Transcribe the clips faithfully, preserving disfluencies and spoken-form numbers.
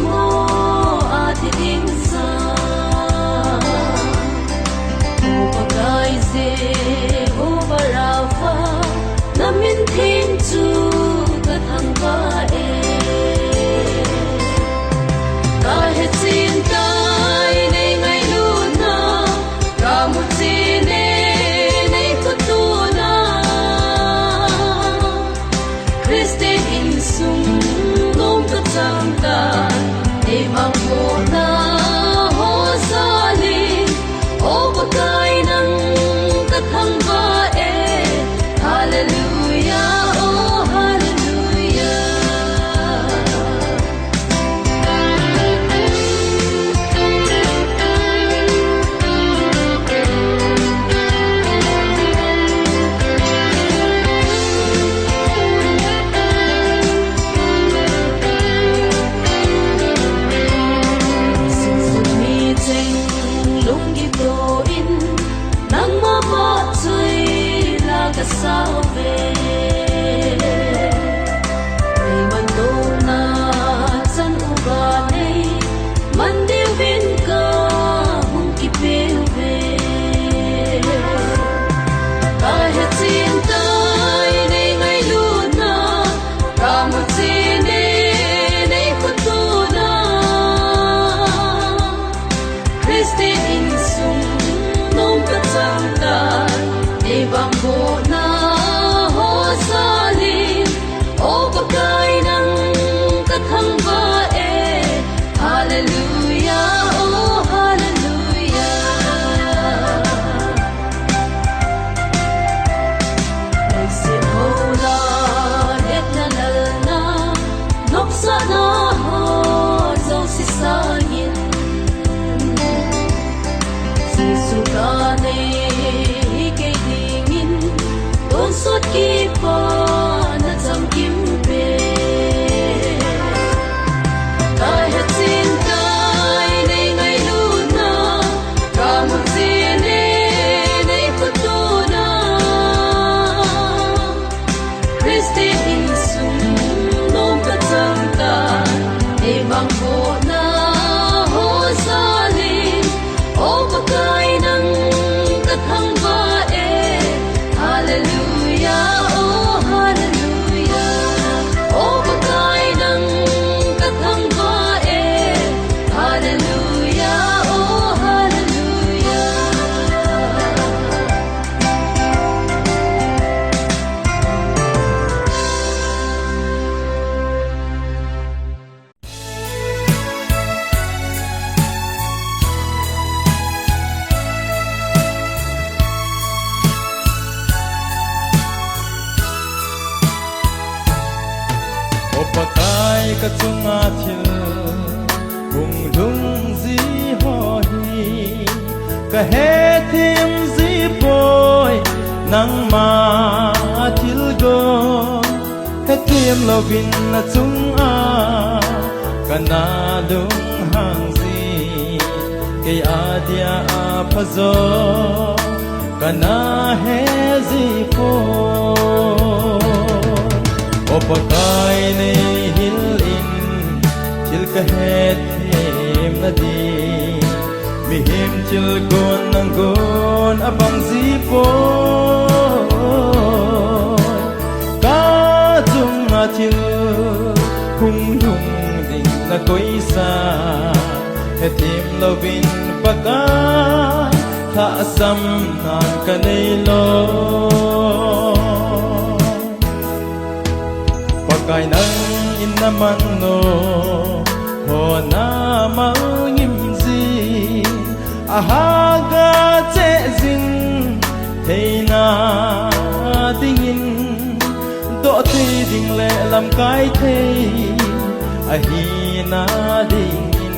Mo a ti ding sa. O Pakai Jehovah Rapha, na min theng chu ka thangvah e. Ka hetchen tai nei ngailutna, ka muchen e nei khotona. Christian insung nom ka chang tai, ei vangbohna ho jal in, O Pakai nang ka thangvah e. Hallelujah, oh hallelujah. Sung sung mi cheng lunggil to in, nangma vahchoila ka sao ve. Ei mandohna chan uva nei man diuvin ka hung kipeh uve. Ka hetchen tai nei ngailutna, ka muchen e nei khotona. Christian insung nom ka chang tai, ei vangbohna ho jal in, O Pakai nang ka thangvah e. Hallelujah, oh hallelujah. Leiset ho lah hetna lalna, nopsahna ho jouse sangin, Jesu ka nei hi kei dingin, tonsot kipana chang kim pe. Ka hetchen tai nei ngailutna, ka muchen e nei khotona. Christian insung nom ka chang tai, ei vangbohna ho jal in, O Pakai nang ka thangvah e. Hallelujah, oh hallelujah. O Pakai nang ka thangvah e. Hallelujah, oh hallelujah. O Pakai, ka chunga thil hung lhung ji ho hi ka hethem ji poi, nangma thilgon hethem louvin na chunga ka na lunghang ji, kei adia aphajo ka na he ji poi. O Pakai, nei hil in thil ka hethem na ding, mihem thilgon nanggon abang ji poi. Ka chunga thil hung lhung ding na koisa, hethem louvin Pakai, lhahsamna ka nei lou. Pakai, nangin na mannoho na malngim ji, ahahsa cheh jing theina dingin, doh thei ding le lamkai thei ahina dingin,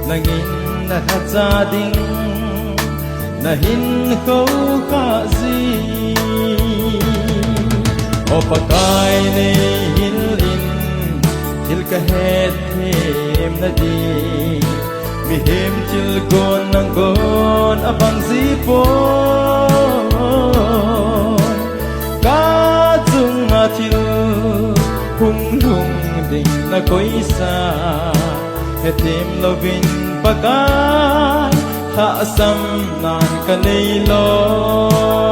nangin na lhacha ding na hin khoukhah ji. O Pakai, nei hil in thil ka hethem na ding, mihem thilgon nanggon abang ji poi. Ka chunga thil hung lhung ding Koisa, hethem louvin Pakai, lhahsamnan kanei loi.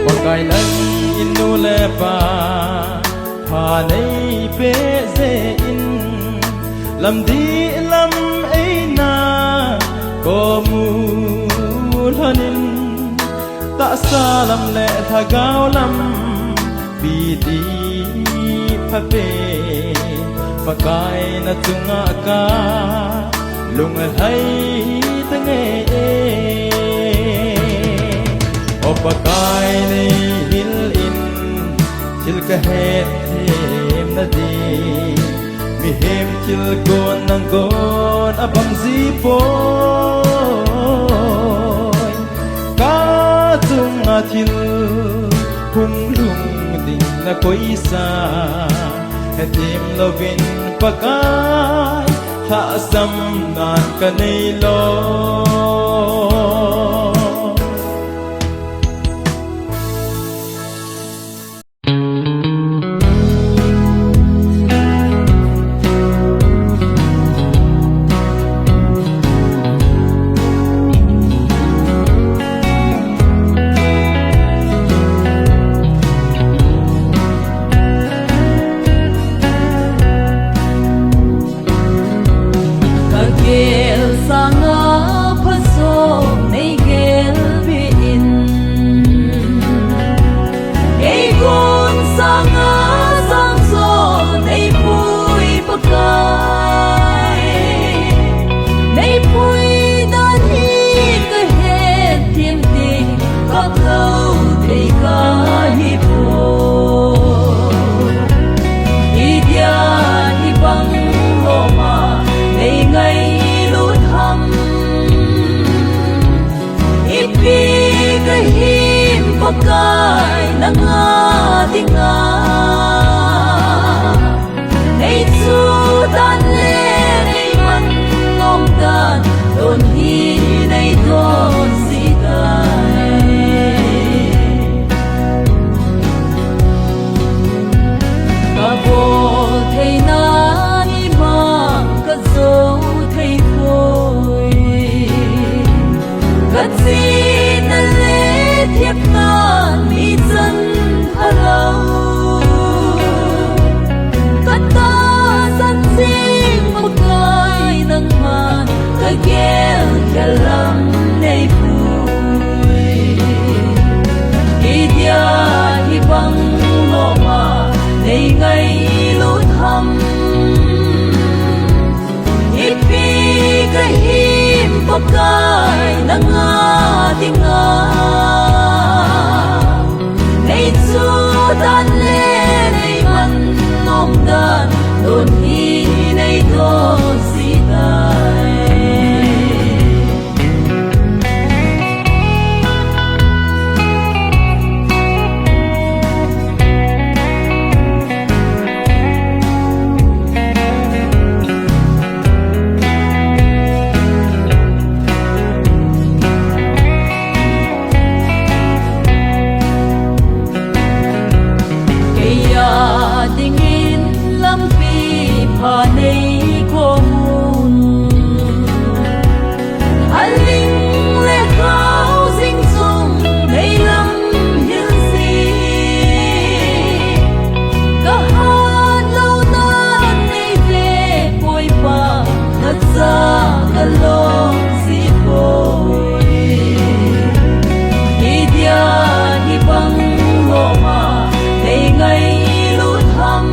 Pakai nangin nu le pa pha neipeh jeh in, lamdih lam eina kom u lhonin, tahsa lam le lhagao lam piti phapen, Pakai na chunga ka lunglhai tange. O Pakai nei hil in, thil kahet them nading, mihem thil gon nang gon abang ji poi. Ka chunga thil hung lhung ding na koisa, hethem louvin Pakai, lhahsamnan kanei loi. Ka gel sanga phasom nei gelpeh in, ei gon sanga sang jo nei pui Pakai. Nei pui dan hi ka het thim ding, ka kau thei ka hi poi. Idia hibang loma nei ngailut ham? Ipi ka him Pakai nanga dinga. Nei chu dan le nei man ngom dan, don hi nei don ji tai. Ka bol theina ni mang ka jo thei poi. Ka chihna le thepna nichan phalou. Ka tahsan jing Pakai nangman ka gel khel lam nei pui. Idia hibang loma nei ngailut ham? Ipi ka him Pakai nanga dinga. Nei chu dan le nei man ngom dan, don hi nei don ji tai. Kei a dingin lampi pha nei khom un. Aling le khao jing chung nei lam hil ji. Ka hat louna nei ve poi Pa, na cha ka lom ji poi. Idia hibang loma nei ngailut ham?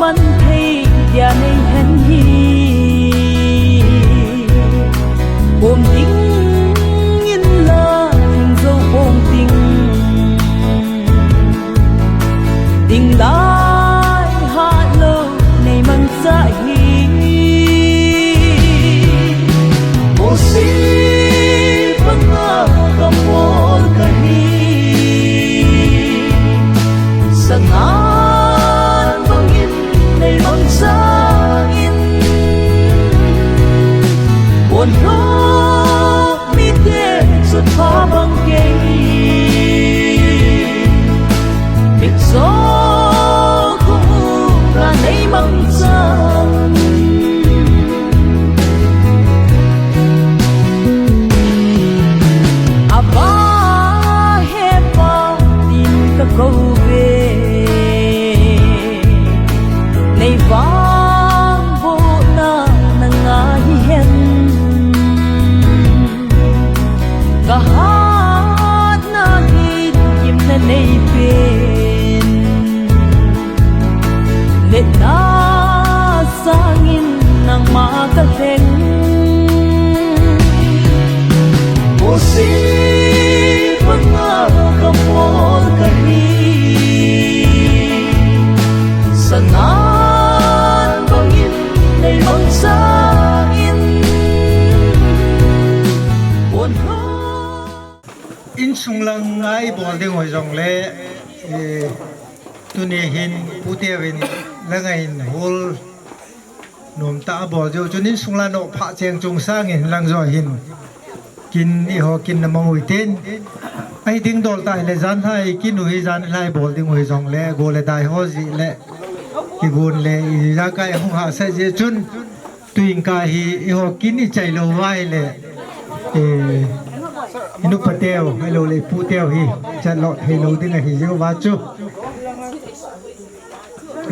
Pan thei dia nei hen hi. Pom ding in la, thing zo pom ding. Ding lai hat lo nei mangcha hi. Mosi banga ka pol ka hi. Sangan bangin nei mangcha in. Pon lo mite chun pha bang kei. Mitcho kong u ka nei mangchan. Aba he pa tin ka kou ve. Nei vangbohna na ngai hen. Ka hatna hi gimna nei pen. Letna sangin nangma ka lheng. Mosi banga ka pol ka hi. Sangan bangin nei mangcha in. Pon lo. Insung lang a i bol ding u hi jongle, eh, tuni hin pute uvin lang a in hol nom tah a bol diu chun insung lang a noh phah cheng chung sangin lang jo hin kin i ho kin na mang u hitin. Ahi ding dol ta hile jan lhai kin u hi jan lhai bol ding u hi jongle go le dai ho ji le kigun le i ja kai hung ha sa ji chun Tuin ka hi, i ho kin i chai lou vai le, eh, i nu pateu, i lou le i puteu hi, chat lou, hei lou ding ahi jiu va chu.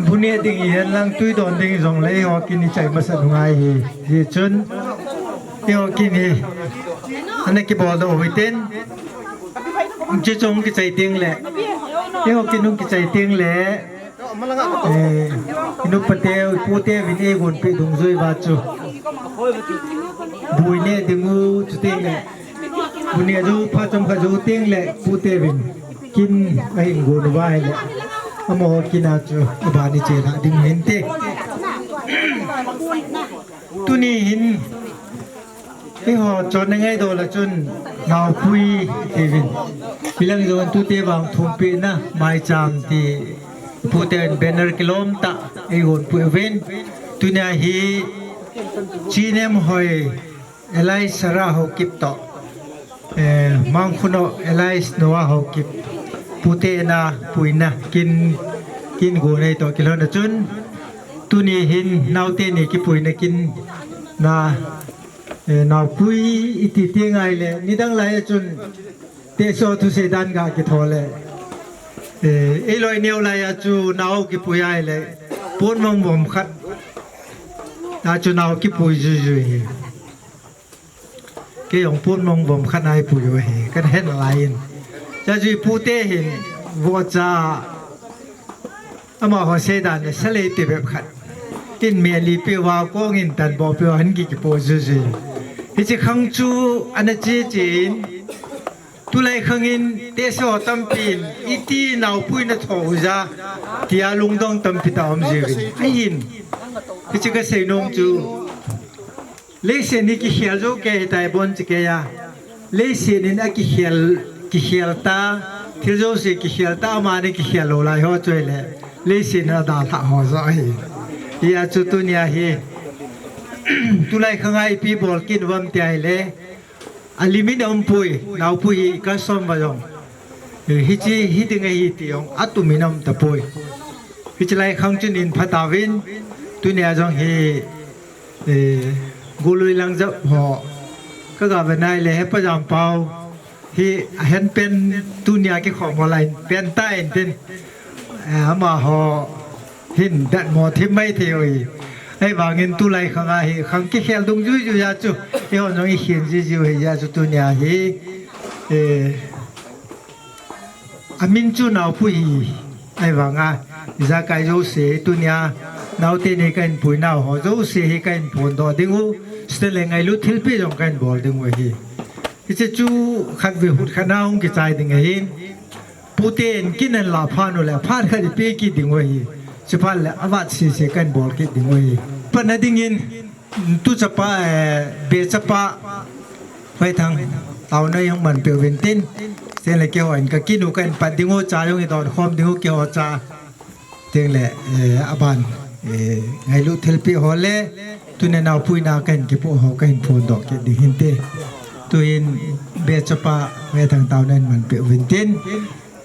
Bu neh ding i hen lang tui don ding i jong le, i ho kin i chai masa nungai hi, hi chun, i ho kin hi, ana kibol doh u hitin, chi chung ki chai ting le, i ho kin hung ki chai ting le, Eh, i nu pateu, i puteu vin ei gon pi dungjui va chu. Bu i neh ding u chu ting le. Bu neh jou pha chom kha jou ting le, puteu vin. Kin a hin gon u va hi le. Amaho kin a chu, a ban i che la ding hin te. Tuni hin, Eiho chonna ngaidol a chun naopui tiuvin. Hilang jong tute vang thumpina maicham ti pute in banner kilom tah eigon pui uvin. Tunia hi Chinem Hoi, Elias Sara Haokip toh, eh, Mangkhuno Elias Noah Haokip pute na puina kin, kin gon nei toh kilhon a chun. Tuni hin naote ni kipuina kin na Eh, naopui i ti ti ngai le, nidang lai a chun, tehse thusei dan ga kitho le. Eh, ei loi neo lai a chu nao kipui ai le, pon mong vom khat. A chu nao kipui jui jui hi. Kei jong pon mong vom khat nai pui u hi, kan hen lai in. Cha jui pute hin, vohcha. Amaho seidan le salei ti bep khat. Tin meli pe va kong in tan bo pe va han ki kipo jui jui. Hiche khang chu ana che che in. Tulai khang in tehse ho tampin iti naopui na tho u ja. Tia lungdong tampi ta um jiuvin. Ahin. Hiche ka seinom chu. Leiset hi kikhel jou kei hitai bon chi kei a. Leiset in a kikhel, kikhel ta, thil jouse kikhel ta, amani kikhel lou lai ho chu ahile. Leiset in a dalha ho jo ahi. Hia chu tunia hi. Tulai khang a ipi bol kit uvam ti ahile. A limit a um poi, naopui hi ka som va jong. Eh, hiche, hi ding ahi ti jong, atum in a um tapoi. Hiche lai khang chun in pha tauvin, tunia jong hi, eh, Golui Langjap ho, ka ga ve nai le, he pa jam pau, hi a hen pen tunia kikhom ho lai pen ta in tin, eh, amaho, Hin datmo thim mai thei u hi. Ahivangin tulai khang a hi khang kikhel dungjui jui a chu. Eiho jong i khen jui jui u hi a chu tunia hi. Eh, amin chu naopui hi. Ahivanga, ijakai jouse tunia. Naote ni kahin puinau ho jouse hi kahin phondoh ding u, chuteng le ngailut thilpeh jong kahin bol ding u ahi. Hiche chu khatvei hut khat na hung kichai ding ahin. Puten kin ahin lah phat u le phat khat ipeh kit ding u ahi. Chuphat le avat sese kahin bol kit ding u ahi. Patna dingin, tu chapa, eh, be chapa, Hoithang, taona ihung manpeh uvin tin. Chuteng le keiho in kakin u kahin pat ding u, cha jong idon khom ding u keiho cha. Chuteng le, eh, aban, eh, ngailut thilpeh ho le, tuni naopuina kahin kipoh ho kahin phondoh kit ding hinte. Tuhin be chapa, Hoithang taona in manpeh uvin tin.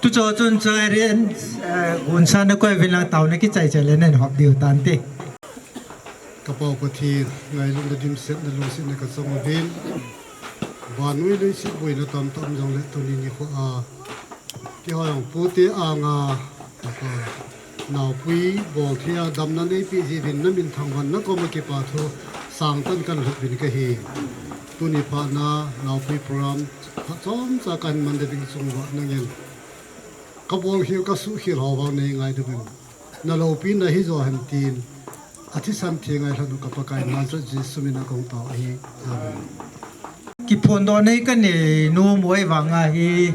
Tuchung chun chairen, eh, hunsa nakoi uvin lang taona kichai chai le nahin hop diu tante. Ka Pa Pathen, ngailutna, dimsetna, lungsetna ka chang uvin. Vannoi leiset boina tamtah um jongle tuni nikho a, keiho jong pute anga, Ka Pa, naopui bol thei a damna neipeh jeh uvin na min thangvahna koma kipa thu sangtah in kalhut uvin kahi. Tuni phat na naopui program phat chomcha kahin man ding chung uva nangin ka bolkhel ka suhkhel ho vang nei ngaidoh uvin. Na loupina hijo hen tin, athisan thi ngailhah u ka Pakai Nazareth Jesu min a kahung tao ahi. Amen. Kiphondoh nei kanei nom u ahivang a hi,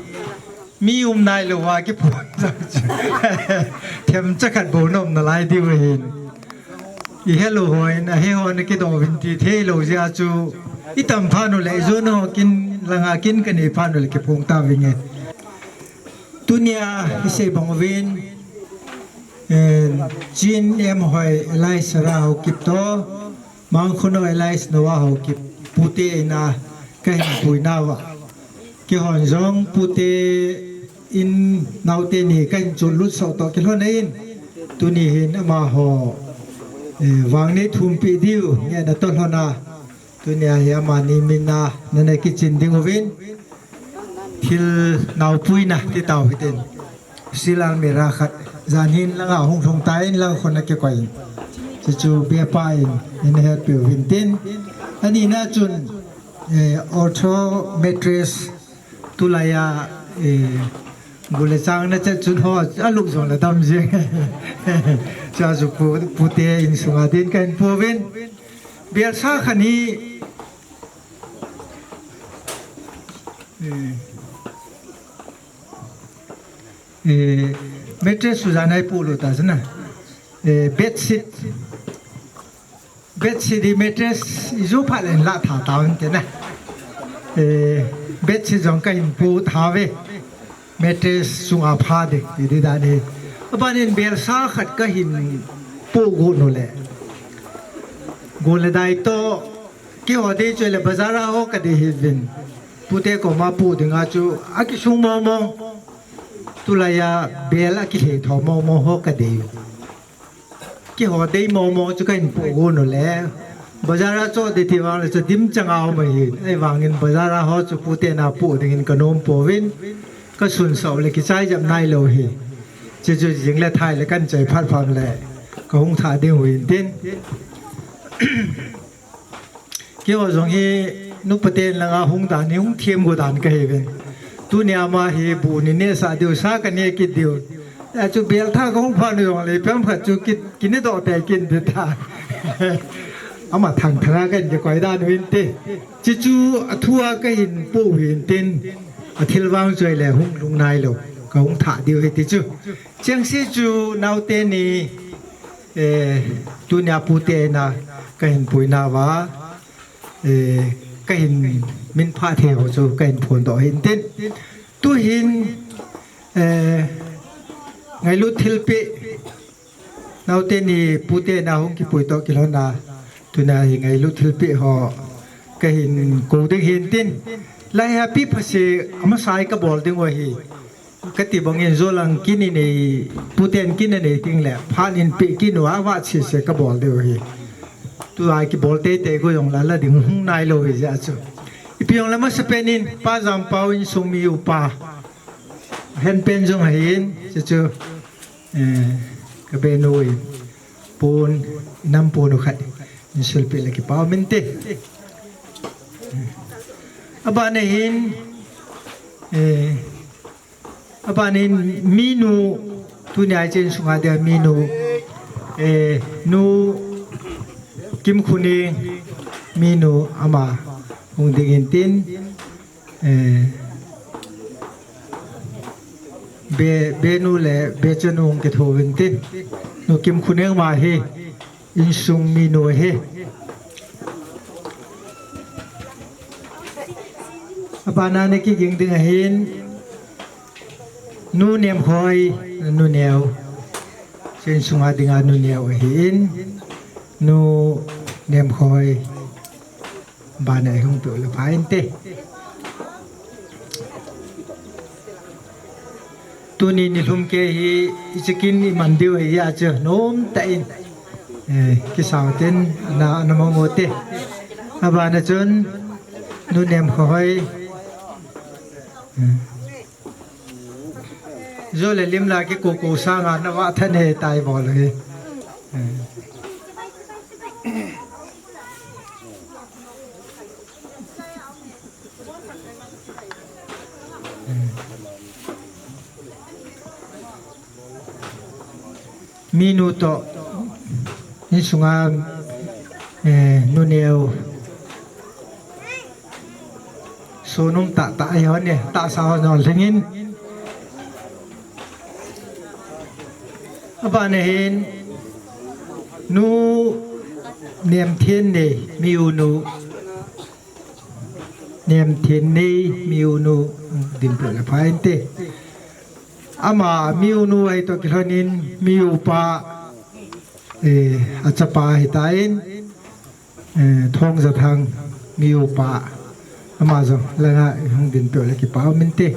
mi um nailou a kiphon jong chu themcha khat bou na um nalai diu ahin. Ihelou hon, ahe hon akidoh uvin ti theilou jeh a chu, itam phat u le, ijona ho kin, langa kin kanei phat u le kiphong tauvinge. Tunia isei bang uvin, eh, Chin M Hoi alias Sara Haokip toh, Mangkhonoi alias Noah Haokip, pute in a kahin puinauva, keihon jong pute in naote ni kahin chonlut sah toh kilhon in, tuni hin amaho, eh, vang neithumpeh diu ngehna toh lhon a, tunia hi amani min a nana kichin ding uvin, thil naopuina ti tau hitin, steel almirah khat, jan hin langa hung lhung tan lang khun akikoi in, chuchu bepa in nana hetpeh uvin tin, anina chun, eh, ortho mattress, tulai a, eh, gu le chang na chet chun ho, alup jong le dam jeng. Chuchu pu, pute insunga din kahin pouvin. Belsa khat hi, eh, eh, mattress chu jan a ipoh lou ta chu na. Eh, bedsheet. Bedsheet hi mattress iju phat le hin lah tha tauvin tin na. Eh, bedsheet jong kahin poh tha uve. Mattress chunga pha ding, ti di dan hi. Aban in belsa khat kahin poh got u le, gu le dai toh, keiho dei chu le bazar a ho kadei hih uvin. Pute koma poh dinga chu akisung mong mong. Tulai a bel akilhei tho mong mong ho kadei. Keiho dei mong mong chu kahin poh got u le, bazar a choh ding ti vang le chu dim chang a um ahi. Ahivangin bazar a ho chu pute na poh dingin kanom pouvin, kasun sah u le kichai jep nailou hi. Chuchu jing le thai le kahin chai phat phat le kahung thah ding u hin tin. Keiho jong hi nupa ten langa hung dan hi hung them got dan kahi uvin. Tunia ama hi bu ni nehsah diu, sa kaneh kit diu. Achu bel tha kahung phat u jong le, pem khat chu ki, kinedoh tei kin di ta. Ama thang thara kahin kikoi dan u hinte. Chuchu athua kahin poh u hin tin. Athil vang chu ahile hung lhung nailou. Kahung thah diu hi ti chu. Chengse chu naote ni, eh, tunia pute na kahin puinauva, eh, kahin min phah thei ho chu kahin phondoh hin tin. Tuhin, eh, ngailut thilpeh, naote ni pute na hung kipui toh kilhon a, tunia hi ngailut thilpeh ho kahin kou ding hin tin. Lai a pi phase amasa a kabol ding u ahi. Kati bangin jolang kin inei, puten kin inei teng le, phat in peh kin uva, avat sese kabol diu ahi. Tua kibol teitei go jong la la ding hung nailou hi jeh a chu. Ipi jong le masapen in, Pa Jampao insung mi upa. Henpen jong ahin, chuchu, eh, kabe nu in, pon, inam pon u khat, insulpeh le kipa um inte. Aban a hin, eh, Aban in minu, tunia chen sunga dia minu, Eh, nu Kimkhuneng, minu ama hung ding in tin, eh, be, benu le bechanu hung kitho uvin tin, nu Kimkhuneng ama hi insung minu ahi. Abana ana kiging ding ahin, nu Nemkhoi, nu neo. Insung a dinga nu neo ahin, nu Nemkhoi. Bana ihung peh le pha inte. Tuni nilhum kei hi ichikin iman diu ahi a chu nomtah in, eh, kisau ten na, na mong u te. Abana chun nu Nemkhoi. Eh. Jou le lim la kikoko sanga na va than he tai bol hi. Eh. Minu toh, insunga, eh, nu neo. Sunung tah tah ahi hon e, tahsa hon hon lhingin. Abana hin, nu Nemthinnei, mi u nu. Nemthinnei, mi u nu, din peh le pha inte. Ama mi u nu ahi toh kilhonin, mi u pa, eh, achapa ahi tan, eh, Thongjathang, mi u pa, ama jong langa hung din peh le kipa um inte.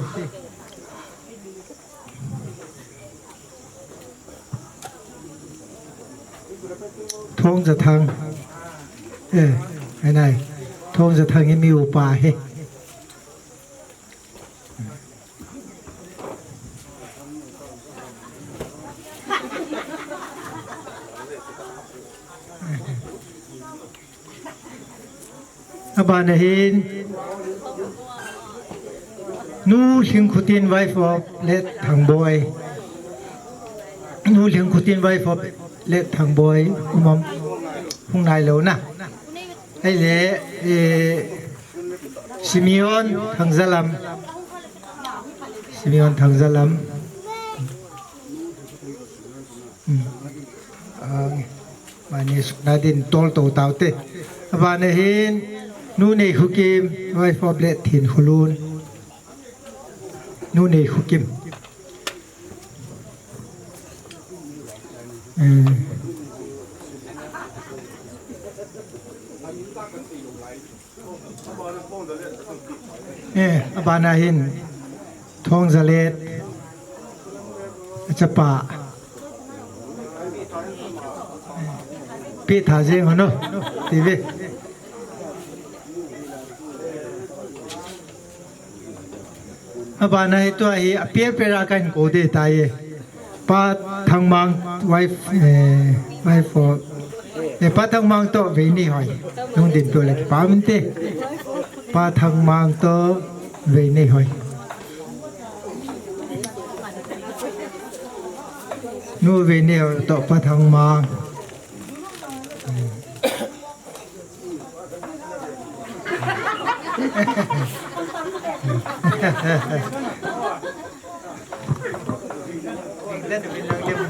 Thongjathang. Eh, ai nai. Thongjathang hi mi u pa hi. Abana hin, nu Lhingkhutin, wife of late Thangboi. Nu Lhingkhutin, wife of late Thangboi. Umam hung nai lou na. Ahile, eh, Simeon Thangjalam. Simeon Thangjalam. Hmm. Ah, mani sukna din tol to tau te. Abana hin, nu Neikhokim, wife of late Thinkholun. Nu Neikhokim. Hmm. Eh, abana hin, Thongjalet, achapa. Pi tha jeng hon o, ti ve. Abana hi tua hi, a per per a kahin kou de tai e. Pa Thangmang wife, eh, wife for, eh, Pa Thangmang toh Veinei hoi. Nung din peh le kipa um inte. Pa Thangmang toh Veinei hoi. Nu Veinei hoi toh Pa Thangmang.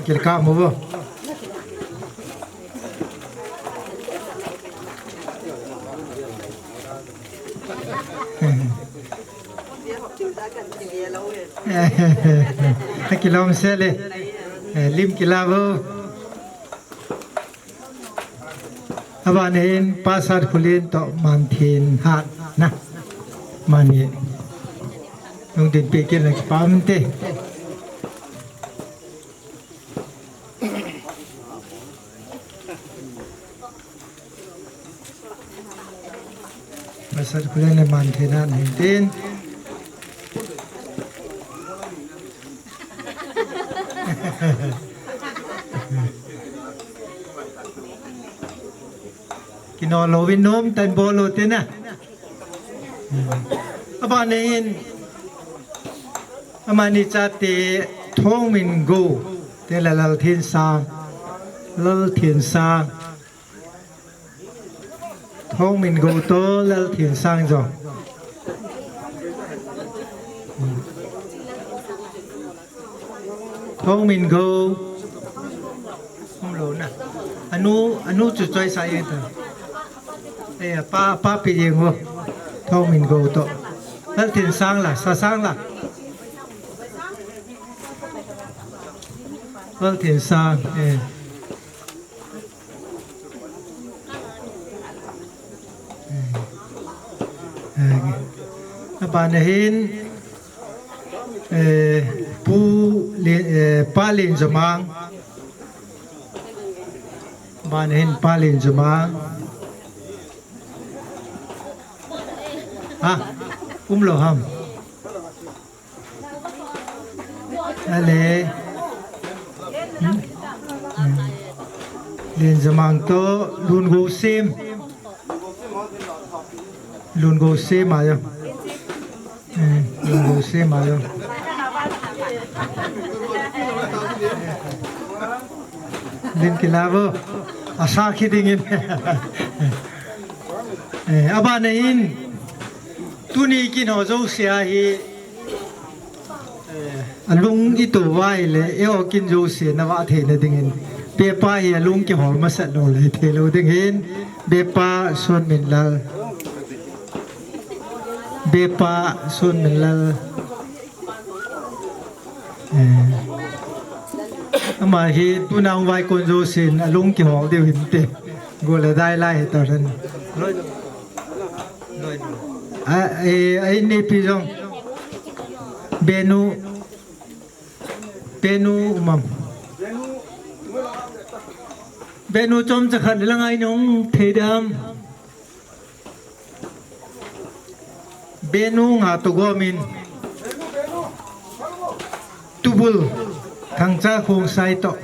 Kil ka mo bo. Kilom sel e. Lim kila bo. Abana hin Pa Satkholen toh Manthenhat na. Mani. Nung din peh kit le kipa um inte. Pa Satkholen le Manthenhat hin tin. Kino louvin nomtah in bol u te na. Abana hin, amani chate Thongmingo te le Lalthensang. Lal Thiensang. Thongmingou toh Lal Thiensang jong. Thongmingou. Umlou na. Anu, anu chu choisa e ta. Eh, pa, pa pi jeng ho. Thongmingou toh. Lal Thiensang la, Sasang la. Lal Thiensang, eh. Eh, eh, abana hin, eh, Pu Lin, eh, Pa Linjamang. Abana hin Pa Linjamang. Ha, umlou ham. Ale. Hmm? Hmm. Linjamang toh Lungousim. Lungousim ayo. Hmm, Lungousim ayo. Lin kilavo. Asa kidingin. Eh, abana hin. Tuni kin ho jouse ahi. Eh, alung ito uva ahile, eiho kin jouse na vah theina dingin. Bepa hi alung kihol masat lou le thei lou dingin. Bepa Sonminlal. Bepa Sonminlal. Eh. Ama hi tuna hung vaikon jousen alung kihol diu hinte. Gol le dai lai hi ta hen. A, eh, a in neipi jong. Benu. Benu umam. Benu chomcha khat lang a in hung thei dem. Benu nga toh gomin. Tubul Thangcha Khongsai toh.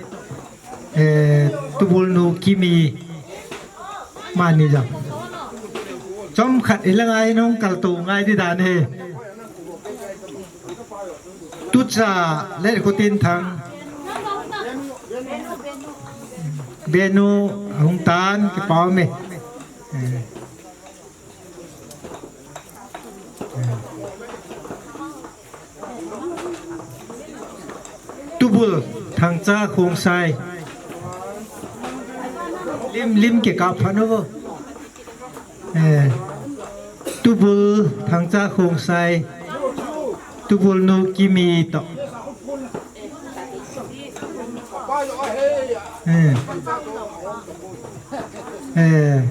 Eh, Tubul nu Kimi. Mani jam. Chomkhat ilang a in hung kaltou ngai di dan e. Tucha Letkhotinthang. Benu hung tan kipah me. Eh. Tubul Thangcha Khongsai. Lim, lim kikap phat uvo. Eh. Tubul Thangcha Khongsai. Tubul nu Kimi toh. Eh. Eh.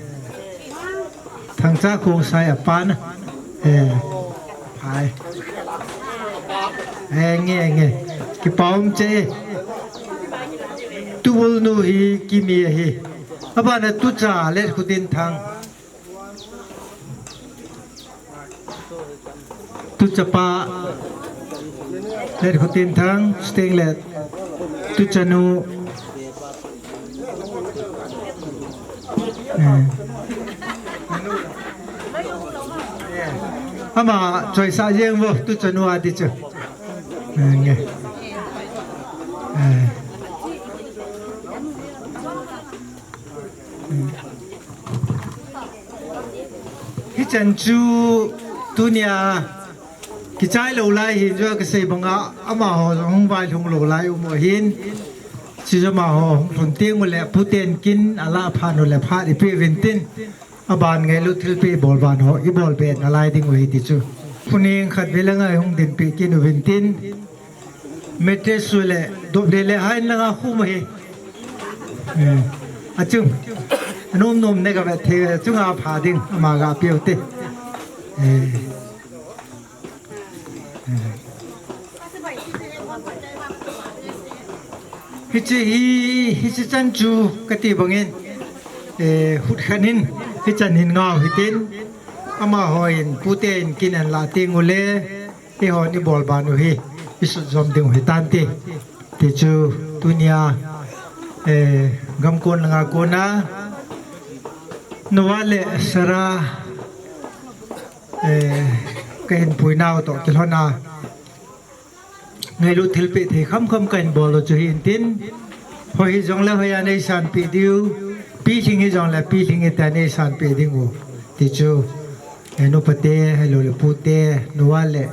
Thangcha Khongsai apa na. Eh. Hai. Eh, nge, nge. Kipah um che. Tubul nu hi Kimi ahi. Abana Tucha Letkhotinthang. Tuchapa Letkhotinthang, Sting le Tuchanu. Eh. Ama choisa jeng uvo, Tuchanu ati chu. Eh, nge. Eh. Hichan chu tunia kichai lou lai hin, jua kasei banga amaho jong hung vailhung lou lai um u ahin. Chuchu amaho hung lhun teng uleh puten kin ala phat uleh phat ipi uvin tin. Aban ngailut thilpeh ibol ban ho ibol be nalai ding u ahi ti chu. Phuning khat vei langa hung dinpeh kin uvin tin. Metre su le, dop le le hai langa khu ma hi. Eh, achung. Anom nom ne ka vet the, achunga pha ding, ama ga piu te. Eh. Eh. Hiche hi, hiche chan chu kati bangin, eh, hut khat in, hichan hin ngau hitin, amaho in, pute in kin anla teng uleh, eihon ibol ban u hi, isut jom ding u hitante. Ti chu tunia, eh, gamkon langa kona, Noah le Sarah, eh, kahin puinau toh kilhona, ngailut thilpeh thei khamkham kahin bol u chu hi intin, Hoi hijongle hoi a neisanpeh diu, pilhing hijongle pilhing hitia neisanpeh diu. Tichu, eh, nupate, ahilouleh pute, nuva le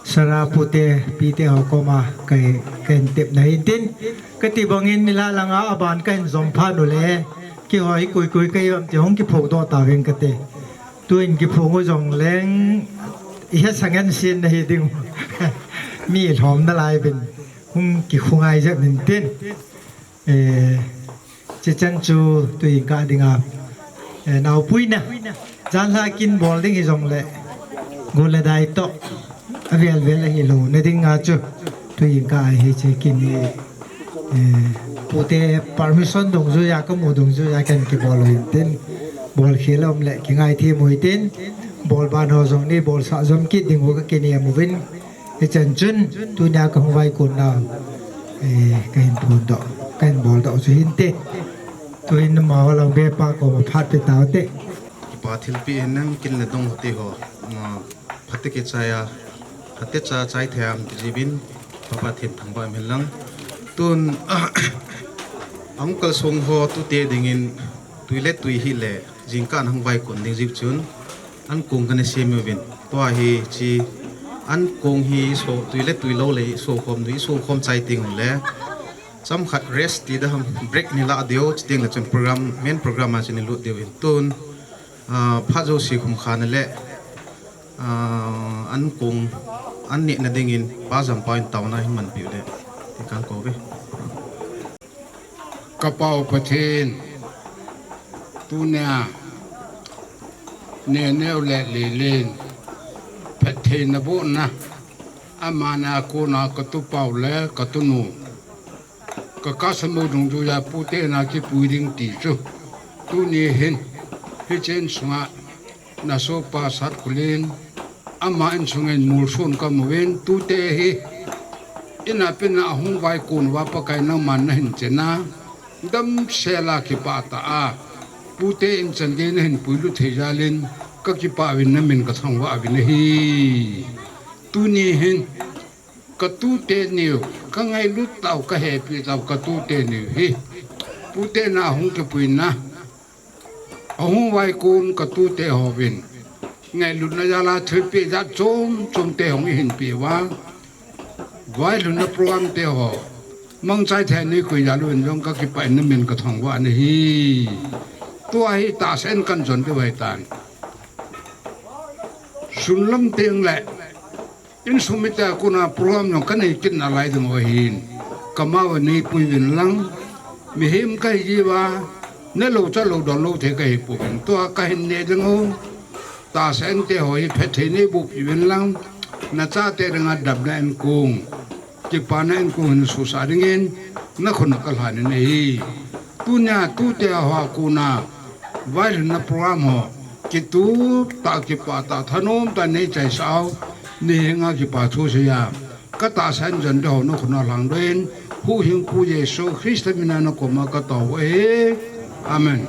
Sara pute, pite ho koma kahin, kahin tepna ahin tin. Kati bangin nilhah langa aban kahin jom phat uleh, kihoi koi koi kahi ham ti hung kiphodoh tauving kati. Tuin kiphong u jongleng, ihet sangen sin nahi ding. Mi lhom nalai uvin, hung kikhongai jep intin. Eh, Chechan chu tuin kah dinga, eh, naopuina. Janhi kin bol ding hijongle, gol le dai toh, avel vel ahilouna dinga chu, tuin kah hiche kin hi, eh, pute permission dungjuiya, kamu dungjuiya kahin kibol u ahin tin, bolkhel aum le kingaithem u hitin, bolban ho jong neibolsah jom kit diu kakinemun. Hichan chun, tunia kahung vaikon nau, eh, kahin phondoh, kahin boldoh u chu hinte. Tuin amaho lang bepa koma phat pe taute. Kipa thilpeh hin nang kin le dong hote ho, phatecha kichai a, phatecha chai thei ham ti jeh uvin, Papa thin thangvah in lang. Tun, ahung kalsong ho tute dingin, tui le tui hile, jingkah in hung vaikon ding jeh chun, ankong kana sem uvin. Tua hiche, ankong hi so, tui le tui lou le, isokhom, isokhom chai teng uleh, chomkhat rest ti ding ham, break neilah diu, chutengle chun program, main program a chun neilut diu ahin tun, ah, phat jouse khum kha nale, ah, ankong, an nehna dingin, Pa Jampau in taona hin manpeh uvin, ti kahin kouve. Ka Pa u Pathen, tunia, Neneo le Lelen, phattheina bohna, amani a kona ka tupa u le ka tunu, ka kasamo dungjuiya pute na kipui ding ti chu, tuni hin, hiche insunga, nasopa Satkhulin, ama insungin molson kamu uvin, tute hi, in a pen a ahung vaikon uva Pakai nangman nahin chena, damsel a kipah tah a, pute in chan gei nahin puilut thei jal in, kakipah uvin namin kathangvah uvin ahi. Tuni hin, ka tute niu, kangailut tau, kahepi tau, ka tute niu hi, pute na ahung kipuina, ahung vaikon ka tute hovin, ngailutna jal a thilpeh jat chom chom te hung eihin peh uva, vailhunna program te ho, mangchai thei a neikoi jal uvin jong kakipah in namin kathangvah in ahi. Tua hi tahsa in kahin jon diu ahitan. Sun lam tengle, insung mite a kona program jong kanei kit nalai diu ahin, kama uva neipui uvin lang, mihem kahi jeh uva, nelou chalou donlou thei kahipouvin, tua kahin neh diu, tahsa in te ho hi phatthei neiboh peh uvin lang, nachate dinga damna inkong, kipana inkong hin susah dingin, nakhut a kalhan in ahi. Tunia, tute ho a kona, vailhunna program ho, kitup tah kipah tah thanom tah neichaisah u, nahenga kipa thu seiya, katahsan jon diu ho nakhut a lhangdoh in, Huhhingpu Jesu Christa mina nakoma katao u ahi. Amen.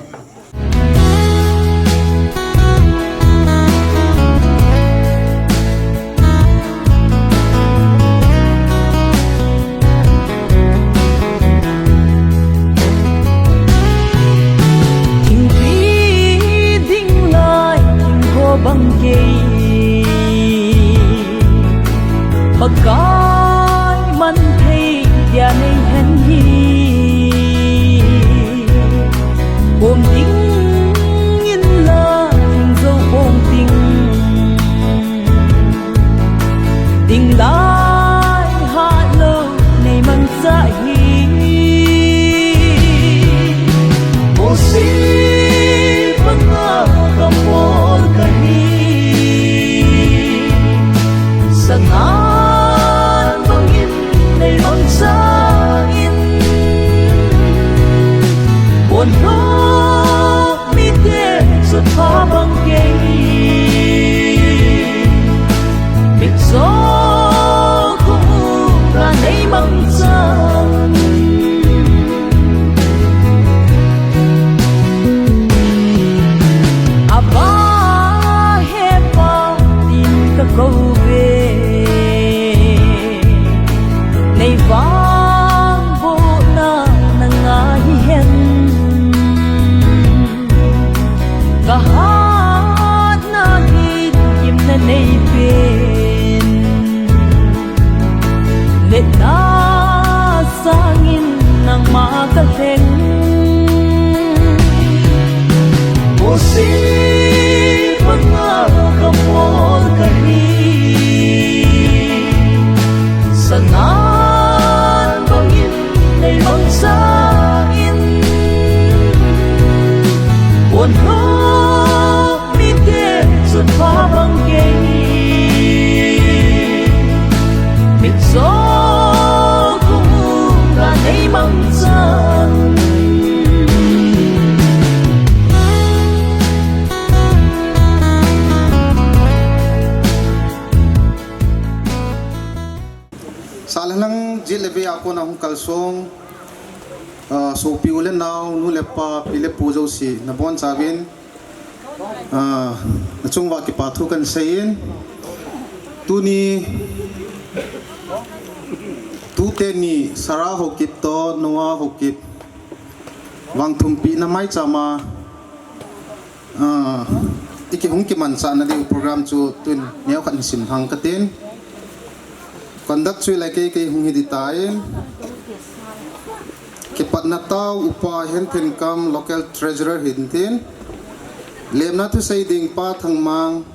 Thingpi ding lai, thingkho bang kei, Pakai man thei dia nei hen hi. Kom ding in la, thing jo kom ding, ding lai ha lou nei mangcha hi. Mosi banga ka bol kahi, Satan bangin nei mangcha in, bon lou mite sutha bang kei, mit jo kong u ka nei mangchan. Aba he Pa tin ka kou ve, nei vangbohna nang Kona hung kalsong, ah, sopi u le nau, nu le pa, pi le pu jouse, nabonchauvin, ah, nachung uva kipa thu kahin seiyin. Tuni, tute ni Sarah Haokip toh Noah Haokip vangthumpina maicham a, ah, iki hung kimanchah nadiu program chu tun neokhat hin sim lhang katin. Conduct chu ilai kei kei hung hi ditan. Kipatna tao upa Henthenkam local treasurer hintin. Lemna thusei ding pa Thangmang,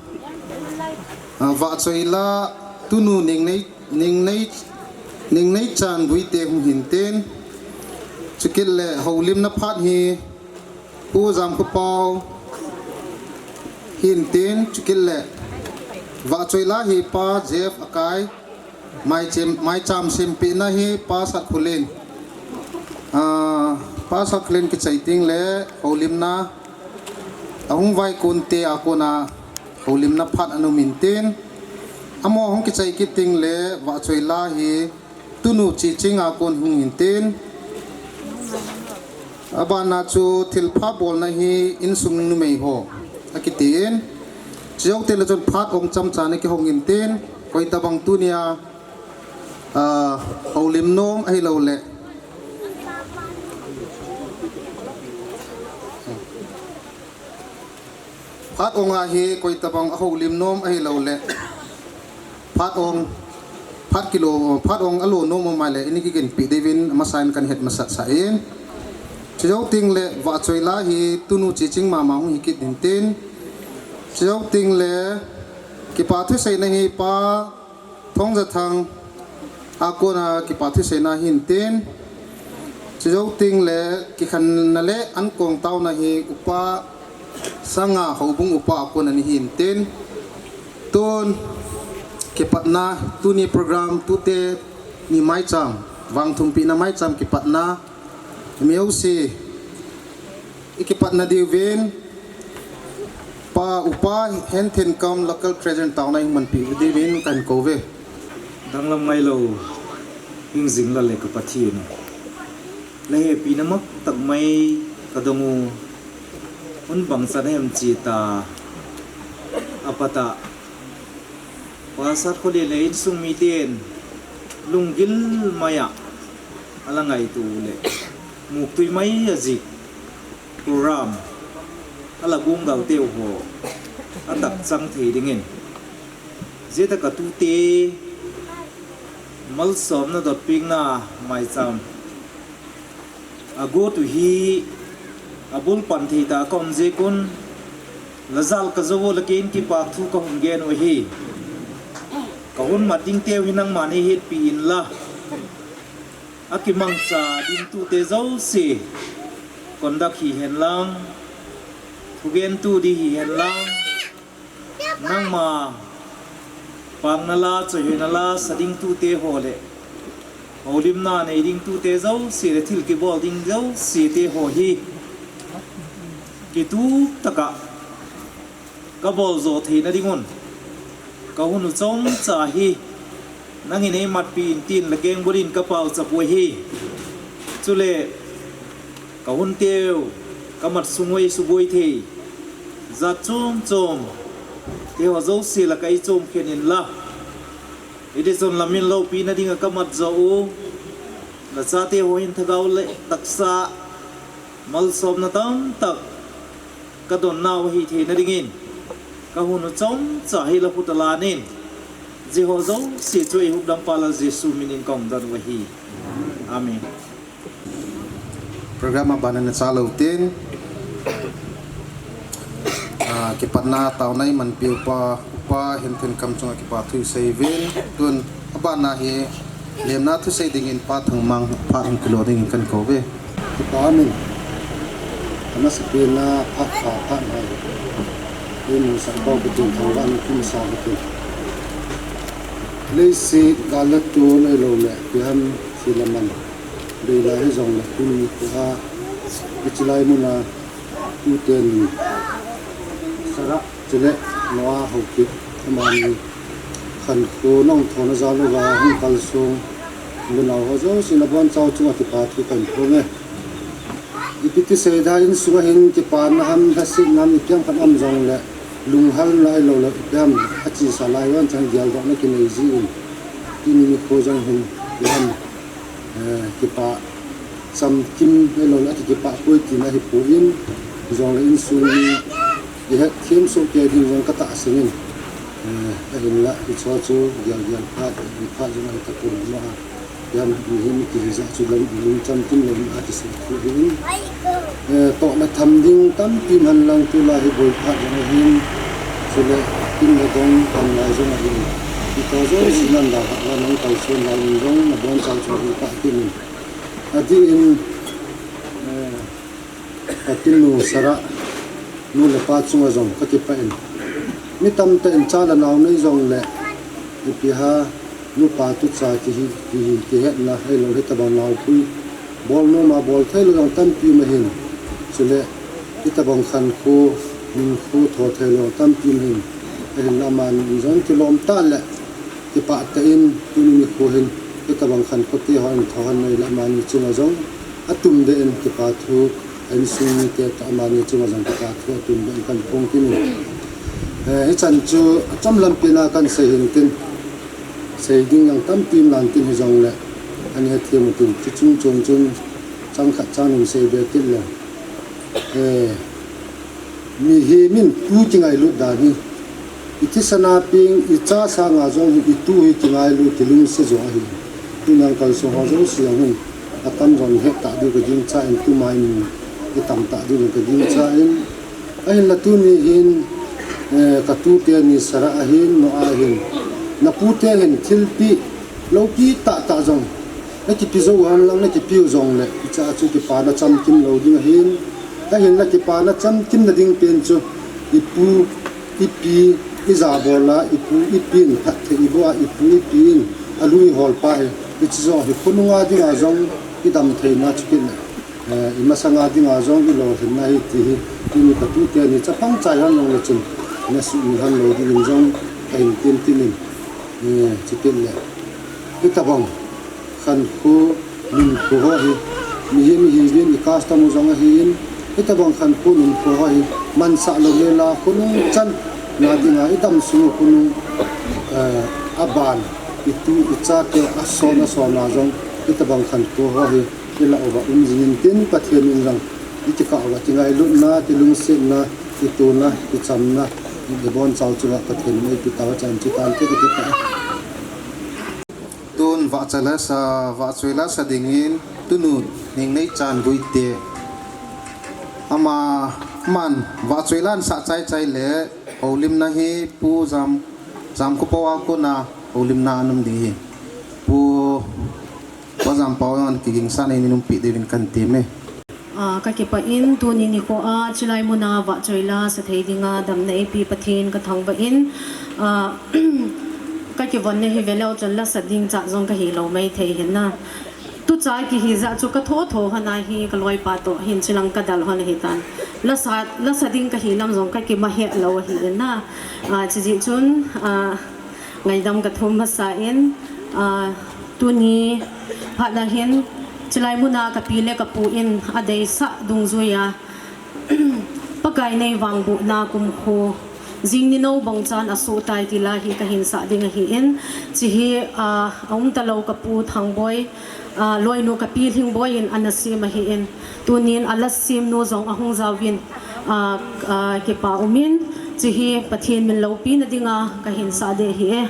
ah, Vahchoila tunu Ningnei, Ningnei, Ningnei Chan Guite hung hintin. Chukit le houlimna phat hi Pu Jamkhopao hintin, chukit le Vahchoila hi pa Jeff Akai, maicham, maicham sempehna hi pa Satkholen. Ah, pa Satkholen kichai teng le houlimna, ahung vaikon te a kona houlimna phat ana um intin. Amaho hung kichai kit teng le Vahchoila hi tunu Chiching a kon hung intin. Abana chu thilpha bolna hi insung numei ho akitin. Chujou teng le chun phat ong chomcha ana kihong intin. Koitabang tunia, ah, houlim nom ahilouleh. Phat ong a hi koitabang ahoulim nom ahilouleh. Phat ong, phat kilo, phat ong alo nom um a le, ini kiginpi diuvin, amasan kahin het masat sah in. Chujou teng le, Vahchoila hi, tunu Chiching mama hung hi kit intin. Chujou teng le, kipa thuseina hi pa, Thongjathang a kona kipa thuseina hintin. Chujou teng le kikhenna le ankong taona hi upa Sanga houbung upa a kona ni hintin. Tun kipatna tuni program tute ni maicham, vangthumpina maicham kipatna, miusi ikipatna diuvin, pa upa Henthenkam local treasurer taona in manpi diuvin kahin kouve. Danglam ngailou, hingjing la le ka Pathen. La hepina maktak mai kadong u, hun bangchan ahem chita, apata, Pa Satkholen le insung miten lunggil maiya ala ngaito le muktui mai a jih program ala gunggal teu ho atak chang thei dingin. Jeta ka tute malsomna dotpikna maicham agot u hi abul pan thei ta ka um jeh un, la jal ka jou u le kei in kipak thu ka hung gen u ahi. Ka hun mat ding teu hi nangman nei hetpi in la, akimangcha ding tute jouse, conduct hi hen lang, thugen tu di hi hen lang, nangma pangna la, choihoina la sa ding tute ho le houlimna nei ding tute jouse le thil kibol ding jouse te ho hi kitup taka ka bol jo theina ding un ka hun u chomcha hi nangin nei matpi in tin la keng bol in ka pau chap u ahi. Chule ka hun teu, ka mat sung u ei suboi thei jat chom chom te ho jouse la ka ei chom khen in la, hiti chun la min loupina dinga ka mat jo u, la chate ho hin thagau le taksa malsomna tamtak ka don nau ahi theina dingin, ka hun u chomcha hi la khut a lan in, jeh ho jouse chu ei hukdampa Lal Jesu min in ka hung don u ahi. Amen. Program a ban a na cha lou tin, ah, kipatna taona i manpi upa, upa Hemthenkam chunga kipa thu i sei uvin, tun a ban a hi lemna thusei dingin Pa Thangmang phat hung kilo dingin kan kou ve. Kipa min, a masapen a phat pha phat mai. Ei mu sak pau ka tin thangvah in kum sa ka tin. Leiset gal le tol ei lo le, kihan si le man. Bei lai hi jong le, tuni nikho a, hiche lai mun a, tute ni, Sarah chule Noah Haokip, amani khankho nung thona jal uva hung kalsong, Unau ho jouse nabonchau chunga kipa thu kahin phong e. Ipi ti seida, insunga hin kipana ham, lhasetna ham, ipi ham khat um jongle, lunghalna ahilouleh ipi ham, achesa lai vang chang geldohna kinei jin, tuni nikho jong hin ipi ham, eh, kipa chamkim ahilouleh akikipah poi tina ahipoi, jongle insung mi ihet them soh kei ding jong katahsan in, eh, ahinla hicheho chu gelgel phat, ipi phat jong ahitapon ma. Ipi ham, mihem kihijat chu lam, lungcham kim lou a kisei thu ahin. Eh, tohna tham ding tampi man lang tulai hi boi phat jong ahin. Chule kin le dong tam lai jong ahin. Hitoh jouse nang dalhah uva nang kalson lai in jong nabonchau chunga kipa kit in. Adeh in, eh, Pathen nu Sarah, nu le pa chunga jong kakipah in. Mi tamtah in cha le nao nei jongle, ipi ham, nupa tucha kihi, kihi, kihetna, ahilou hitobang naopui bol nom a bol thei lou jong tampi um ahin. Chule hitobang khankho, nunkho tho thei lou jong tampi um ahin. Ahinla amani jong kilom tah le kipah tah in tuni nikho hin hitobang khankho te hon thohon nei le amani chunga jong atum beh in kipa thu, a insung mite toh amani chunga jong kipa thu atum beh in kahin phong kit in. Eh, hichan chu achom lampi na kahin sei hin tin, sei ding jong tampi um nan tin, hijongle ani hethem u tin, chuchung chon chun chang khat chang ni sei be kit le. Eh, mihem in tu kingailut dan hi, ithisan a peng, icha sanga jong hi itu hi kingailu, kilungset jo ahi. Tuni a kalson ho jouse jong hin atamjo in het tah diu kagingchan, tumai in itam tah diu kagingchan. Ahinla tuni hin, eh, katute ni Sarah ahin, Noah ahin, napute hin thilpeh loupi tahtah jong nakipe jou ham lang, nakipeu jongle, hichea chu kipana chamkim lou ding ahin. Ahinla kipana chamkimna ding pen chu ipu, ipi, ijabol a ipu, ipi in phatthei iboh a ipu, ipi in alui hol pa hi, hiche jong hi khonunga dinga jong idam theina, chukit le, eh, imasanga dinga jong ilolhinna ahi ti hi, tuni katute ni chapang chai hon jongle chun nasuhmil hon lou dingin jong kahin temtem in, eh, chukit le, hitobang khankho, nunkho ho hi, mihem ihiuvin, i custom u jong ahin, hitobang khankho, nunkho ho hi mansah lou hel a, khonung channa dinga, idam sung u khonung, eh, aban, itu, ichate, ason, ason a jong, hitobang khankho ho hi ilah uva um jingin tin, Pathen in jong ikikah uva kingailutna, kilungsetna, kitohna, kichamna, ibonchau chunga Pathen in eipe tauva chan chu tante katipah e. Tun vahchoila sa, vahchoila sa dingin tunu Nengneichan Guite. Ama, aman vahchoila asah chaichai le, houlimna hi Pu Jam, Jamkhopao a kona houlimna ana um ding ahi. Pu, Pu Jampao in kigingsan in einumpeh diuvin kahin tem e. Ah, kakipah in tuni nikho a chulai muna vahchoila sa thei dinga damna eipe Pathen kathangvah in, ah, kakivonna hi veleu chun lasa ding cha jong kahilou maithei ahin na. Tucha kihi jeh chu katho tho hon ahi, kaloipa toh hin chilang kadal hon ahitan. Lasa, lasa ding kahi lam jong kakima het lou ahi in na. Ah, chujeh chun, ah, ngaidam kathum masa in, ah, tuni phat na hin, chulai muna kapi le kapu in adeisah dungjuia, Pakai neivangbohna kumkho, jing ni nou bang chan asoh tai ti la hi kahin sah ding ahin, chehi, ah, aumtalou kapu Thangboi, ah, loinu kapi Lhingboi in ana sem ahin, tunin ala semnu jong ahung jaovin, ah, ah, kipa umin, chehi Pathen min loupina dinga kahin sah ding ahi e.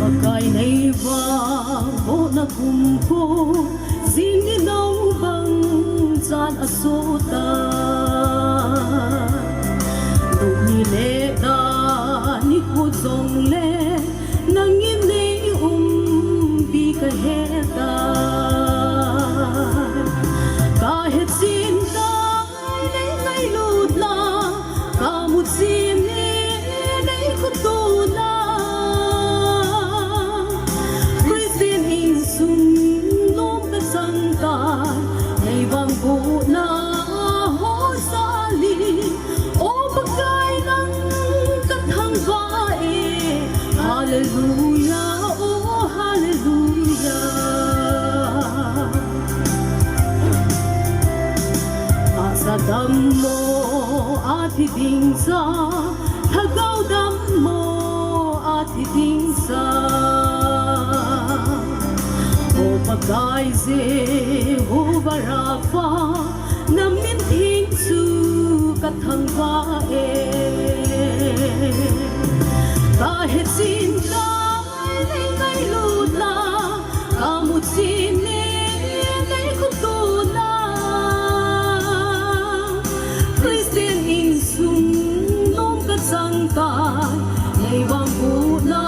Pakai neivangbohna kumkho, jing ni nou bang chan asoh tai. Duk ni le dan ni kho jongle, nangin nei umpi kahe tai. Kahetchen tai nei ngailutna, kamuchen ni nei khotona. Christian Dammo a thi ding cha, lhagao dammo a thi ding cha. O Pakai Jehovah Rapha, na min theng chu ka thangvah e. Ka hetchen tai, nei ngailutna, ka muchen e, nei khuttona. Christian insung nom ka chang tai, nei vangbohna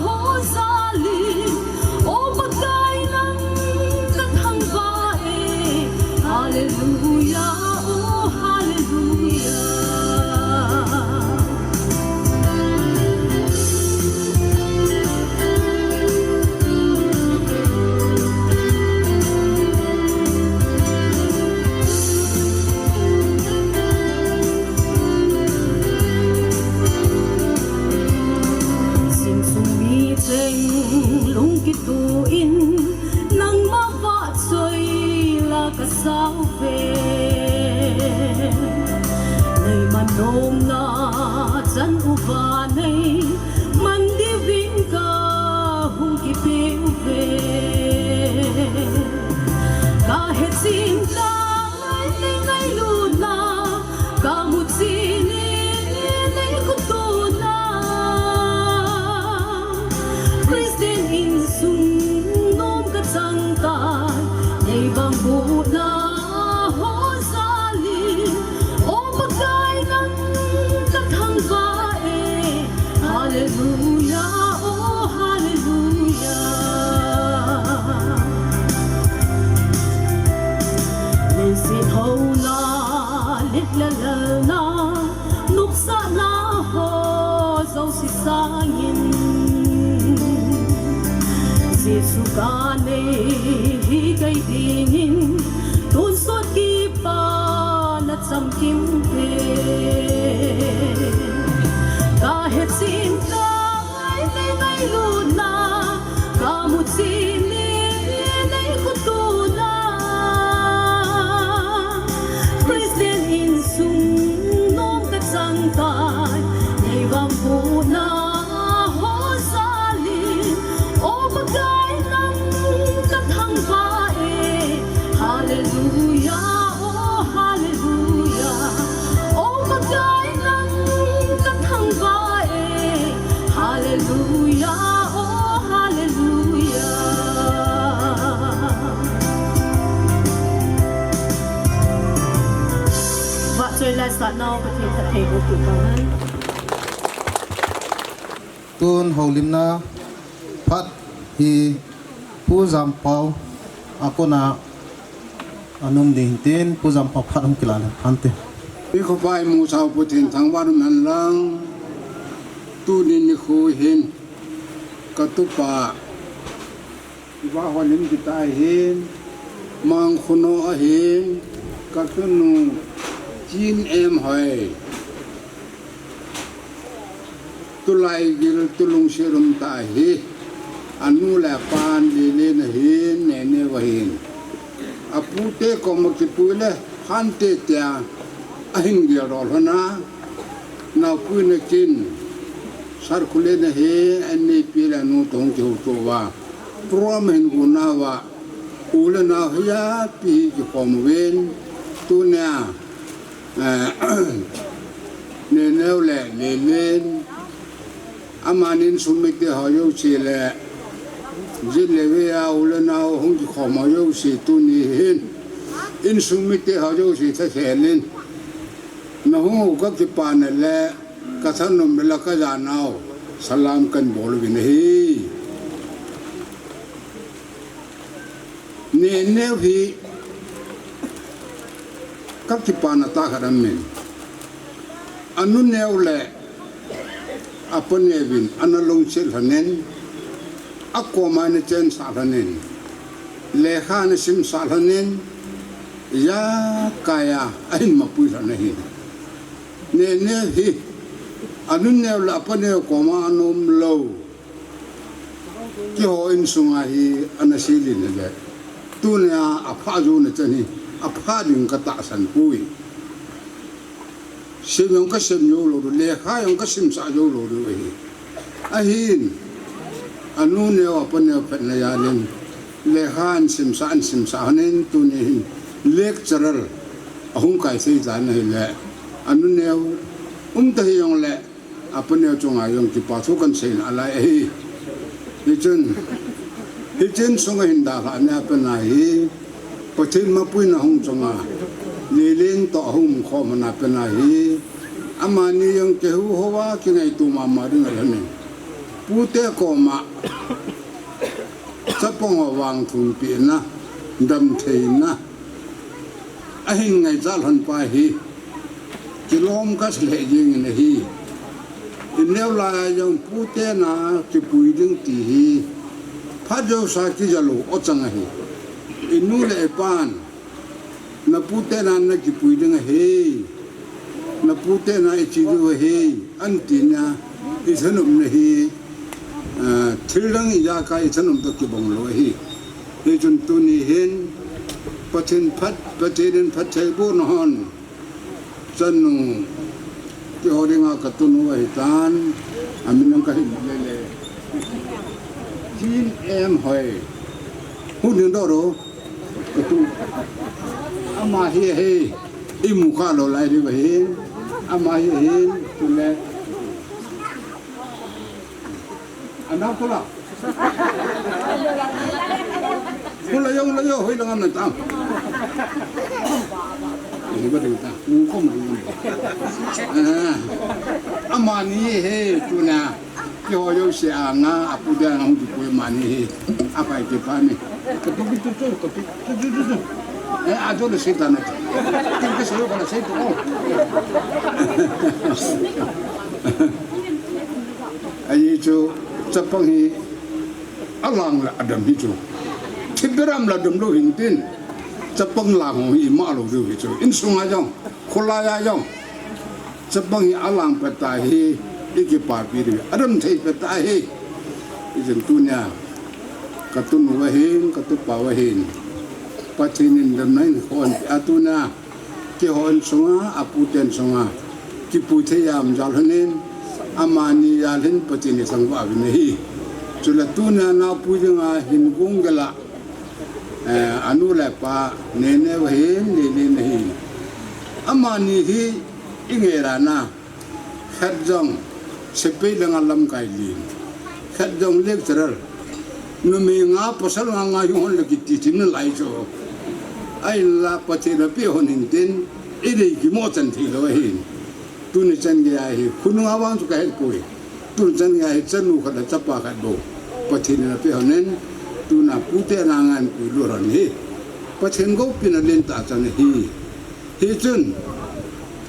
ho jal in, O Pakai nang ka thangvah e. Hallelujah, oh hallelujah. Insung mi cheng lung kituh in, nangma vahchoi la ka sau ve. Nei man nomna chan uva nei man diuvin ka hung kipeuve. Ka hetchen tai, nei ngailutna, ka muchen e, nei khuttona. Christian insung nom ka chang tai, nei vangbohna ho jal in, O Pakai nang ka thangvah e. Hallelujah, oh hallelujah. Leiset houna, lit le lalna, nopsahna ho jouse sangin, Jesu ka nei hi kei dingin, tonsot kipana chamkim e. Ka hetchen tai, nei ngailutna, ka muchen e, nei khuttona. Christian insung nom ka chang tai, nei vangbohna ho jal in, O Pakai nang ka thangvah e. Hallelujah, oh hallelujah. O Pakai nang ka thangvah e. Hallelujah, oh hallelujah. Vahchoi laisah nau Pathen phattheiboh peh tauhen. Tun houlimna phat hi Pu Jampao a kona ana um ding hintin, Pu Jampao phat hung kila leng hante. Ikhopa imu chaupu Pathen thangvah um hen lang. Tuni nikho hin katupa Vahholim Gita ahin, Mangkhuno ahin, katunu Chin Em Hoi, tulai gil tulungset um tah ahi, anu le apa Lelen ahin, Neneo ahin. Apute koma kipui le Phante tia ahin gel lhon a, naopu in akin, Sarkhulen ahi, aneipi le anu toh hung kihouto uva, program ahin gon nauva, u le nao hijapi hi kikhom uvin, tunia, eh, Neneo le Lelen, amani insung mite ho jouse le, jin le vea u le nao hung kikhom ho jouse tuni hin, insung mite ho jouse thakhel in, nahung u kakipana le, kathanom le kajanau, salam kahin bol uvin ahi. Neneo hi kakipana tah khat aumin. Anu neo le apa neovin ana lungset lhonin, akoma ana chensah lhonin, lekha ana simsah lhonin, ijakai a ahin mapui lhon ahi. Neneo hi anu neo le apa neo koma ana umlou. Keiho insunga hi ana silin le, tunia apha jona chan hi, apha ding katahsan poi. Sim jong kasim jou lou diu, lekha jong kasimsah jou lou diu ahi. Ahin, anu neo apa neo phatna jal in, lekha ahin simsah, ahin simsah lhonin tuni hin lecturer ahung kai thei tan ahile, anu neo um ta hijongle, apa neo chunga jong kipa thu kahin sei nalai ahi. Hichun, hichun sunga hin dalhah na pena hi, Pathen mapuina hung chunga, Lelen toh ahung khom na pena hi, amani jong kihou hou a kingaito mama ding ahi. Pute koma, chapang ho vangthumpina, damtheina ahin ngaichat lhon pa hi, kilom kasa lheh jengin ahi. Ineo laiya jong pute na kipui ding ti hi, phat jousa kija lou o chang ahi. Inu le ipan, na pute na nakipui ding ahi, na pute na iche diu ahi, ahin tina, ithanopna hi, ah, thil dang ijakai ithanop toh kibang lou ahi. Hichun tuni hin, Pathen phat, Pathen in phatthei boh nahon, chanu, keiho dinga katunu ahitan, amin jong kahin lele. Chin Em Hoi. Hun hin doh ro. Katu. Ama hi ahi. Imu kha lou lai diu ahin. Ama hi ahin. Tule. Anau kula. Kula jong la jong hoi lang am na ta. Ini ba ding ta. Ku ko ma. Ah. Amani hi tuna. Keiho jouse anga apu dia hung kipui amani hi. Apai kipa ni. Katu katu katu katu katu. Eh, ajo le sei ta na. Kin ke sei ko na sei to. Ahi chu, chapang hi alang le adam hi chu. Thiberam le adam lou hin tin. Chapang lang ho hi ima lou diu hi chu. Insunga jong, kholaiya jong. Chapang hi alang pet ta hi, ikipapi diu. Adam thei pet ta hi. Ijin tunia, katunu ahin, katupa ahin. Pathen in damna in khon atunia. Keiho insunga, aputen sunga, kipui thei a um jal lhonin, amani jal hin Pathen ithangvah uvin ahi. Chule tunia naopui dinga hin gung gela, eh, anu le apa, Nene ahin, Lelen ahin. Amani hi, inge rana. Khat jong, sepai langa lamkai lin. Khat jong lecturer. Numei nga pasal nga nga hung hon le kiti tin lai chu. Ahinla Pathen in apeh hon hin tin, idei kimo chan thei lou ahin. Tuni chan geiya hi, khonunga vang chu kahet poi. Tuni chan geiya hi, chanu khat le chapa khat bou. Pathen in apeh hon in, tuna pute na ngan pui lou hon hi. Pathen goupina lentah chan ahi. Hichun,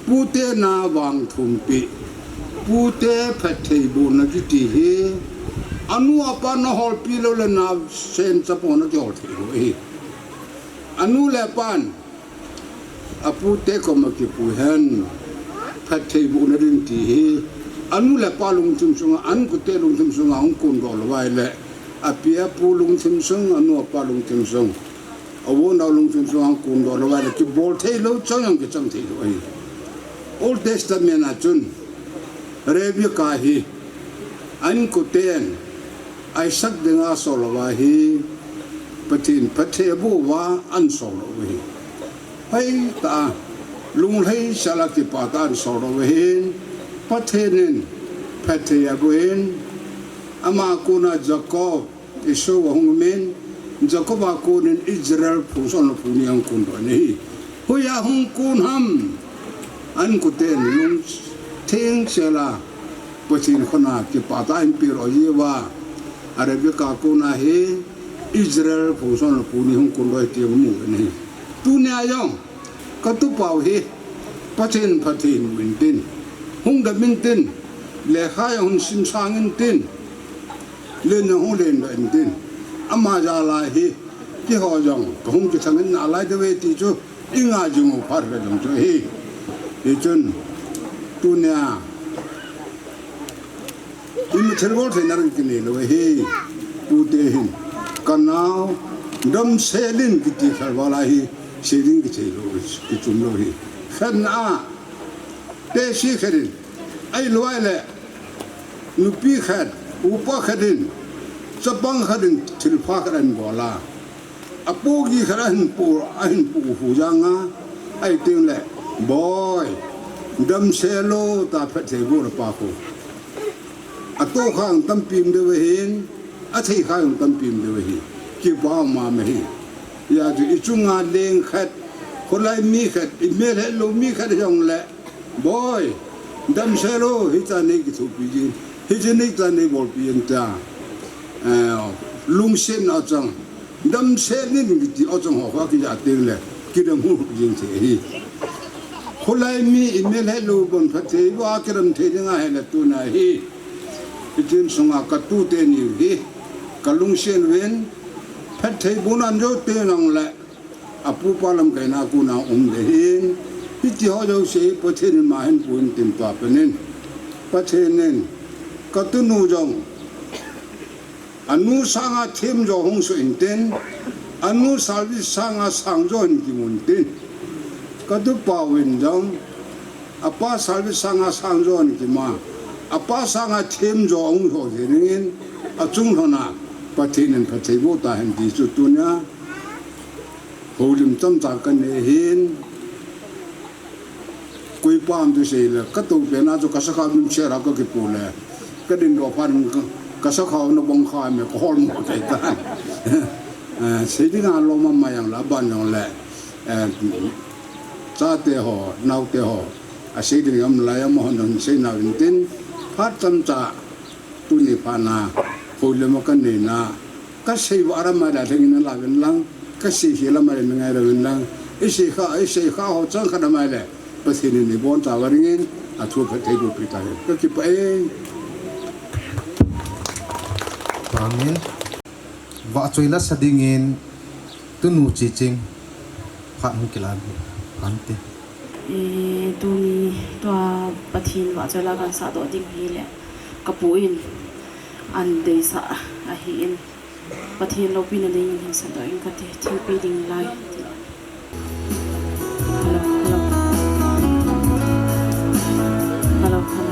pute na vangthumpi, pute phattheibohna kiti hi, anu apa na holpi lou le naosen chapang na kihol thei lou ahi. Anu le apan, apute koma kipui hen, phattheibohna ding ti hi, anu le apa lungthim sunga, ankote lungthim sunga hung kondoh lou vai le, api apu lungthim sung, anu apa lungthim sung. Avo nao lungthim sunga hung kondoh lou vai le kibol thei lou, chang jong kichang thei lou ahi. Old Testament a chun, Rebecca hi, ankoten, Isaac dinga asol uva hi, Pathen, Pathen aboh uva, ahin sol lou ahi. Hoitah a, lunglhai sela kipah tah a ahin sol lou ahin, Pathen in, phatthei aboh in, ama kona Jacob, Esau ahung umin, Jacob a konin Israel phung somle phung ni ahung kondoh in ahi. Hoiya hung kon ham, ankoten lungthim sela, Pathen khut a kipah tah a ahin peh lou jeh uva, a Rebecca kona hi Israel phung somle phung ni hung kondoh ti amu in ahi. Tunia jong, katupau hi, Pathen phatthei boh in tin, hung dam in tin, lekha jong hung simsang in tin, len jong hung lendoh in tin, ama jal a hi, keiho jong, kahung kithang in nalai diu ve ti chu, ingai jing u phat le jong chu ahi. Hichun, tunia, ima thilbol theina ding kinei lou ahi, pute hin. Kanao, damsel in kiti khalval ahi, Sei ding kichei lou, kichum lou hi. Khat na a, tehse khat in, ahilou le, nupi khat, upa khat in, chapang khat in, thilpha khat ahin bol a, apohgih khat ahin pu, ahin pu hu jeng a, ahiteng le, boi, damsel o, tia phattheiboh le pa khu. Atoh kha jong tampi um diu ahin, athei kha jong tampi um diu ahi. Kipa um mama ahi. Hijeh chun ichunga leng khat, kholai mi khat, imel hetlou mi khat jong le, boi, damsel o, hitia nei kithopi jing, hitia nei, tia nei bolpi jing tia. Eh, lungsetna chang. Damsel in kiti o chang ho kha kija teng le, kidam hu jing thei ahi. Kholai mi imel hetlou bon phattheiboh a kidam thei ding ahi le tuna hi. Hiche in sunga katu teni hi, kalungset uvin, phattheibohna ajo teng le, apupa lamkaina a kona um le hin, hiti ho jouse Pathen in ama hin puin tin tua penin. Pathen in, katunu jong, anu sanga themjo hung soh intin, anu service sanga sangjo hin kimun tin. Katupa uvin jong, apa service sanga sangjo hin kimu a, apa sanga themjo hung soh jeng in, achung lhona, Pathen in phattheiboh tahen ti chu tunia, houlim chomcha kanei hin, Koipa ham ti sei le, katou pen a chu kasakhao lim sera kakipu le, kadindoh phat in ka, kasakhao na bong kha me kahol mo kei tan. Eh, sei dinga lom ama jong le, aban jong le, eh, chate ho, naote ho, asei ding um lai amaho jong sei nauvin tin, phat chomcha, tuni phat na, houlim a kanei na, kasei va ram a le lhengin nala uvin lang, kasei hi lam a le ngai uvin lang, isei kha, isei kha ho chang khat a mai le, Pathen in ibonchauva dingin, athu phattheiboh pi tahen. Kakipah e. Amen. Vahchoi la sa dingin, tunu Chiching, phat hung kilan, phat te. Eh, tuni, tua Pathen vahchoi la kahin sahdoh ding hi le, kapu in, ahin deisah ahin. Pathen loupina dingin hin sahdoh inge kati, thilpi ding lai. Hello, hello. Hello, hello.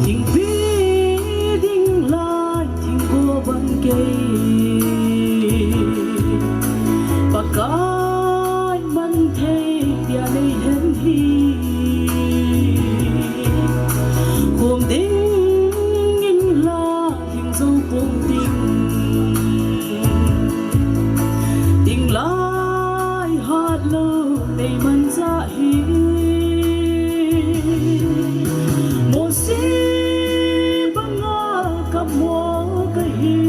Thingpi ding lai, thingpo bang kei. Pakai man thei tia nei hen hi. Khom ding in la, thing jou pong ding. Ding lai hat lou nei man ja hi. Mosi banga kamo kahi.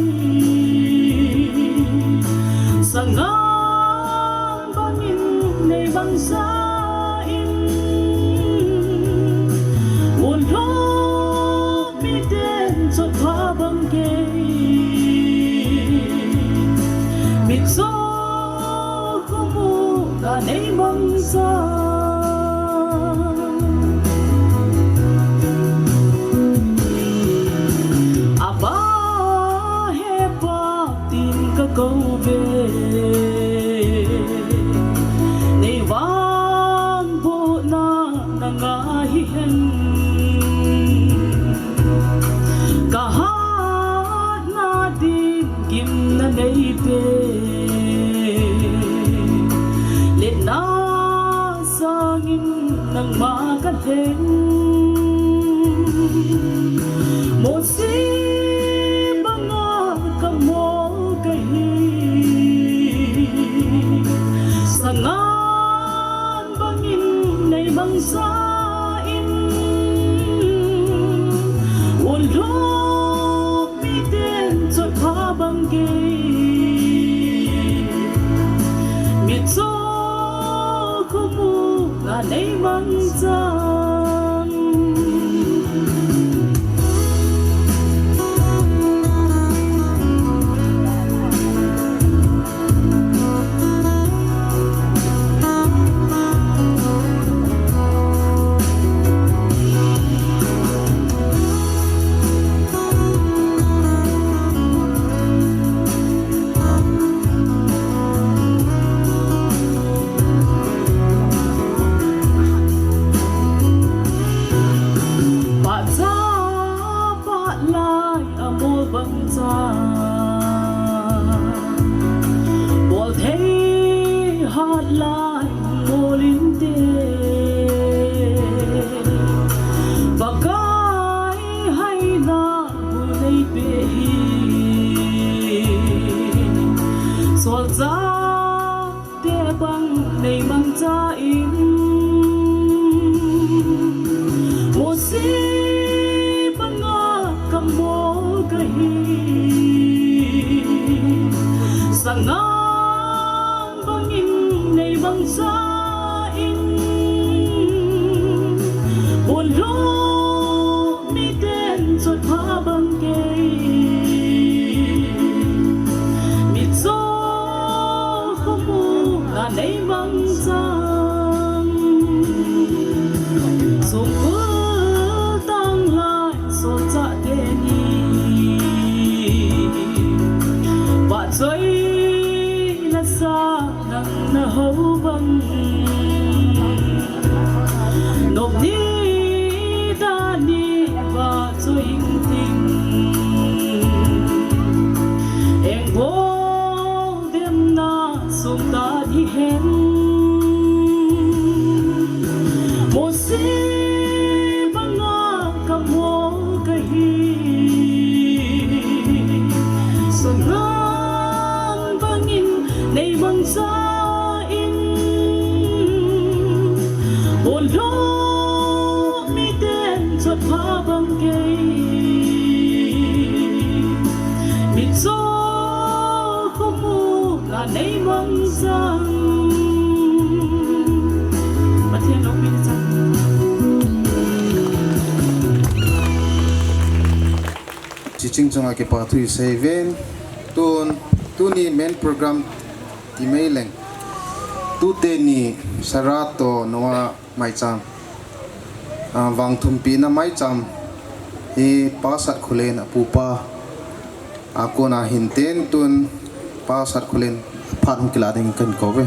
Sangan bangin nei mang sa in. Unlom miten chotpha bang kei. Mitcho khomu kanei mang sa. Apa he pa tin kakou ve. Nei vang bohna nanga hihen. Kahatna ding gimna nei pe. Letna sangin nangma kalheng. Mosi banga kamo kahi. Sangan bangin nei mang sa in. Unlom miten chotpha bang kei. Mitcho khomu kanei mang chang. Nei mangcha in, Mose banga kamol kahi. Sangan bangin nei mangcha in, bolhu miten chotpha bang kei. Mitcho khomu na nei mangchan, songkul tanglai solchah teni, vahchoi lasa nang na hou bang. Nop ni dan ni vahchoi hing ting, engbol demna songtan hihen. Mose banga kamol kahi. Sangan bangin nei mangcha in, bolhu miten chotpha bang kei. Mitcho khomu na nei mangchan, Pathen loupina chang. Chiching chunga kipa thu isei uvin. Tun, tuni main program ti mai leng, tute ni Sarah to Noah maicham, ah, vangthumpina maicham hi Pa Satkholen apupa a kona hintin, tun Pa Satkholen phat hung kila ding kahin kou ve.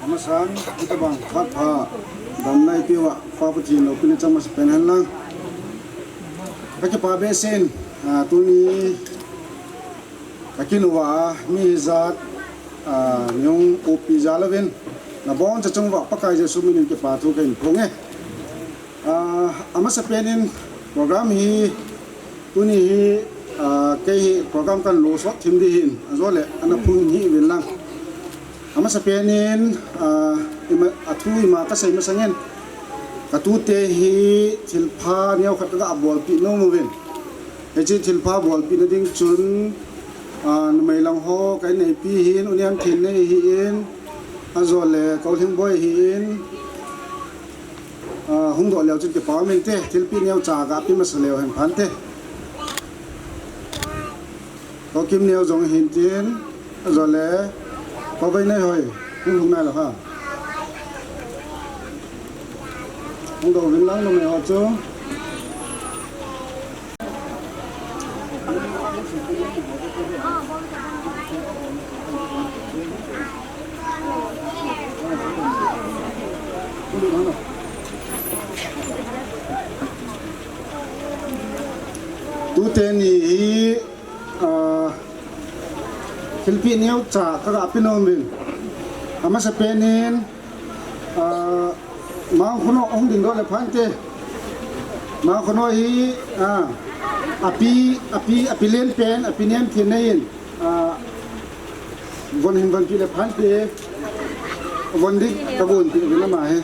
Amasan, hitabang phat pha damna eipeuva Pa Pathen loupina chang masapen hen lang. Kakipa behseh in, ah, tuni kakinuva a mi hijat, ah, nahung upi jal uvin, naboncha chunguva Pakai Jesu minin kipa thu kahin phong e. Ah, amasapen in program hi, tuni hi, ah, kei hi program kahin losot thim ding ahin, ajole ana phung hih uvin lang. Amasapen in, ah, ima, athu ima kasei masangin, katute hi thilpha neokhat kaga bolpeh nom uvin. Hiche thilpha bolpehna ding chun, ah, numei lang ho ka inneipi hin, U Niamthinnei hin, ajole Kolhingboi hin, ah, hungdoh leu chun kipa um inte, thilpeh neocha gape masa leu hen phante. Kokim neo jong hintin, ajole, Koveinei hoi, hung hung nailou ha. Hungdoh uvin lang numei ho chu. Tute ni hi, ah, thilpeh neocha kaga pe nom uvin. Amasapen in, ah, Mangkhono hung dingdoh le phante. Mangkhono hi, ah, api, api, api lenpen, api Niamthinnei in, ah, von hin vonpeh le phante, von ding kagonpeh uvin ama hi.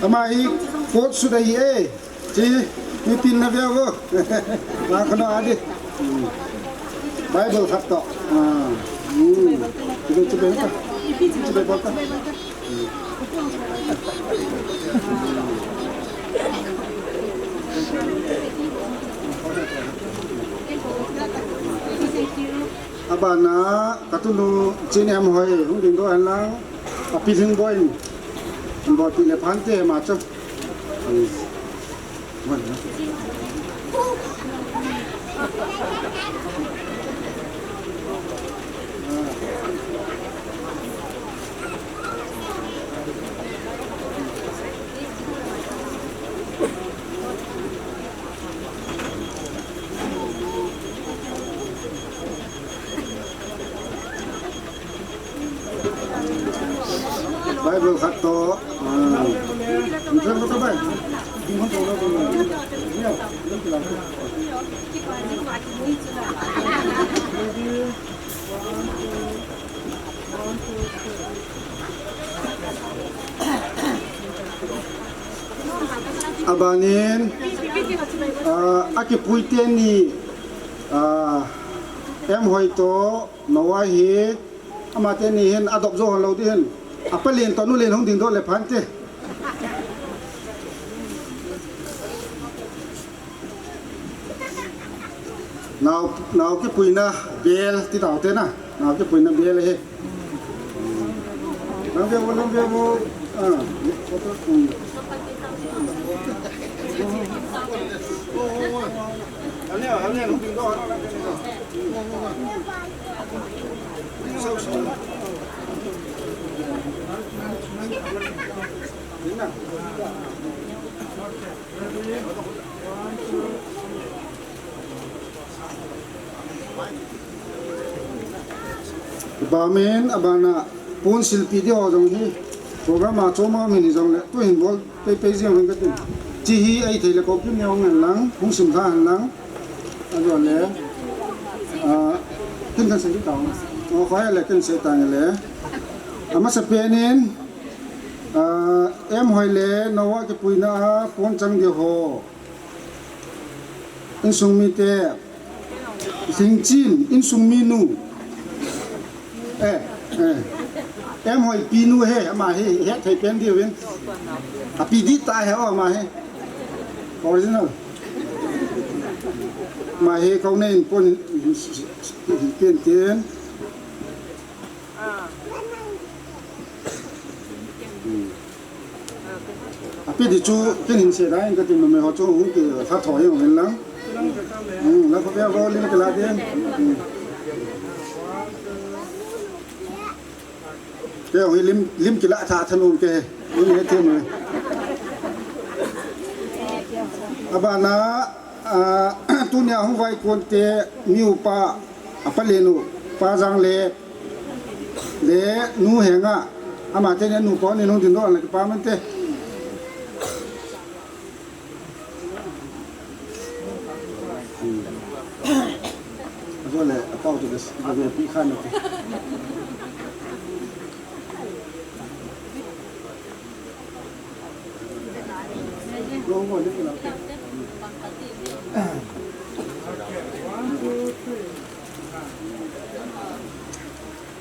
Ama hi coat suit ahi e. Chi, mi tin na vea vo. Mangkhono a di. Hmm. Bible khat toh. Ah. Hmm. Chibai, chibai ta. Chibai bol ta. Hmm. Abana, katunu, Chinhemhoi, hung dingdoh hen lang, api Lhingboi in, bolpeh le phante ama chu. Hmm. Bible khat To, ah, abanin, ah, akipui teni, ah, M Hoi to Noah hi, amateni hin adop jo lou ding hin. Apa len to nu len hung dingdoh le phante. Nao, nao kipuina bel ti tao te na. Nao kipuina bel hi. Lam ve vo, lam ve vo. Ah, photo, um. Bamin, abana, pon silpi di ho jong hi, program a chom a min hi jong le, tu hin bol, pei pei jeng hin ka tin. Chi hi ei thei le ko kim ne hong hen lang, hung sim tha hen lang. Ajo le, ah, kin kan sei ta. O, khoi le kin sei ta le. Amasa penin, ah, M Hoi le, Noah kipuina a, pon chang di ho. Insung mite, Lhingchin, insung minu. Eh, eh. M Hoi pinu he, ama he, he thei pen diuvin. Api di ta he, o, ama he. Original. Ama he, kau nei in pon, pen ten. Hmm. Api di chu kin hin sei dai, ka tin numei ho chu hung ki lha tho jeng hin lang. Hmm, la ko pe vo lim kila din. Hmm. Ke hung lim, lim kila tha tha nun ke. Lim he them. Abana, ah, tunia hung vai kon te miu pa, apa le nu, pa jang le, le nu henga, ama te ne nu pa ni nung din do le pa man te. Hmm. Ajo le, apa tu des, ajo pi khan te.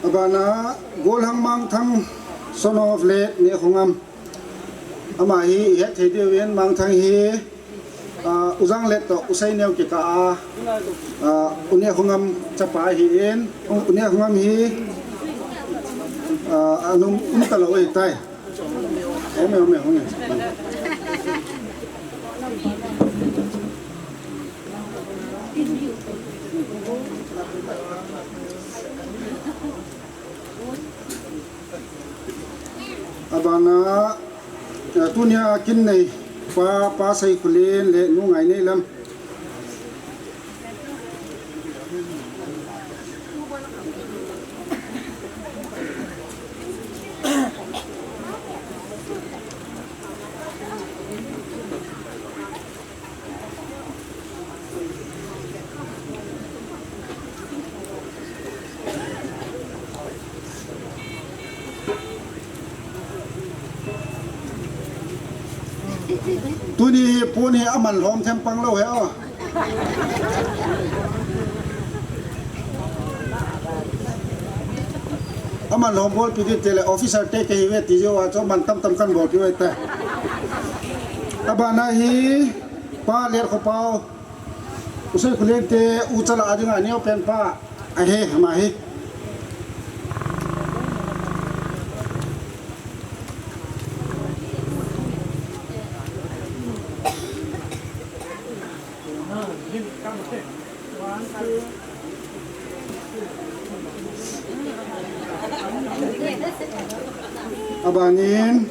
Abana, Golhang Mangthang, son of late Nekhongam. Ama hi, het thei diuvin Mangthang hi, ah, U Janglet to U Seineo kikah a, ah, U Nekhongam chapa ahin, U Nekhongam hi, ah, anung um talou ahitai. Ome, ome, ome. Abana, eh, tunia kin nei pa, pa Seikholen le nu Ngaineilam. Tuni hi pon hi aman lhom them pang lou he o. Aman lhom bolpi di tele officer te kahi ve ti jeh uva chu man tamtam kan bolpi uve te. Abana hi pa Letkhopa u. U Seikholen te u chala a dinga neo pen pa ahi, ama hi. Abanin,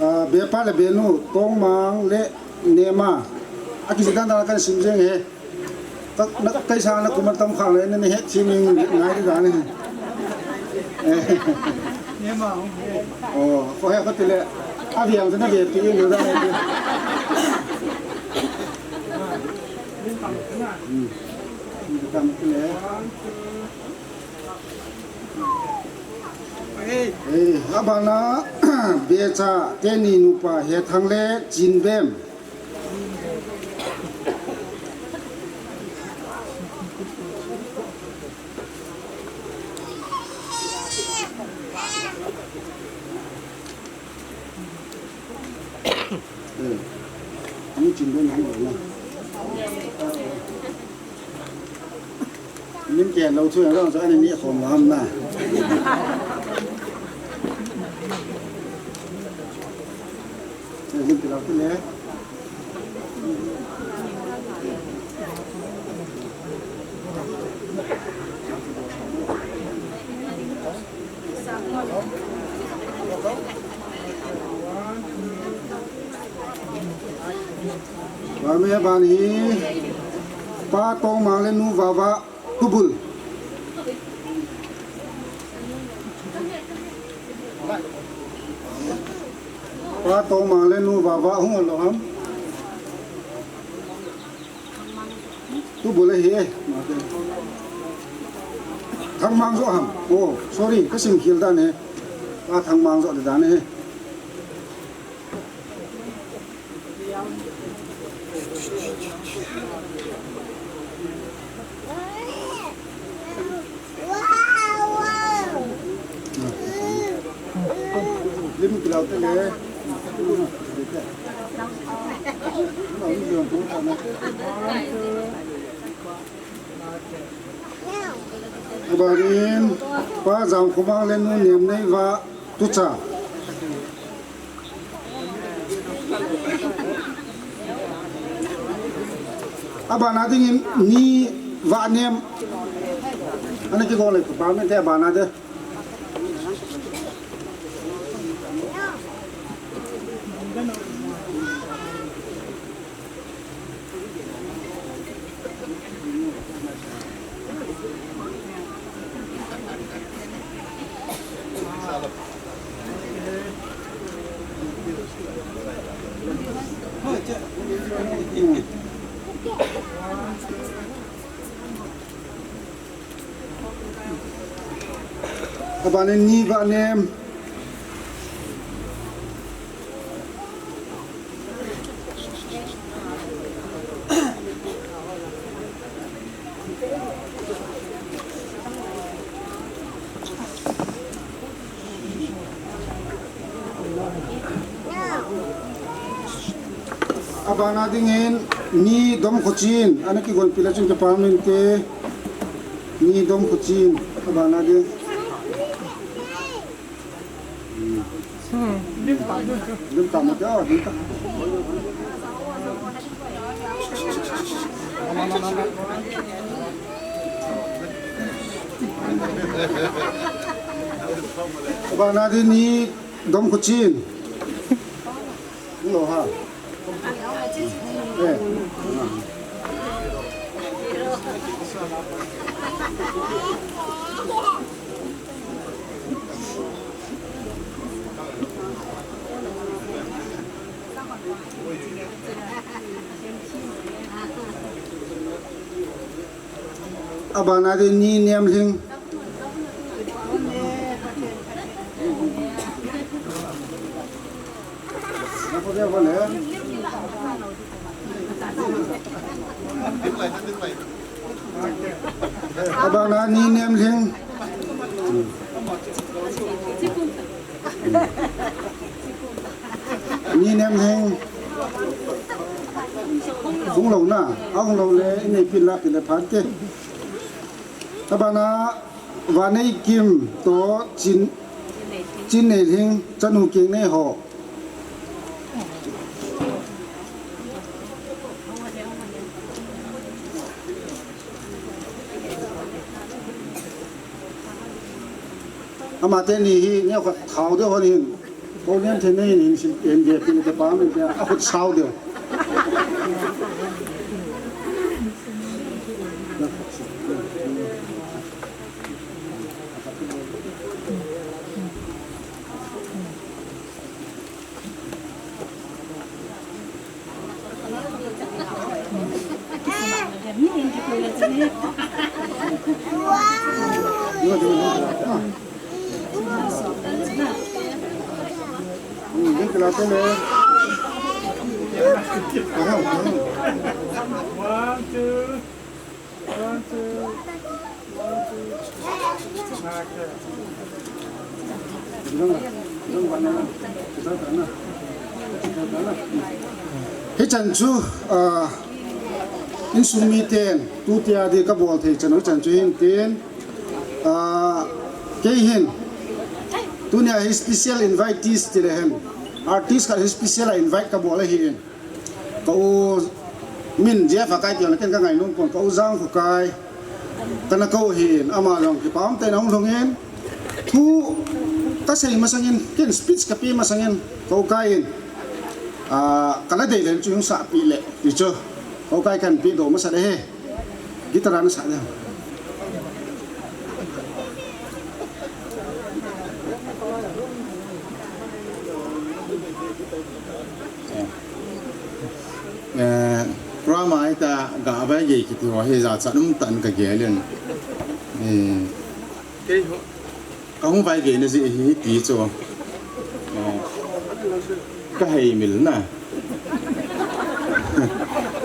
ah, Bepa le Benu, Tongmang le Nema. Akisi dan dan kan sim jeng e. Ka, na, kaisa na kum atam khang le, na, na het si ning ngai di dan e. Eh. Oh, ko he ko tile. Aviang na be ti ni da. Hmm. Ni tam tile. Eh, abana, Becha, teni nupa, Hethang le Chinbem. Eh, ni Chinbem ni na. Min ke lo chu lo chu ani ni khom lam na. Min ke lo chu le. Ba me ban hi Pa Tongmang le Nu Vava. Tubul. Pa Tongmang le Nu Vava hung lo ham. Tubul ahi e. Thangmang jo ham. Oh, sorry, ka sim khel dan e. Pa Thangmang jo dan e. Abanin, Pa Jangkhomang le Nu Nemneiva, Tucha. Abana dingin Ni Vanem. Ana kigong le pa me te abana de. Abanin Ni Vanem. Abana dingin Ni Domkhochin, ana kigon pila chun ke pa min te. Ni Domkhochin, abana ding. Hmm. Lim tam mo te, oh, lim tam. Abana ding Ni Domkhochin. Hello, ha. Eh. Abana ding Ni Nemlhing. Abana Ni Nemlhing. Ni Nemlhing. Hung lo na, a hung lo le, inei pin la pin le phan te. Abana Vaneikim to Chin, Chinneilhing, chanu Kengneiho. Ama teni hi, neo khat thao deu hon hin. Ko lian the nei hin sim en ve pin te pa min te a khut sao deu. Hichan chu, ah, insung miten, tutia di kabol thei chan u chan chu hin tin, ah, kei hin, tunia hi special invitees ti le hen, artist khat hi special a invite kabol ahi in. Ka u min Jeff a kai kiang ken ka ngai nung pon, ka u Jang Khukai. Kana kou hin, ama jong kipa umtah in ahung lhung in. Thu kasei masangin, ken speech kape masangin, ka u Kai in. Ah, kana dei len chu hung sah pi le, ti chu. Ka u Kai kan pe do masa le he. Guitar ana sah le. Eh, program a hita ga vai gei kiti ho hi jachat umtah in ka gel in. Eh, kei ho, ka hung vai gei na ji hi ti chu. Eh, ka hei mil na.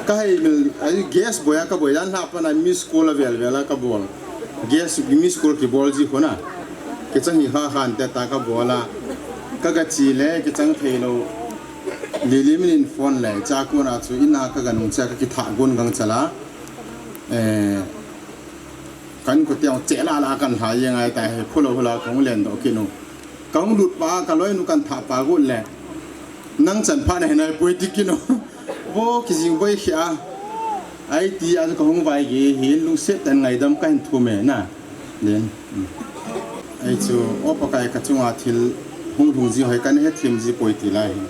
Ka hei mil, ai guest boi a ka boi dan la pa na miss call a vel vel a ka bol. Guest miss call kibol ji khun a. Kichang hi kha khan te ta ka bol a. Ka ga chi le kichang thei lo. Lili min in phone le, cha kuna chu ina ka ganung cha ka kitha gun gang chala. Eh, kan ko tiang che la la kan ha ye ngai ta he, phulo hula kong len do kinu. Kong lut pa ka loi nu kan tha pa gu le. Nang chan pha na he nai poi ti kinu. Bo ki jing boi khia. Ai ti a ka hung vai gi hin lungset tan ngaidam kan thu me na. Len. Ei chu, O Pakai ka chunga thil hung lhung ji hoi kan hethem ji poi ti lai hi.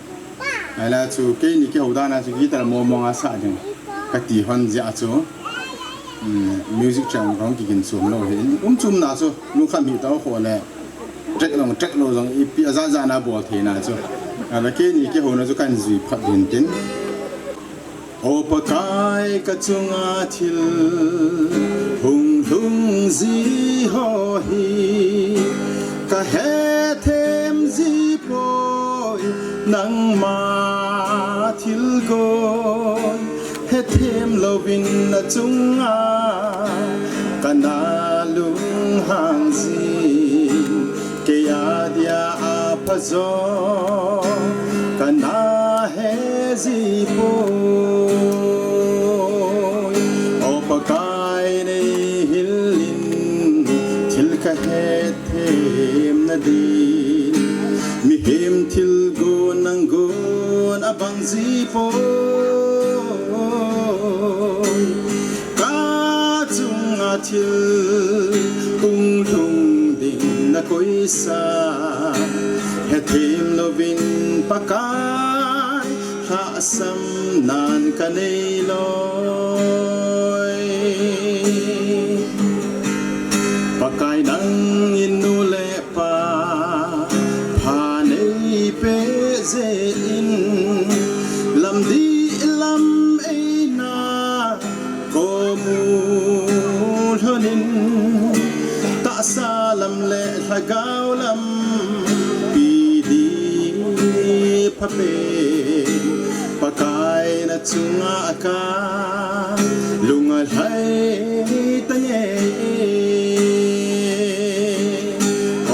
Ai la chu, keini kihou dan a chu guitar mo mo nga sa ding. Ka ti hon ji a chu. Music chang rong ki gin chum lo hi. Um chum na chu, lungkham hi ta kho le. Track long, track lo jong ipi a ja ja na bol thei na chu. Ala keini kihou na chu kan jui phat din tin. O Pakai ka chunga thil hung lhung ji ho hi ka hethem ji poi, nangma thilgon hethem louvin na chunga ka na lunghang ji. Kei a dia a pha jo ka na he ji poi. O Pakai nei hil in thil ka hethem na din. Mihem thilgon nanggon a bang ji poi. Ka chunga thil hung lhung ding na koisa. Hethem louvin Pakai lhasam nan ka nei loi. Pakai nangin nu le pa pha nei pe jeh in lam dih lam eina ko mu lhonin tahsa lam le lhagao lam pi dih pha pen Pakai na chunga ka lung a lhai ta nge.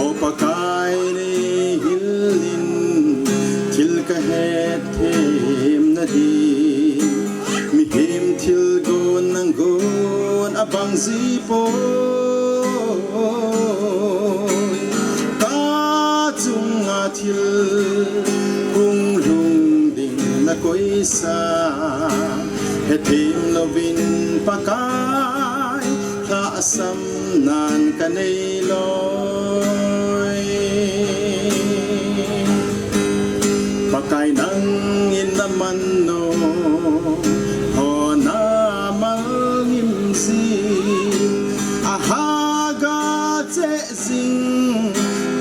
O Pakai nei hil in thil ka hethem na din. Mihem thilgon nanggon a bang ji poi. Ka chunga thil hung lhung ding na koisa. Hethem louvin Pakai lhasam nan ka nei loi. Pakai nangin na man nom ho na mal ngim ji. A haga che jing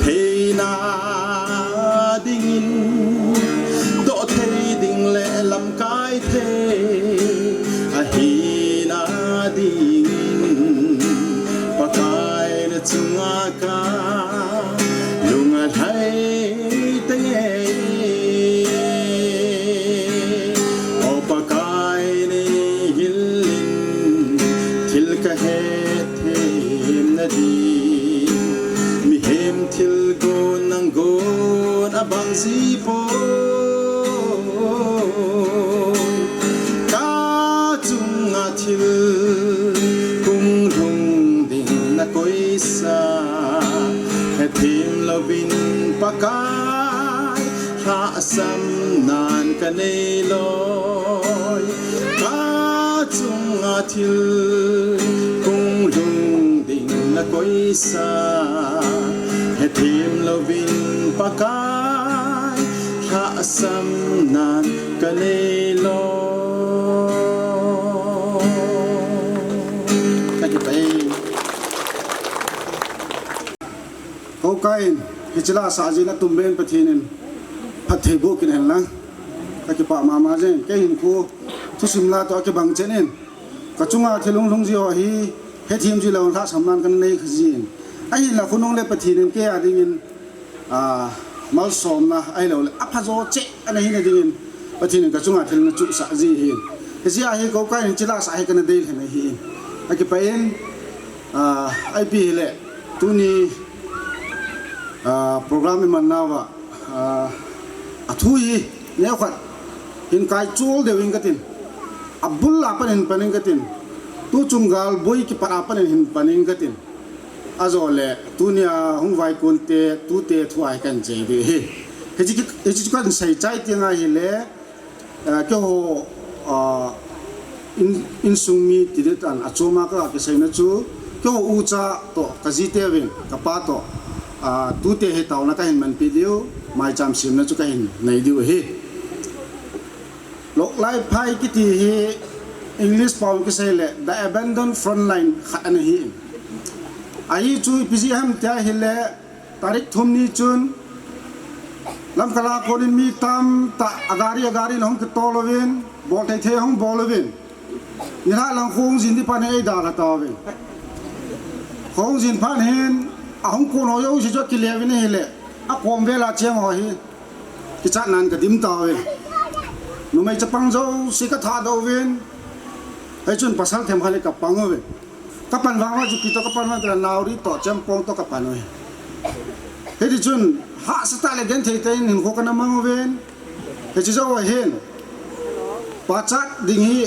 theina dingin, doh thei ding le lamkai thei ahina dingin, Samnan ka nei loi, ka chunga thil hung lhung ding na koisa, hethem louvin Pakai, lhahsamnan ka nei loi. Ka kipah e. Kou Kain, hiche la sah jeh in atum ben Pathen in phatthei boh kit hen lang. Ka kipah mama jeng, kei hin khu thusim la toh akibang chen in, ka chunga thil hung lhung ji ho hi, hethem ji lou, lhahsamnan kana nei kha jin. Ahinla khonung le Pathen in kei a dingin, a, malsomna ahilou le aphajo cheh ana hina dingin Pathen in ka chunga thil ana chuhsah ji ahin. Hijeh a hi Kou Kain, hiche la sah hi kana dei lhen ahin. Akipah in, a, ipi hile, tuni, a, program iman nauva, a, athu hi neokhat hin kai chol deu in katin, abul a pat in hin pan in katin, tuchung gal boi kipat a pat in hin pan in katin. Ajole tunia hung vaikon te, tute thu a hi kahin chei ding ahi. Hiche, hiche chu kahin sei chai teng ahile, eh, keiho, ah, in, insung mi ti ding tan achom a ka kiseina chu, keiho ucha toh, ka jiteuvin, ka pa toh, ah, tute hi taona kahin manpi diu, maicham semna chu kahin nei diu ahi. Loklaiphai kiti hi English pao kisei le the abandoned front line khat ana hi. Ahi chu ipi jeh ham tia hile, tarik thum ni chun Lamka la konin mi tamtah a gari a gari in ahung kitol uvin, bol thei thei ahung bol uvin. Nilhah lang kho hung jin ding phat in eidalha tauvin. Kho hung jin phat hin ahung kon ho jouse chu akile uvin ahile, akom vel a cheng ho hi kichatnan kadim tauve. Numei chapang jouse kathahdoh uvin. Hichun pasal themkhat hi kapang uve. Kapan vang uva chu kei toh kapan uva, naori toh, chempong toh kapan uve. Hitichun hahsatah le genthei tah in hinkho kana mang uvin. Hiche jou a hin pachat ding hi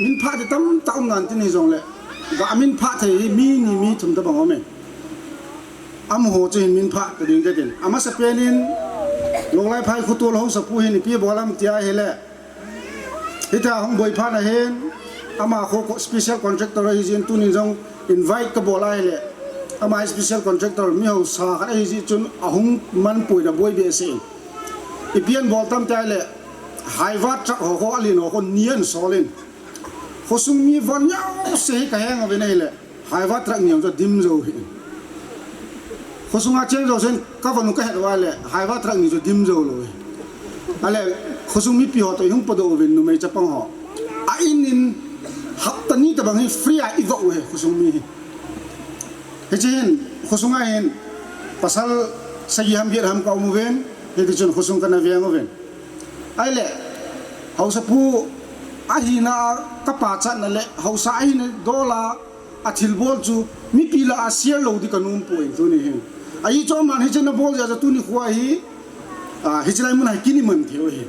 minphah ding tamtah um nan tin hijongle, ga minphah thei hi mi ni mi thum tobang aume. Amaho chu hin minphah ta ding katin. Amasapen in Loklaiphai khotol hausapu hin ipi bol ham tia hile, hitia hung boi phat na hin, ama khu special contractor ahijeh in tunin jong invite kabol ahile, ama special contractor mi hausa khat ahijeh chun ahung manpoina boi behseh in. Ipi abol tam tia hile, Hiva truck ho khu, alen ho khu ni ana sol in, khosung mi von jouse hi kaheng uvin ahile, Hiva truck ni jong chu adim jou ahi. Khosunga cheng jousen kavon u kahet uva le, Hiva truck ni chu adim jou lou ahi. Ale, khosung mipi ho toh ihung podoh uvin, numei chapang ho, a in in hapta ni tobang hi free a ivoh u ahi khosung mi hi. Hiche hin khosunga hin pasal sagi ham get ham kaum uvin, hitichun khosung kana veng uvin. Ahile, hausapu ahina a kapachatna le hausa ahina dol a athilbol chu mipi lah a share lou ding kanompoi tuni hin. Ahi chu aman hiche ana bol jeh a chu tuni khoa hi, a, hiche lai mun a hi kin iman thei u ahi.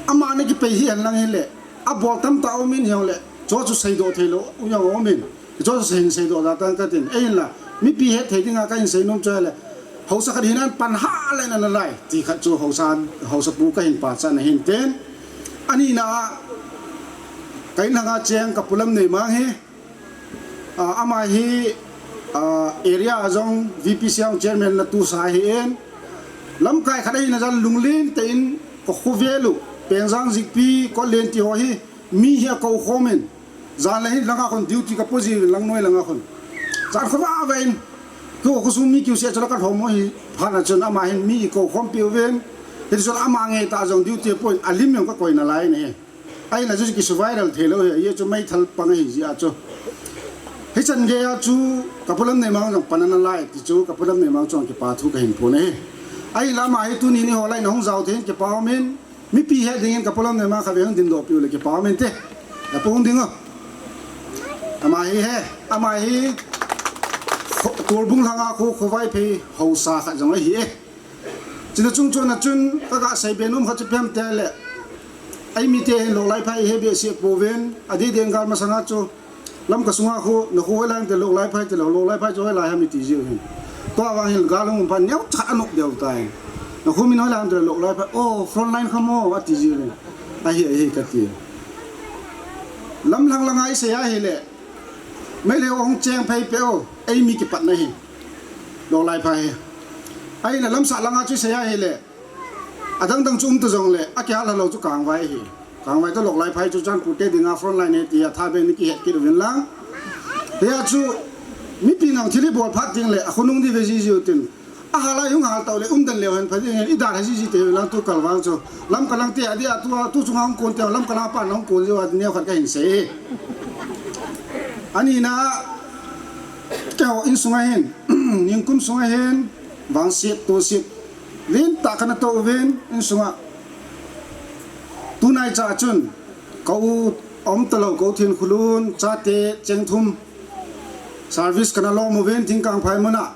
Aman akipei hihen lang hile, abol tamtah aumin hijongle, chu chu seidoh theilou u jong aumin. Chu chu hin seidoh da tan katin. Ahinla, mipi hetthei dinga kahin seinom chu ahile, hausa khat hinan pan hah le nalai ti khat chu hausa, hausapu kahin pachatna ahin tin. Anina a, ka inlhanga cheng ka Pu Lamneimang hi, a, ama hi, a, area a jong VPC a jong chairman na tusa ahin, lamkai khat ahina jal lunglen tah in ka khovel u, Penjang, Jikpi, Kotlen ti ho hi, mi hi akou khom in, jan le hin langa khun duty kapo jiuvin, Langnoi langa khun. Jan khovah vah in, keiho khosung mi kiuseh chu la kalhom u hi phat na chun ama hin mi eikou khompi uvin, hitichun ama ngeitah jong duty apo in, alim jong kakoi nalai in ahi. Ahinla chu kisu viral theilou ahi, ahi chu meithal pang ahijeh a chu. Hichan geiya chu ka Pu Lamneimang jong pan analai ti chu, ka Pu Lamneimang chunga kipa thu kahin phon ahi. Ahinla ama hi tuni ni ho lai in ahung jao thei in kipa umin, mipi het dingin ka Pu Lamneimang khatvei hung dingdoh piu le kipa umin te. Ka Pu hung ding o. Ama hi he, ama hi Kho-, Torbung lhanga khu kho Vaiphei hausa khat jong ahi e. Chuna chung chon a chun kaga seibe nom khat chu ipi ham tia le, eimite hin Loklaiphai ihet behseh pouvin, adeh deh in gal masanga chu Lamka sunga khu, nakho hoilai ham ti, Loklaiphai tilou, Loklaiphai chu hoilai ham iti jiu hin. Tua vang hin gal hung um phat neocha anop deu tai. Nakho min hoilai ham tile Loklaiphai, o, frontline kha mo, ati jiuvin. Ahi, ahi, kati. Lamlhang langa isei ahile, Meitei ho hung cheng phei peh o, eimi kipatna hi. Loklaiphai hi. Ahinla lamsah langa chu isei ahile, adangdang chu umta jongle, akihal lou chu Kangvai ahi. Kangvai toh Loklaiphai chu Churachandpur te dinga frontline ahi tia thaben kihet kit uvin lang. Hia chu mipi nang thil ibol phat tengle, akhonung diu ve jiji utin. Ahal a ihung hal tah ule umden leu hen pha ding hen, idalha jiji teu lang tu kal vang chu. Lamka lang te adia tu, tu chunga hung kon te, Lamka lang a pat na hung kon jiu a neokhat kahin sei. Anina, keiho insunga hin, nikum sunga hin, vangset, toset lentah kana toh uvin, insunga. Tunaicha chun, ka u umtalou, ka u Thinkholun, chate cheng thum, service kana lom uvin, Thingkangphai muna.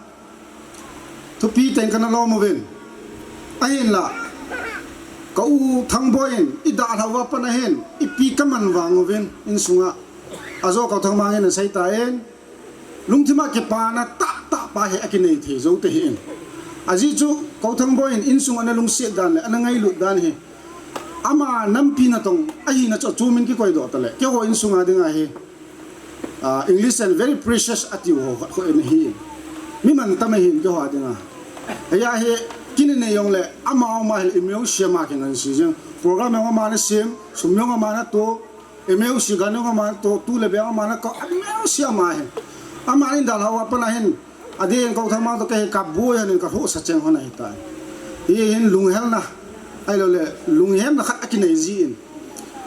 Thupi teng kana lom uvin. Ahinla, ka u Thangboi in, idalha uva pat ahin, ipi kaman vang uvin, insunga. Ajo ka u Thangboi in asei tan, lungthima kipana tahtah pa hi akinei thei jou te ahin. Ajeh chu, ka u Thangboi in, insung ana lungset dan le, ana ngailut dan hi. Ama nampi natong, ahina chu achumin kikoidoh tale. Keiho insunga dinga hi. Ah, English and very precious atiu ho, ho, ho, ahi. Mi mantam ahin keiho dinga. Hia hi, kinei nei jongle, ama, ama hi, imeu siama kingan si jeng. Program ama nasem, sum jong ama nato, imeu si gan jong ama nato, tu le be ama nako, imeu siama hi. Ama in dalha uva pat ahin, adeh in ka u Thangboi toh kei hi kaboi ahin kalhohsa cheng hon ahitai. Hi hin lunghelna, ahilouleh, lunghelna khat akinei jin.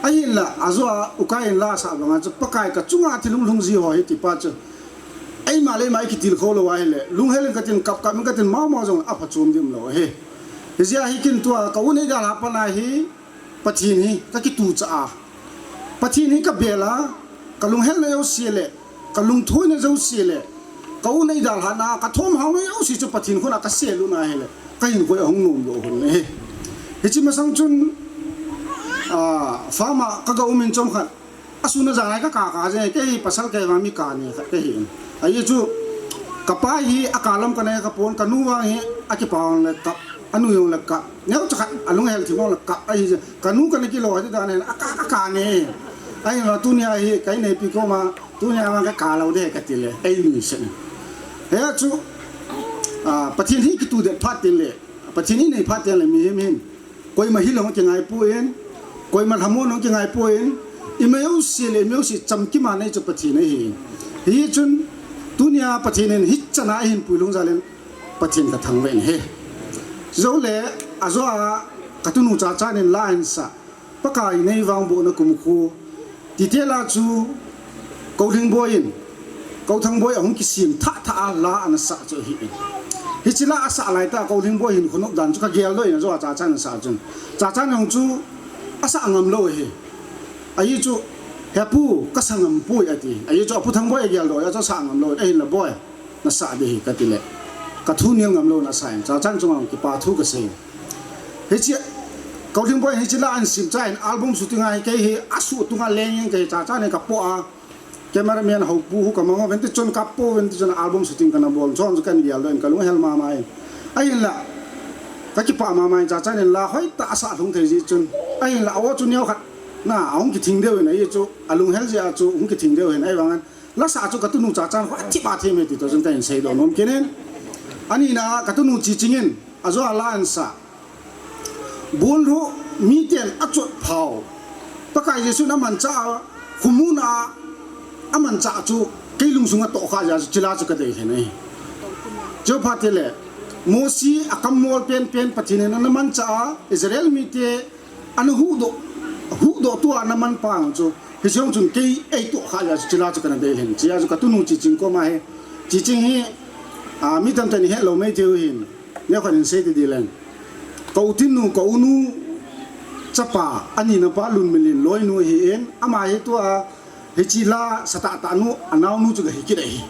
Ahinla, ajo a, ukai in la asah banga chu, Pakai ka chunga thil hung lhung ji ho hi tipa chu. Eima le eima ikitilkhou lou ahile, lunghel in katin, kap kap in katin, mao mao jong aphachom ding umlou ahi. Hijeh a hi kin tua, ka u in eidalha pat ahi, Pathen hi kakitucha a. Pathen hi kabel a, kalunghelna jouse le, kalungthoina jouse le, ka u in eidalhana, kathom haona jouse chu Pathen khut a kaselut na ahile, kahinkho ahung nomdoh hon ahi. Hiche masang chun, ah, farm a kaga um in chomkhat, asun ajan a hi kaka ka jeng, kei hi pasal kei vang mi kane khat kahi in. Ajeh chu, kapa hi akap lam kanei kapon, kanu vang hi akipah le kap, anu jong le kap. Neocha khat alunghel thim le kap ahi jeh. Kanu kana kilo ahi dan ahin, aka, akane. Ahinla tunia hi, ka inneipi koma, tunia vang kaka lou ding kati le, eimi se. Hia chu, ah, Pathen hi kitudet phat tengle, Pathen inei phat tengle, mihem hin. Koima hil hung kingai poi, koima lhamon hung kingai poi, imeu se le, imeu se chamkim a nei chu Pathen ahi. Hichun, tunia Pathen in hichan a eihin puilhung jal in, Pathen kathangvah in ahi. Chule, ajo a, katunu Chachan in la ahin sah. Pakai neivangbohna kumkho. Titela chu, Kouthingboi in, Kouthangboi ahung kisem thah thah a la ana sah chu ahi. Hiche la asah laitah, Kouthingboi hin khonop dan chu kageldoh in ajo a Chachan in asah chun. Chachan jong chu asah ngamlou ahi. Ajeh chu, He pu, kasa ngam poi ati. Ajeh chu Apu Thangboi ageldoh, ajeh chu asah ngamlou, ahinla boi. Nasah ding ahi kati le. Kathu nil ngamlou nasah in. Chachan chunga kipathu kasei. Hiche, Kouthingboi hiche la ahin sem chai in album shooting a hi kei hi asuh tunga leng in kei Chachan in kapoh a. Cameraman ho pu hu kamang uvin tichun kapoh uvin tichun album shooting kana bol. Chon chu kana geldoh in kalunghel mama in. Ahinla. Kakipah mama in Chachan in la hoitah asah lhung thei jeh chun. Ahinla awo chu neokhat. Na, ahung kithing deu in ajeh chu. Alunghel jeh a chu hung kithing deu in ahivangin. Lasa chu katunu Chachan kho athip a thim e ti toh chun kahin seidoh nom kit in. Anina katunu Chiching in, ajo a la ahin sah. Bulhu miten achot phau. Pakai Jesun amanchah a, khomuna amanchah chu, kei lungsunga tohkha jeh a chu, chila chu kadei lheh e. Chuphat tile, Mosi akamol penpen Pathen in ana manchah a, Israel mite, ana huhdoh, huhdoh tua ana manpa chu. Hiche jong chun kei eitohkha jeh a chu chila chu kana dei lheh. Chea chu katunu Chiching koma hi. Chiching hi, a, mi tamtah in hetlou maithei u hin. Neokhat in sei ti ding leng. Ka u Thinnu, ka u nu chapa, anina pa Lunmilin loinu ahin. Ama hi tua, hiche la satahtah nu, anaonu chu kahi kit ahi.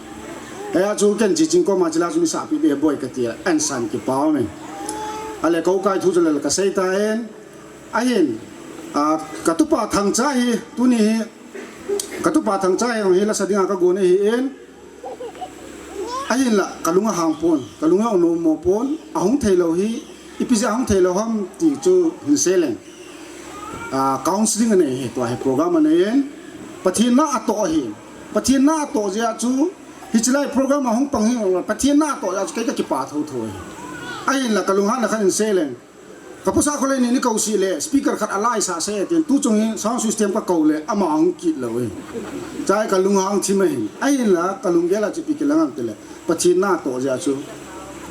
Hia chu ken Chiching koma chila chu mi sahpi ding boi kati a, ahin san kipah umin. Ale ka u Kaithu chu le kasei tan. Ahin, a, katupa Thangcha hi, tuni hi, katupa Thangcha hi, hung hi lasa dinga kagon ahin, ahinla, kalung ahang pon, kalung anom mo pon, ahung theilou hi, Ipi jeh a hung thei lou ham ti chu hin sei leng. Ah, counseling anei hi, tua hi program anei in. Pathen na atoh ahi. Pathen na atoh jeh a chu, hiche lai program a hung pang hi, Pathen na atoh jeh a chu kei ka kipa thotho ahi. Ahinla ka lunghanna khat hin sei leng. Ka pu Sahkhole ni ni kou sih le, speaker khat alai sah seh tin, tu chung hi sound system ka kou le, ama hung kit lou ahi. Chai ka lunghang thim ahi. Ahinla, ka lunggel a chu ipi kilang ham tile. Pathen na atoh jeh a chu,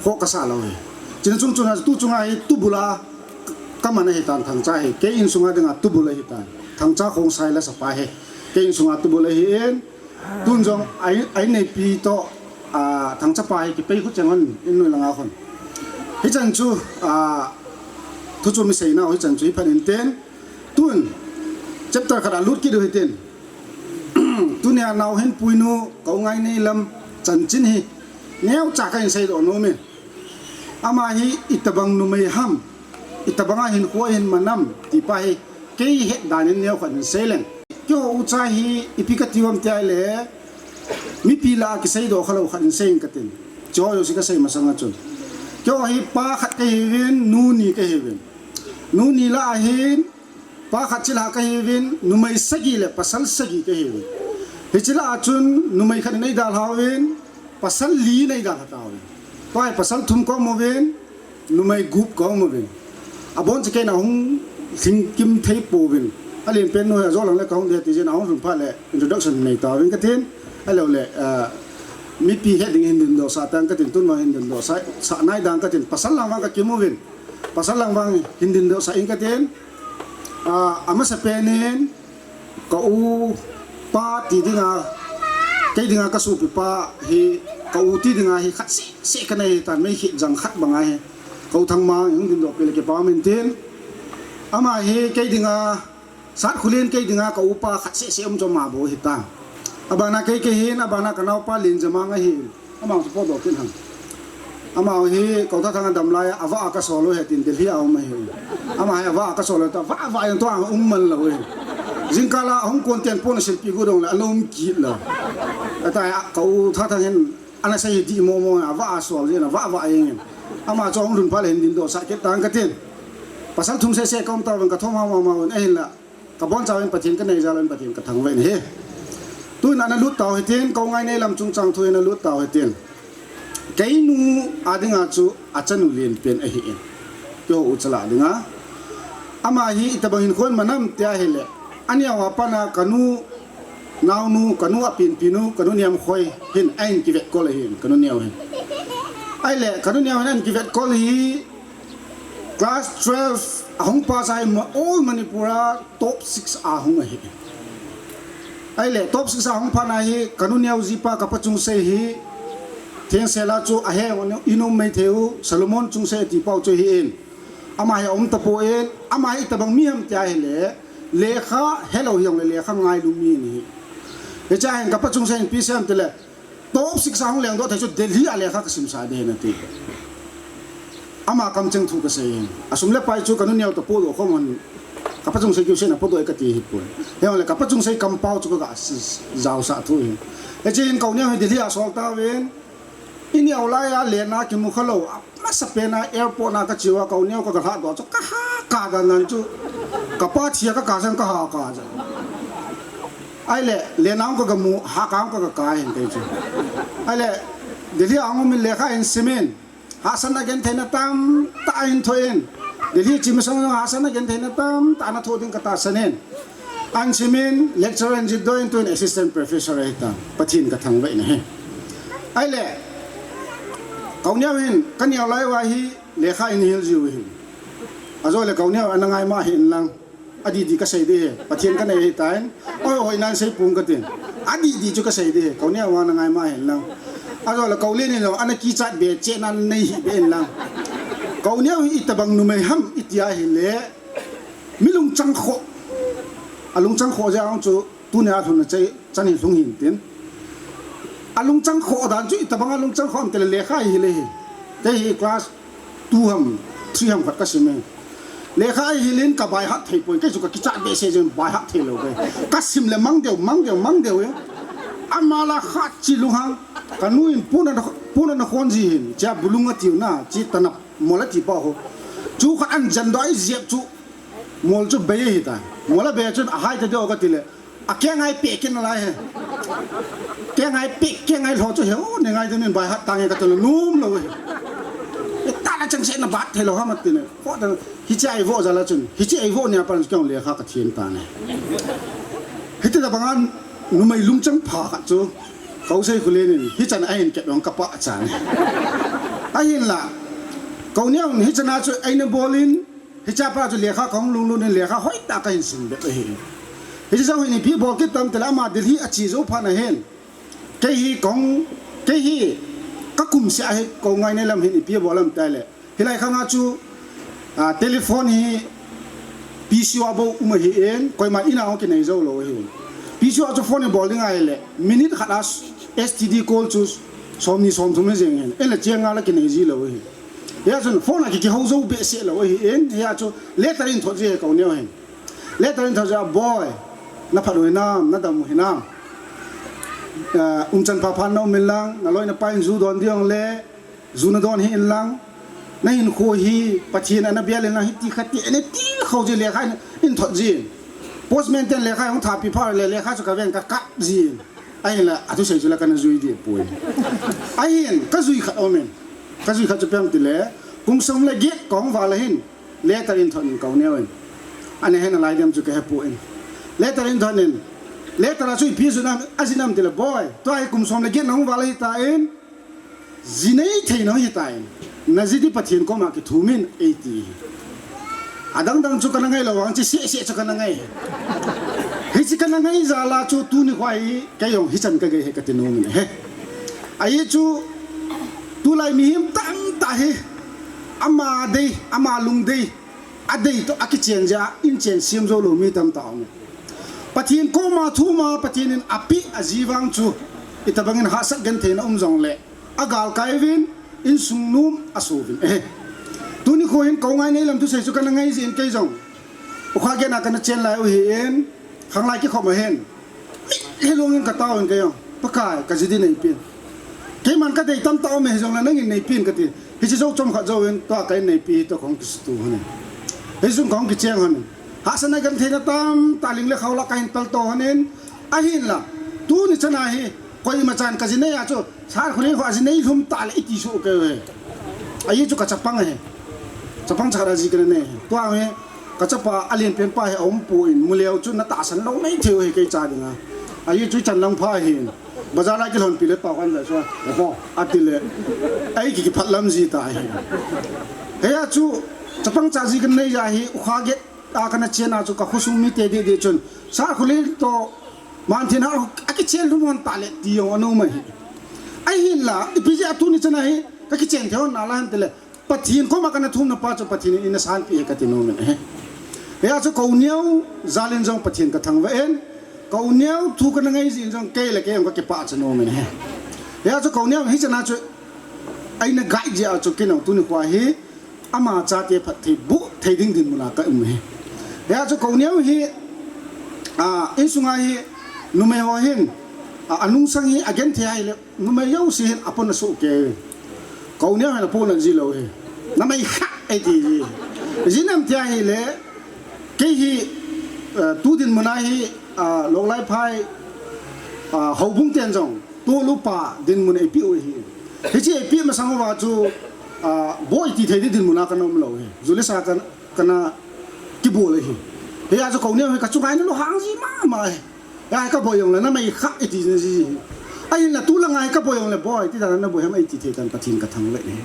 khoh ka sah lou ahi. Chuna chung chuna tu chunga hi tubul a ka man ahi tan Thangcha hi. Kei insunga dinga tubul ahi tan. Thangcha Khongsai la sapa hi. Kei insunga tubul ahi in. Tun jong a in, a in neipi toh, ah, Thangcha pa hi kipei khu cheng hon in noi langa hon. Hichan chu, ah, thu chu mi sei nau hichan chu hi phan in tin. Tun, chapter khat a lut kit u hitin. Tunia Nauhinpuinu, Koungaineilam, chanchin hi. Neocha ka hin seidoh nom in. Ama hi itobang numei ham. Itobang a hinkho ahin man ham. Ti pa hi. Kei het dan in neo khat hin sei leng. Keiho ucha hi ipi ka ti u ham ti ahile. Mipi lah a kiseidoh khalou khat hin sei in ka tin. Chuho jouse ka sei masang a chun. Keiho hi pa khat ka hiuvin, nu ni ka hiuvin. Nu ni lah a hin, Pa khat chilhah ka hiuvin, numei sagi le pasal sagi ka hiuvin. Hiche lah a chun numei khat in eidalha uvin, pasal li in eidalha tauvin. Tua hi pasal thum ka um uvin, numei gup ka um uvin. Abon chu keina hung lhingkim thei pouvin. Alen pen nu hi ajo lang le ka hung ding ti jeh in ahung lhun phat le introduction nei tauvin ka tin. Ahilou le, ah, mipi het ding hin dindoh sah tang ka tin, tun vang hin dindoh sah, sah nai dang ka tin, pasal lang vang ka kim uvin. Pasal lang vang hin dindoh sah in ka tin. Ah, amasa pen in, ka u pa ti dinga, kei dinga ka sopi pa hi, ka u ti dinga hi khat seh seh ka nei tan, mei khit jang khat banga hi. Ka u Thangmang hung dindoh peh le kipa um in tin. Ama hi kei dinga, Satkholen kei dinga ka u pa khat seh seh um chu ama bou ahi tan. Abana kei ka hin, abana ka naopa Lenjamang ahi. Ama chu potdoh kit ham. Ama hi Kouthathang a dam lai a, avah a ka sol u ahi tin Delhi a um ahi. Ama hi avah a ka sol u ta, vah vah jeng tua um man lou ahi. Jingkal a hung kon ten pon a silpi gu dong le, ana um kit lou. Ata ka u Thathang hin, ana sei hi dih mo mo, avah a sol jeng, avah vah jeng in. Ama chu hung lhun phat le hin dindoh sah kit tang ka tin. Pasal thum seh seh ka um tauvin ka thom hama ma un ahinla. Ka boncha uvin Pathen ka nei jal uvin Pathen ka thangvah in ahi. Tun ana lut tau hitin, Koungaineilam chungchang thu ana lut tau hitin. Keinu a dinga chu achanu lenpen ahi in. Keiho ucha lah a dinga. Ama hi itobang hinkho ahin man ham ti ahile. Aneo a pat a ka nu, naonu, ka nu apenpi nu, ka nu Niamkhoi hin ahin kivetkol ahi in, ka nu neo hin. Ahile, ka nu neo hin ahin kivetkol hi, Class twelve ahung pass a hi ma-, all Manipur a top six a hung ahi. Ahile, top six a hung phat na hi, ka nu neo jipa ka pa Chungsei hi, Thengsel a chu ahe, in um maithei u, Solomon Chungsei ati pau chu ahi in. Ama hi aum tapon, ama hi itobang mi ham ti ahile, lekha helou hijongle lekha ngailu mi ahi. Hiche a hin ka pa Chungsei in ipi asei em tile, Top six a hung lengdoh thei chu Delhi a lekha ka simsah ding ahi ati. Ama kamcheng thu ka sei ahi. Asum le pai chu ka nu neo toh podoh khom un. Ka pa Chungsei kiusei na podoh e ka ti ahipoi. Hijongle ka pa Chungsei kampau chu ka ga s-, jaosah thu ahi. Hiche hin ka u neo hi Delhi a sol tauvin. I neo lai a lenna kimu khalou. Amasa pen a airport na ka cheu a ka u neo ka ga lhahdoh chu ka ha ka dan dan chu. Ka pa thi a ka kah sang ka ha ka ja. Ahile, lenna hung ka ga mu, ha ka hung ka ga kai ahin kei chu. Ahile, Delhi a hung um in lekha ahin sim in. Hahsatna gentheina tamtah ahin thoh in. Delhi a che masang jong hahsatna gentheina tamtah ana thoh ding ka tahsan in. Ahin sim in, lecturer ahin jitdoh in, tun assistant professor ahi tan. Pathen ka thangvah in ahi. Ahile, ka u neo hin, ka neo lai uva hi, lekha ahin hil jiu ahi. Ajo le ka u neo ana ngai ma hih in lang. Adih dih ka sei ding ahi, Pathen ka nei ahi tan, oi, oi, nan sei pung ka tin. Adih dih chu ka sei ding ahi, ka u neo vang na ngai ma hih in lang. Ajo le ka u len in jong, ana kichat be, chena nei hih be in lang. Ka u neo hi itobang numei ham, iti ahile, mi lungchang khoh. Alungchang khoh jeh a chu, tunia lhun na chai, chan hi lhung hin tin. Alungchang khoh dan chu, itobang a lungchang khoh ham tile lekha ahile hi. Kei hi class two ham, three ham khat ka sim e. Lekha ahilin ka baihat thei poi, kei chu ka kichat behseh jeng baihat thei lou kei. Ka sim le mang deu, mang deu, mang deu e. Ama la khat chi lunghang, ka nu in puna na, puna na khon ji hin, chia bulung atiu na, chi tanap mol ati pa ho. Chu khat an jan doh a i jep chu. Mol chu bei ahi ta. Mol a bei chu a hai ta deuh ka ti le. A keng ai pe kin lai he. Keng ai pe, keng ai lho chu he o, ne ngai deuh min bai hat tang e ka ti le nom lou he. E ta la chang se na bat thei lou ham a ti ne. Ko ta hiche a i vo jal a chun. Hiche a i vo nia pan chu keng lekha ka thiem ta ne. Hiti ta bang a numei lungchang pha khat chu. Ka u Seikhulen in, hichan a hin kep jong ka pachat e. Ahinla, ka u Neo in hichan a chu eina bol in, hiche a pat chu lekha ka hung lunglut in lekha hoitah ka hin sim bep ahi. Hiche jong hin ipi bol kit tam tile ama Delhi a che jou phat na hin. Kei hi ka hung, kei hi ka kum seh a hi ka u Ngaineilam hin ipi bol am tile. Hilai khang a chu, ah, telephone hi P C O a bou um ahi in, koima in a hung kinei jou lou ahi. P C O a chu phone hi bol ding ahile, minute khat a S T D call chu somni somthum hi jeng ahi. Ahinla cheng nga la kinei ji lou ahi. Hia chun phone a ki kihou jou behseh lou ahi in, hia chu letter in thot ji ahi ka u Neo hin. Letter in thot ji a, boy, na phat u hinam, na dam u hinam. Ah, umchan pha pha na um in lang, na loi na pai in ju don ding le, ju na don hih in lang, na hinkho hi Pathen ana bel in lang, hiti khati, ana til khou ji lekha in, in thot jin. Postman ten lekha hung thapi pha le, lekha chu ka ven ka kap jin. Ahinla, a thusei chu la kana jui ding poi. Ahin, ka jui khat um in. Ka jui khat chu ipi ham tile, kum som le get ka hung val a hin, letter in thot in ka u Neo in. Ana he nalai dem chu ka he poi. Letter in thot in. Letter a chu ipi jui nam, a jui nam tile, boy, tua hi kum som le get na hung val ahi tan, ji nei thei na hung hi tan, na ji ding Pathen koma kithum in eiti. Adang dang chu kana ngai lou vang, hiche seh seh chu kana ngai. Hiche kana ngai jal a chu tuni khoa hi kei jong hichan ka gei ahi kati nom in ahi. Ahi chu tulai mihem tamtah hi ama dei, ama lungdei, adei toh akichen jeh a inchen sem jou lou mi tamtah um e. Pathen koma thum a Pathen in apeh a ji vang chu, itobang in hahsat genthei na um jongle, agalkai uvin, insung nom aso uvin. Eh. Tuni kho hin ka u Ngaineilam thusei chu kana ngai jin kei jong. Ukha gate a kana chen lai u ahi in, khanglai kikhop a hin. Mitlhi long in ka tao in kei jong. Pakai, ka ji ding nei pen. Keiman ka dei tamtah um e hijongle nangin nei pen kati. Hiche jou chomkhat jouvin, tua ka in nei pi hi toh ka hung kisutu hon in. Hichun ka hung kicheng hon in. Hahsatna genthei na tamtah ling le khao lah a ka hin paltou hon in. Ahinla, tuni chan a hi, koima chan ka ji nei a chu, Sir Kholen kho a ji nei lhum tah le iti soh kei u ahi. Ahi chu ka chapang ahi. Chapang chakhat a ji kana nei ahi. Tua hi, ka chapa a lenpen pa hi aum poi, mu leu chu na tahsan lou maithei u ahi kei cha ding a. Ahi chu ichan lang pha ahi. Bazar a kilhonpi le pa khan ja chu, oho, ati le. Ei ki kiphat lam ji ta ahi. Hia chu, chapang cha ji kana nei jeh a hi, ukha gate a kana chen a chu ka khosung mite deh deh chun, Sir Kholen toh Manthin a, akichen lhum hon tah le ti jong ana um ahi. Ahinla, ipi jeh a tuni chan a hi, ka kichen thei hon nalai ham tile, Pathen koma kana thum na pa chu Pathen in eina sanpeh ahi kati nom in ahi. Hia chu ka u Neo jal in jong Pathen ka thangvah in, ka u Neo thu kana ngai jeh in jong kei le kei jong ka kipah cha nom in ahi. Hia chu ka u Neo hichan a chu eina guide jeh a chu kei jong tuni khoa hi, ama chate phatthei boh thei ding dinmun a ka um ahi. Hia chu ka u Neo hi, a, insung a hi, numei ho hin, a, anungsang hi, agenthei ahile, numei jouse hin apon asoh kei. Ka u Neo hin apon aji lou ahi. Na mei kha, eiti ji. Ji nam ti ahile, kei hi, a, tu dinmun a hi, a, Longlaiphai, a, houbung ten jong, tolu pa dinmun eipeh u ahi. Hiche eipeh masang uva chu, a, boi ti thei ding dinmun a kana um lou ahi. Ju le sa kana, kana kibol ahi. Hia chu ka u Neo hi ka chunga eina lunghang ji mama ahi. Hia hi ka boi jongle na mei kha iti ji ji. Ahinla tu langa hi ka boi jongle boi ti dan a na boi ham eiti thei tan Pathen ka thangvah in ahi.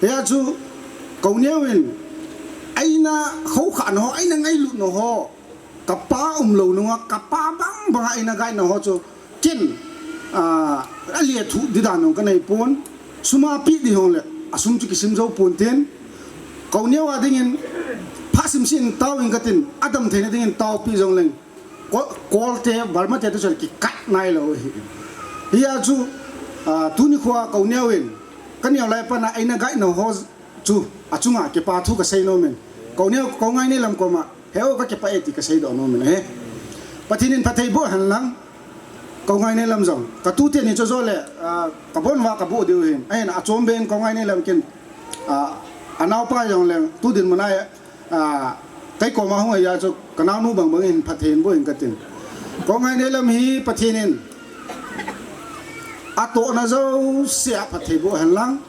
Hia chu ka u Neo in eina khoukhah na ho, eina ngailut na ho. Ka pa umlou nunga, ka pa bang banga eina guide na ho chu, ken, a, alethuh ding dan jong ka nei pon, sum a peh ding hon le, asum chu kisim jou pon tin, ka u Neo a dingin, phat simsim in tao in katin, adam theina dingin taopi jongleng, ko-, Kawl te, Burma te tu chu kikat nailou ahi. Hia chu, a, tuni khoa ka u Neo in, ka neo lai a pat a eina guide na ho, chu, achunga kipa thu ka sei nom in. Ka u Neo, ka u Ngaineilam koma, he o ka kipah e ti ka seidoh nom in ahi. Pathen in phatthei boh hen lang, ka u Ngaineilam jong. Ka tute ni chu jo le, a, ka bon uva ka boh diu hin. Ahin, achom ben ka u Ngaineilam ken, a, Anaopa jong leng tu dinmun a, a, kei koma hung ahi a chu kanaonu bangbang in phatthei in boh in katin. Kong ai nei lam hi Pathen in atohna jouse a phatthei boh hen lang,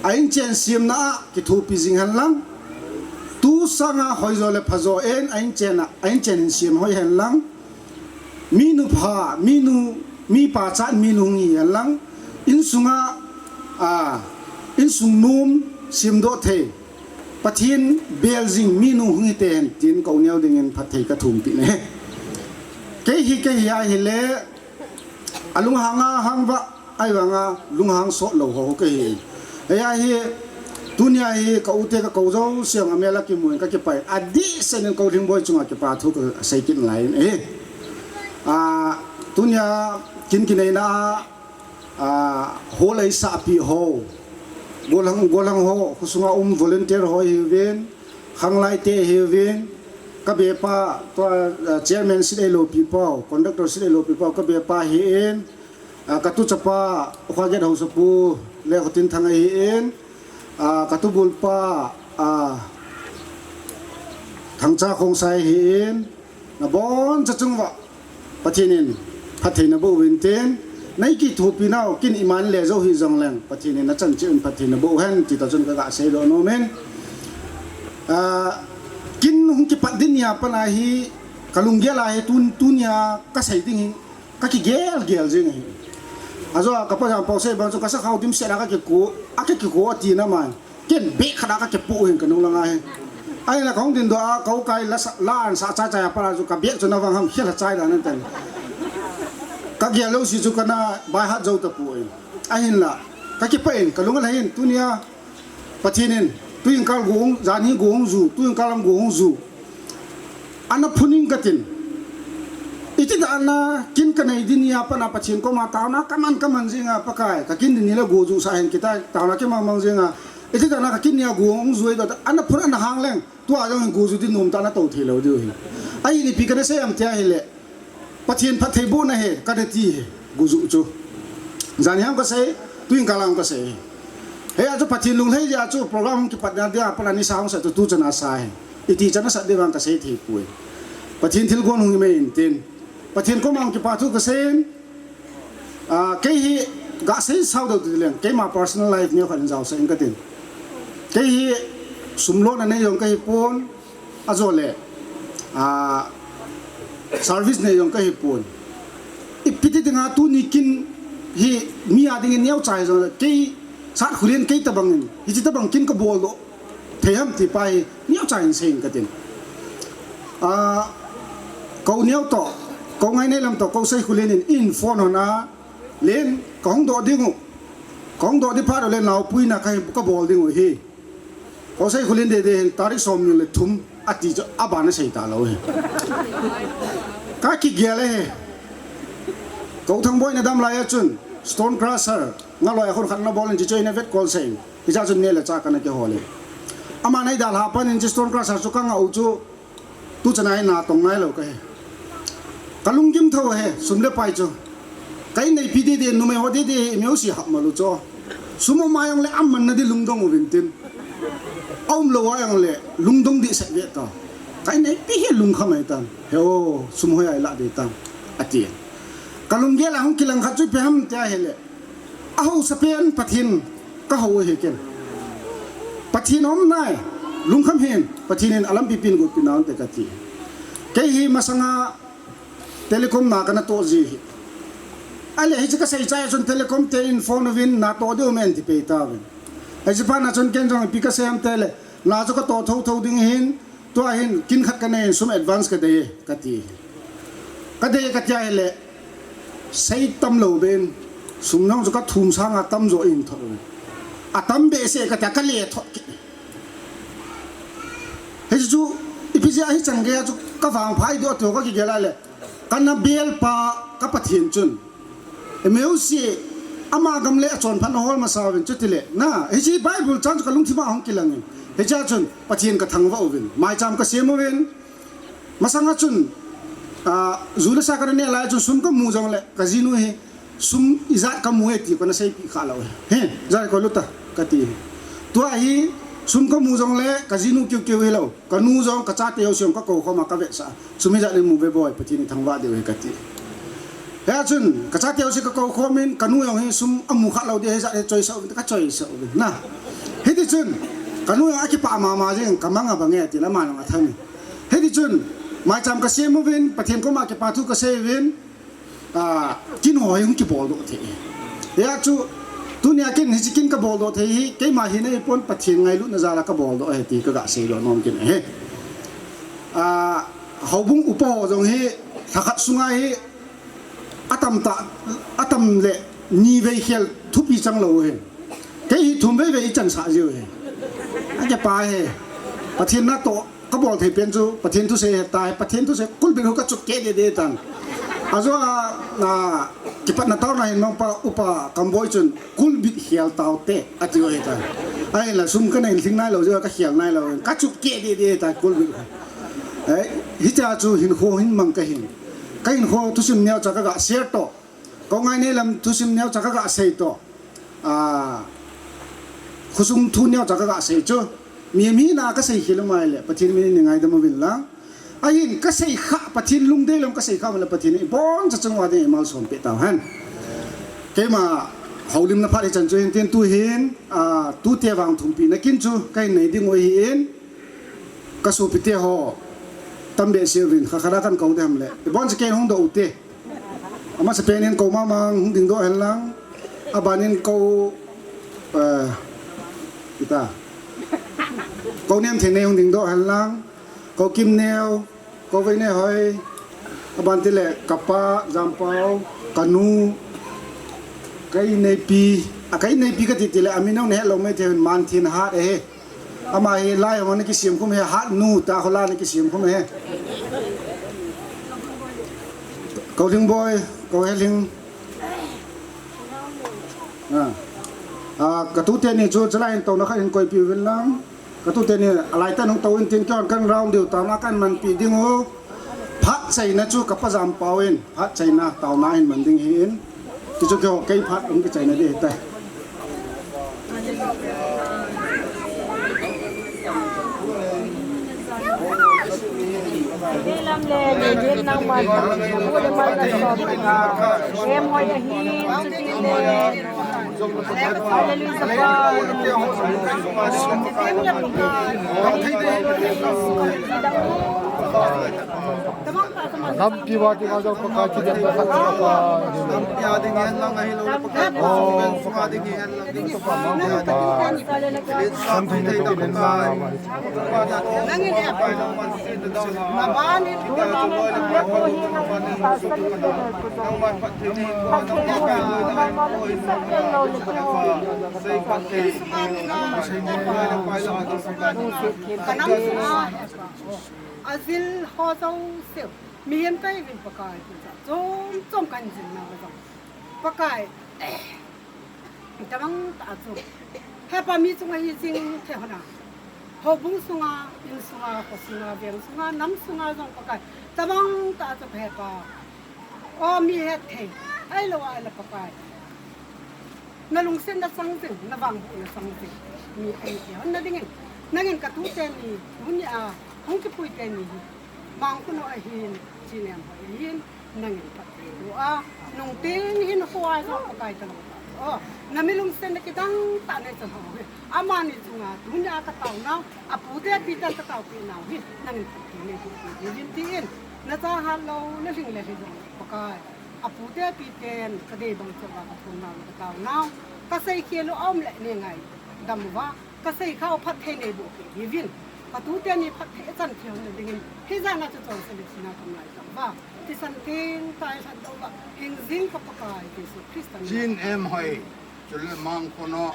a inchen semna a kithopi jing hen lang, tu sanga hoijo le phajo in a inchen a, a inchen in sem hoi hen lang, minu pha, minu, mi pachat minu hung hi hen lang, insunga, a, insung nom semdoh thei, Pathen bel jing minu hung hi tei hen tin ka u neo dingin phatthei ka thum pi ne. Kei hi, kei hi ahile, alunghang a hang va, ahivanga lunghang sot lou ho kei hi. Hei ahi, tunia hi ka u te ka kou jouse a mel a kimu in ka kipah in, adih seh in Kou Lhingboi chunga kipa thu ka sei kit lai in ahi. A, tunia kin kineina a, a, hol eisahpi ho, golhang, golhang ho, khosunga um volunteer ho hiuvin, khanglai te hiuvin, ka bepa, tua, a, chairman sit eilou pi pau, conductor sit eilou pi pau, ka bepa hi in, a, ka tu chapa, Ukha Get Haosapu, le Khotinthang ahi in, a, ka tubul pa, a, Thangcha Khongsai ahi in, nabon cha chung va, Pathen in phatthei naboh uvin tin, nei kithopi nau, kin iman le jou hi jong leng, Pathen in nachan cheh un phatthei naboh uhen, ti toh chun ka ga sei doh nom in. A, kin hung kipat ding nia pat ahi, ka lunggel ahi tun, tunia ka sei ding hi, ka kigel gel jing ahi. Ajo a ka pa jang pau sei bang chu ka sakhao dimset a ka kiko, a ka kiko ati na man. Ken beh khat a ka kipoh hin ka nung langa hi. Ahinla ka hung din doh a, ka u kai la sa, la an sa cha cha a pat a chu ka beh chu na vang ham khel a chai dan an ten. Ka gel lou si chu ka na bai hat jou tapoi. Ahinla, ka kipah in, ka lung alhai in, tunia Pathen in, tuin kal go hung, jan hi go hung ju, tuin kal lam go hung ju. Ana phun in katin. Iti dan a kin ka nei ding nia pat a Pathen koma taona ka man ka man jing a Pakai, ka kin ding ni le go ju sah hen kitai, taona kimang mang jing a. Iti dan a ka kin nia go hung ju ei doh, ana phun ana hang leng, tua jong hin go ju ding nom ta na to thei lou diu hi. Ahin ipi ka na sei em tia hile, Pathen phatthei bohna hi ka na ti hi, go ju chu. Jan hi ham ka sei, tuin kal lam ka sei. Hei a chu Pathen lunglhai jeh a chu program hung kipat na dia pat a ni sa hung sa chu tu chan a sa hi. Iti chan a sa ding vang ka sei thei poi. Pathen thilgon hung hi mai in tin. Pathen koma hung kipa thu ka sei in. A, kei hi ga sei sao deu ti leng. Keima personal life neo khat in jao sa in katin. Kei hi sum lona nei jong ka hi pon. Ajo le, a, service nei jong ka hi pon. Ipi ti dinga tuni kin hi mi a dingin neo chai jong le. Kei sat khulen kei tabang in. Hichi tabang kin ka bol doh thei ham ti pa hi neo cha in sei in katin. A, ko neo toh, ko ngai nei lam toh, ko sei khu len in, in phone hon a, len, ka hung doh ding u. Ka hung doh ding phat u len lau puina ka hi, ka bol ding u hi. Ko sei khu len de de hin, tarik som ni le thum, ati chu, a ban a sei ta lou hi. Ka kigel e hi. Ko Thangboi na dam lai a chun, Stone Crusher, nga loi a khun khat na bol in chi chu in a vet kol sei in. Hicha chun neh le chah kana kihol e. Ama nei dalha pan in chi Stone Crusher chu ka ngah u chu tu chana hi na tong nai lou ka hi. Ka lunggim tho hi, sum le pai chu. Ka in neipi dede, numei ho dede hi, i meu si hap malu chu. Sum um a jong le a man na di lungdong u vin tin. A um lou a jong le lungdong di sek ve ta. Ka in neipi hi lungkham ai tan. He o, sum hoi ai la de tan. Ati. Ka lunggel a hung kilang khat chu ipi ham tia hi le. A hausa pen Pathen ka hou hi ken. Pathen um nai, lungkham hin, Pathen in a lampi pin gotpi nau te ka ti. Kei hi masanga telecom na kana toh ji hi. Ahile hichi ka sei chai chun telecom te in phone uvin na toh diu men ti pei ta uvin. Hichi pa na chun ken jong ipi ka sei ham te le, na chu ka toh tho tho ding hin, tua hin kin khat ka nei in sum advance ka dei e, ka ti. Ka dei ka ti ahile, sei tam lou ben, sum nang chu ka thum sanga tam jo in thot. A tam behseh ka tia ka le thot kit. Hichu, ipi jeh a hichan gei a chu ka vangpha i doh tio ka kigel a le, ka na bel pa ka Pathen chun. Meu si ama gam le a chonphat na hol masa uvin chuti le. Na, hichi Bible chang chu ka lungthim a hung kilang in. Hicha chun Pathen ka thangvah uvin. Maicham ka sem uvin. Masanga chun, a, ju le sa ka na neh lai chun sum ka mu jong le, ka jinu hi, sum ijat ka mu e ti ka na seipi kha lou e. He, jat ko luta, ka ti. Tua hi, Sum kamu jongle, kajinu kiu kiu hilou. Kanu jong, kachate ho jong kakou khom a kavetsah. Sum hijat in mu ve boi, Pathen in thangvah diu ahi kati. Hia chun, kachate ho jong kakou khom in, kanu jong hi sum amu khalou ding hijat hi choisah uvin, kachoisah uvin. Na. Hiti chun, kanu jong akipah mama jing, kamang a bang e, ti la ama jong athang in. Hiti chun, maicham kasem uvin, Pathen koma kipa thu kasei uvin, ah, kin ho hi hung kiboldoh thei. Hia chu, tunia kin hiche kin kaboldoh thei hi, keima hina ahipon Pathen ngailutna jal a kaboldoh ahi ti kaga seidoh nom kit ahi. Ah, houbung upa ho jong hi, lhakhat sunga hi, atam tah, atam le ni vei khel thupi chang lou ahi. Kei hi thum vei vei ichansah jiu ahi. Akipah e. Pathen natoh kabol thei pen chu, Pathen thusei heta hi, Pathen thusei kulbit hu kachup keh deh deh tan. Ajo a, a, kipatna taona hin mangpa upa Kamboi chun kulbit khel taute, atiu ahitan. Ahinla sum kana in lhing nailou jiu, kakhel nailou, kachup keh deh deh tan kulbit hu. Eh, hitia chu hinkho hin mang kahin. Kahinkho thusim neocha kaga share toh. Kou ngainei lam thusim neocha kaga sei toh. Ah, khosung thu neocha kaga sei chu. Mi, mi na kasei khel u mai le, Pathen min in nei ngaidam uvin lang. Ahin kasei kha, Pathen lungdei lam kasei kha male Pathen in iboncha chung uva ding imalsom peh tauhen. Keima houlimna phat hichan chu hin tin tuhin, ah, tute vang thumpina kin chu kahin nei ding u ahin. Kasopite ho, tam behseh uvin, khat khat a kakou ding ham le. Iboncha kei hung doh ute. Amasapen in kou mama hung dingdoh hen lang. Aban in kou, eh, ita. Kou Nemthengnei hung dingdoh hen lang. Kou Kimneo, kou Veinehoi. Aban tile, kapa, Jampao, kanu, ka inneipi, a ka inneipi kati tile, amin nong nahet lou maithei, Manthenhat ahi. Ama hi lai hong ana kisem khum ahi, Hatnu tia kho lai ana kisem khum ahi. Kou Lhingboi, kou Helhing. Ah. Ah, katute ni chu, chalai in touna khat in koipi uvin lang. Katute ni, alai tan hung tou in tin keiman kan round diu, taona kan manpi ding u. Phat chaina chu kapa Jampao in, phat chaina taona in man ding ahin. Ti chu keiho kei phat hung kichaina ding ahitai. Lampi va ti ma jo pa ka chi de pa ka pa. Lampi a ding hen lang ahi lo pa ka. Oh, pa ka ding hen lang. Kan thei na to den ma. Nangin e, naban in, kanam sunga, ajil ho jouse, mihem kahiuvin Pakai, chom chom kan jil na jong Pakai. Tabang tah a chu. Hepa mi chunga hi jing thei hon a. Houbung sunga, in sunga, kho sunga, veng sunga, nam sunga jong Pakai. Tabang tah a chu Hepa. O mi hetthei. Ahilou ahile Pakai. Na lungsetna chang jing, na vangbohna chang jing. Mi ahi thei hon na dingin. Nangin katute ni, tunia, hung kipui teni hi. Mangkhut u ahin, Chinemhoi ahin, nangin phatthei boh a, nungteng hin hou a jong Pakai talou. O, na mi lungsetna kidang tah nei chan ho hi. Amani chunga, tunia kataonau, apute apiten kataopeh nau hi, nangin phatthei nei boh peh uvin tin, nacha hatlou, nalhing le lhi jong Pakai. Apute apiten, kadei bang cheh uva kathum nau, kataonau, kasei khel u aum le nei ngaidam uva. Kasei kha u phatthei nei boh peh uvin. Katute ni phatthei achan thei hon na dingin. Hijat na chu chonse le thina kangai tauva. Thisan theng tah a lhatdoh uva. Hingjing ka Pakai Jesu Christa min. Chinemhoi. Chule Mangkhut u.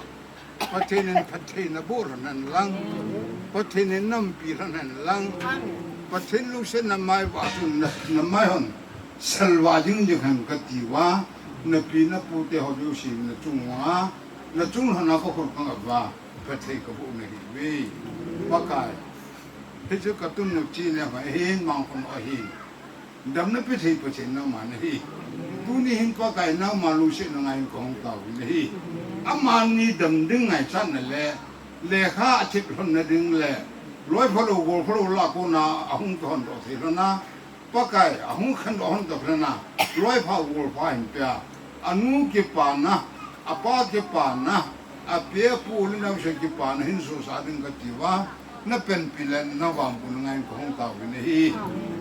Pathen in phatthei naboh lhon hen lang. Pathen in nampi lhon hen lang. Amen. Pathen lungsetna mai uva chun na, namai hon. Salva ding ding hen kati uva. Napi napute ho jouse nachung uva. Nachung lhon a kakhut kangap uva. Phatthei kaboh nahiuve. Pakai. Hichu katunu Chinemhoi ahin, Mangkhut u ahin. Damna pethei Pathen nangma nahi. Tuni hin Pakai nangma lungsetna ngai in kahung taovin ahi. Amani dam ding ngaichatna le lekha a thip lhon na ding le, loi phalou, gol phalou lah a kona ahung kihon doh thei lhon a, Pakai ahung khen doh lhon toh lhon a, loi pha gol pha hin pia, anu kipana, apa kipana, api apu le naosen kipana hin sohsah ding kati uva, na panpi le na vangbohna ngai in kahung tao uvin ahi.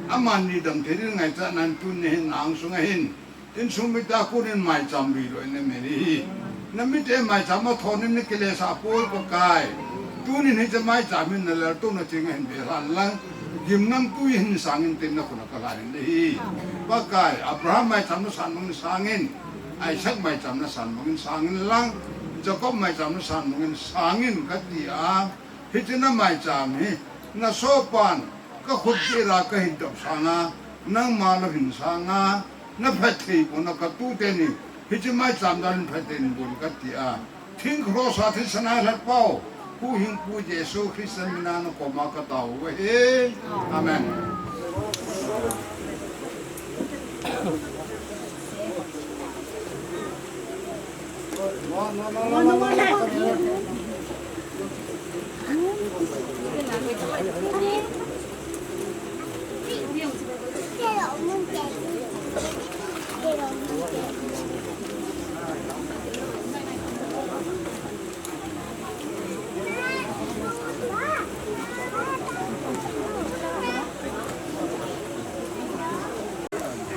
Amani damthei ding ngaichatnan tuni hin na angsunga hin, insung mite a konin maicham lui loi na min ahi. Na mite maicham a thon in na kilesah poi Pakai. Tunin hiche maicham hin na laltouna chenga hin ve lhan lang, gimnamtui hin sangin tin na khut a kalhan in ahi. Pakai, Abraham maicham na san bangin sangin, Isaac maicham na san bangin sangin lang, Jacob maicham na san bangin sangin kati a, hiche na maicham hi, na sopan, ka khut jeh a kahin dop sanga, nangma lou hin sanga, na phattheibohna ka tute ni, hiche maicham dan in phatthei in bol kati a, thing cross a thisan a lhat pau, Huhhingpu Jesu Christa mina na koma katao uve. Amen.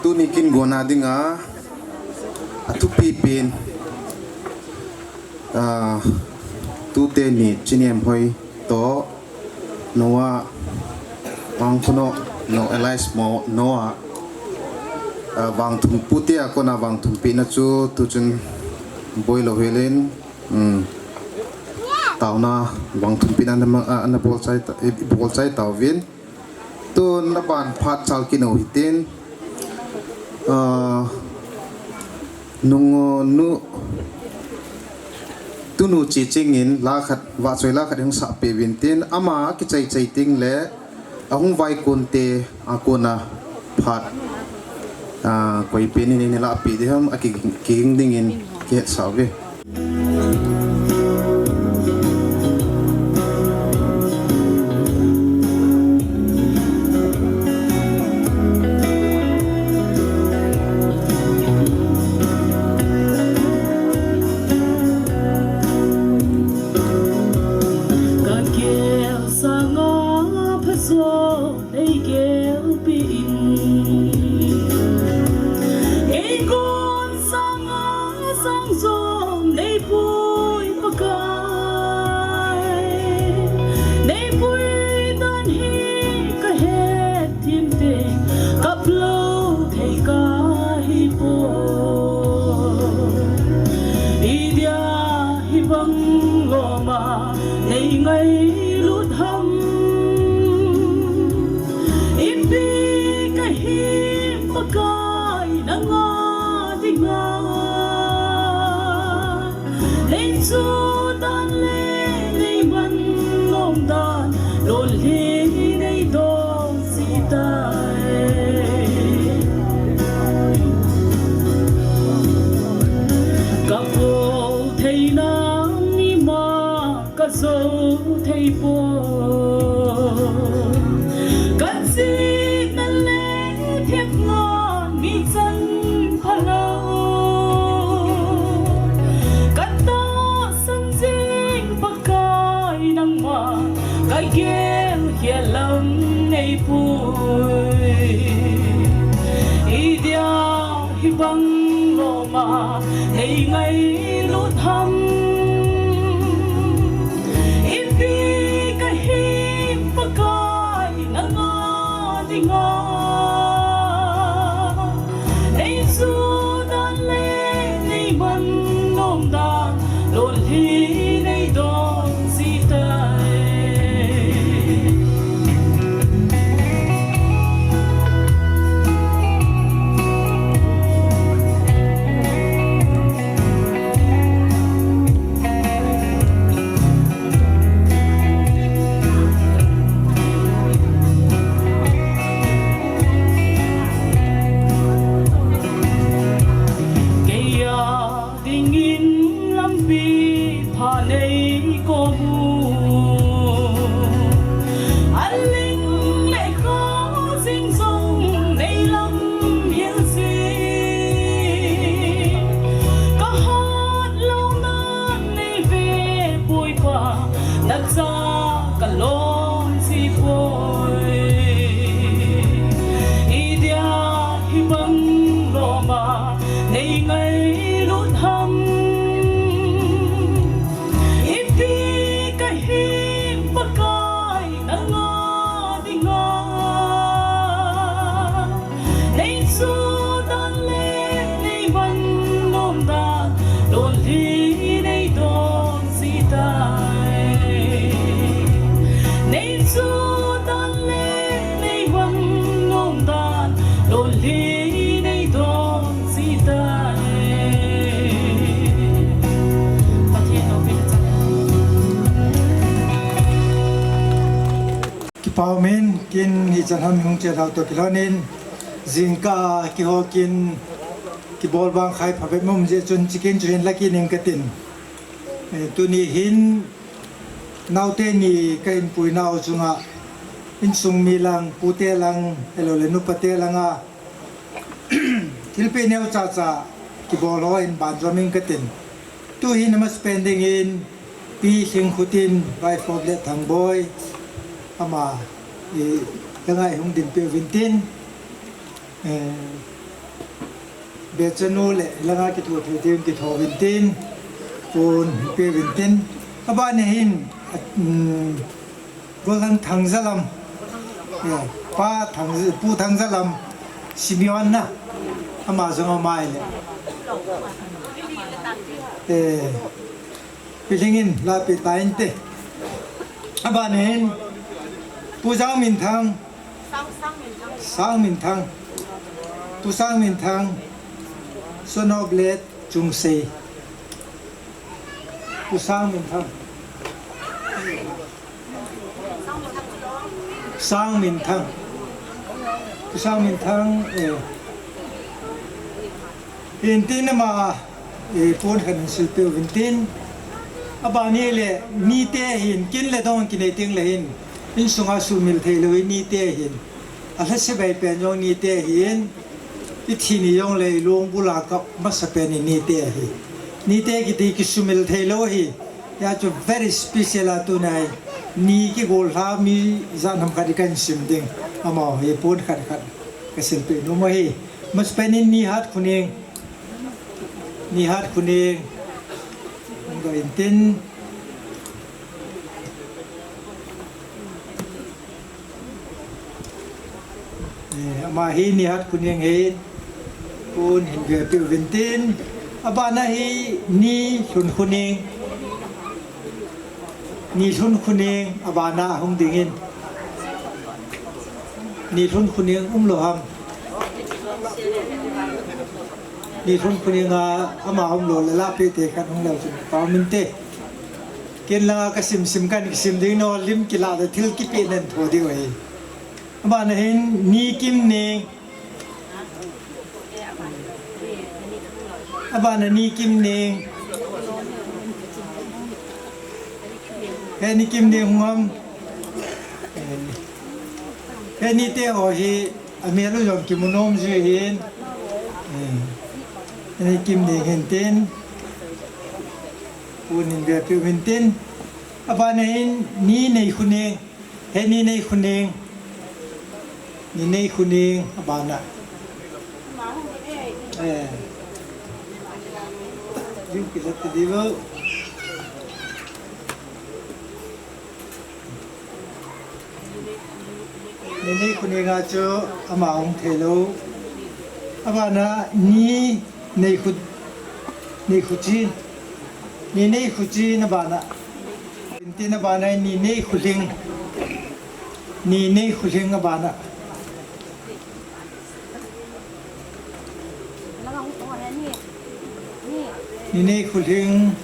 Tuni kin gona dinga athupi pen, ah, tute ni Chinemhoi toh, Noah, Mangkhono, Noah, Elias mo, Noah, ah, vangthum pute a kona vangthum pina chu tuchun boilou helin, um, taona vangthum pina na ma-, ah, na bolchai ta, i, i bolchai tauvin. Tun na ban phat chal kit u hitin, ah, nung, nu, tunu Chiching in la khat, vahchoi la khat hung sahpeh uvin tin, ama kichai chai teng le, ahung vaikon te, a kona phat, ah, koi pen in eina lahpeh ding ham, aki, kiging dingin kihetsah uve. Ka gel sanga phajo nei gelpeh in, kei gon sanga sang jong nei pui Pakai, nei pui dan hi ka het thim teng, kap lou thei kahi poi. Idia hibang loma nei ngailut ham? Ipi kahi Pakai nanga dinga, nei chu dan le nei man nom dan, lolhin nei don jing tai. Ka pol theina ima ka jou thei poi. Ka chihna le thepna mi chan phalou, ka tahsan jing Pakai nangma, ka gel khel lam nei pui. Idia hibang loma nei ngailut ham? Ipi kahi Pakai nanga dinga, nei chu dan le nei man nom dan, lolhin nei don jing tai. Paumin kin hichan ham hung che lhau toh kilhonin, jingkah a kihou kin kibol bang khai phabep mum jeh chun chikin chu hin la kit ning katin. Eh, tuni hin naote ni kahin puinau chunga insung mi lang, pute lang, ahilou le nupate langa thilpeh neocha cha kibol ho hin banjom ing katin. Tuhin amasapen dingin Pi Lhingkhutin, wife of Late Thangboi, ama, eh, langa hung dinpeh uvin tin, eh, Bechanu le langa kitho thei ding kitho uvin tin, pon peh uvin tin. Abana hin, ah, um, Golhang Thangjalam. Eh, Pa Thang, Pu Thangjalam, Simeon na, ama jong ama ahile. Eh, Pi Lhingin la peh ta inte. Abana hin, Pu Jangminthang, Sangminthang, Pu Sangminthang, son of Late Chungsei. Pu Sangminthang. Sangminthang. Pu Sangminthang, eh. Hintin ama, eh, pon khat hin silpeh uvin tin. Abana hile, nite hin, kin le dong kinei teng le hin, insunga sumil theilou hi nite hin. Alhase bai pen jong nite hin. Ithi ni jong le ilung bula kap masapen hi nite ahi. Nite kiti kisumil theilou ahi. Hijeh chun very special a tunai. Ni kigol lha mi jat ham khat kahin sim ding. Amaho hi pon khat khat kasilpeh nom ahi. Masapen in Nihat Khuneng. Nihat Khuneng. Hung doh in tin. Eh, ama hi Nihat Khuneng hin, pon hin vepeh uvin tin. Abana hi Nilhun Khuneng. Nilhun Khuneng abana hung dingin. Nilhun Khuneng umlou ham. Nilhun Khuneng a ama umlou le la peh te khat hung leu chun pau minte. Ken langa kasim sim kan kisim ding, no lim kila le thil kipeh nen tho diu ahi. Abana hin Nikimneng. Abana Nikimneng. He Nikimneng hung am. He nite ho hi. Amel u jong kimu nom ji ahin. Eh, Nikimneng hin tin. Pon hin vepeh uvin tin. Abana hin Nineikhuneng. He Nineikhuneng. Nineikhuneng abana. Eh. Lim kila ti diu. Nineikhuneng a chu ama hung theilou. Abana Nineikhu, Neikhuchen. Nineikhuchen abana. Tin abana Nineikhuling. Nineikhuling abana. Nineikhuling.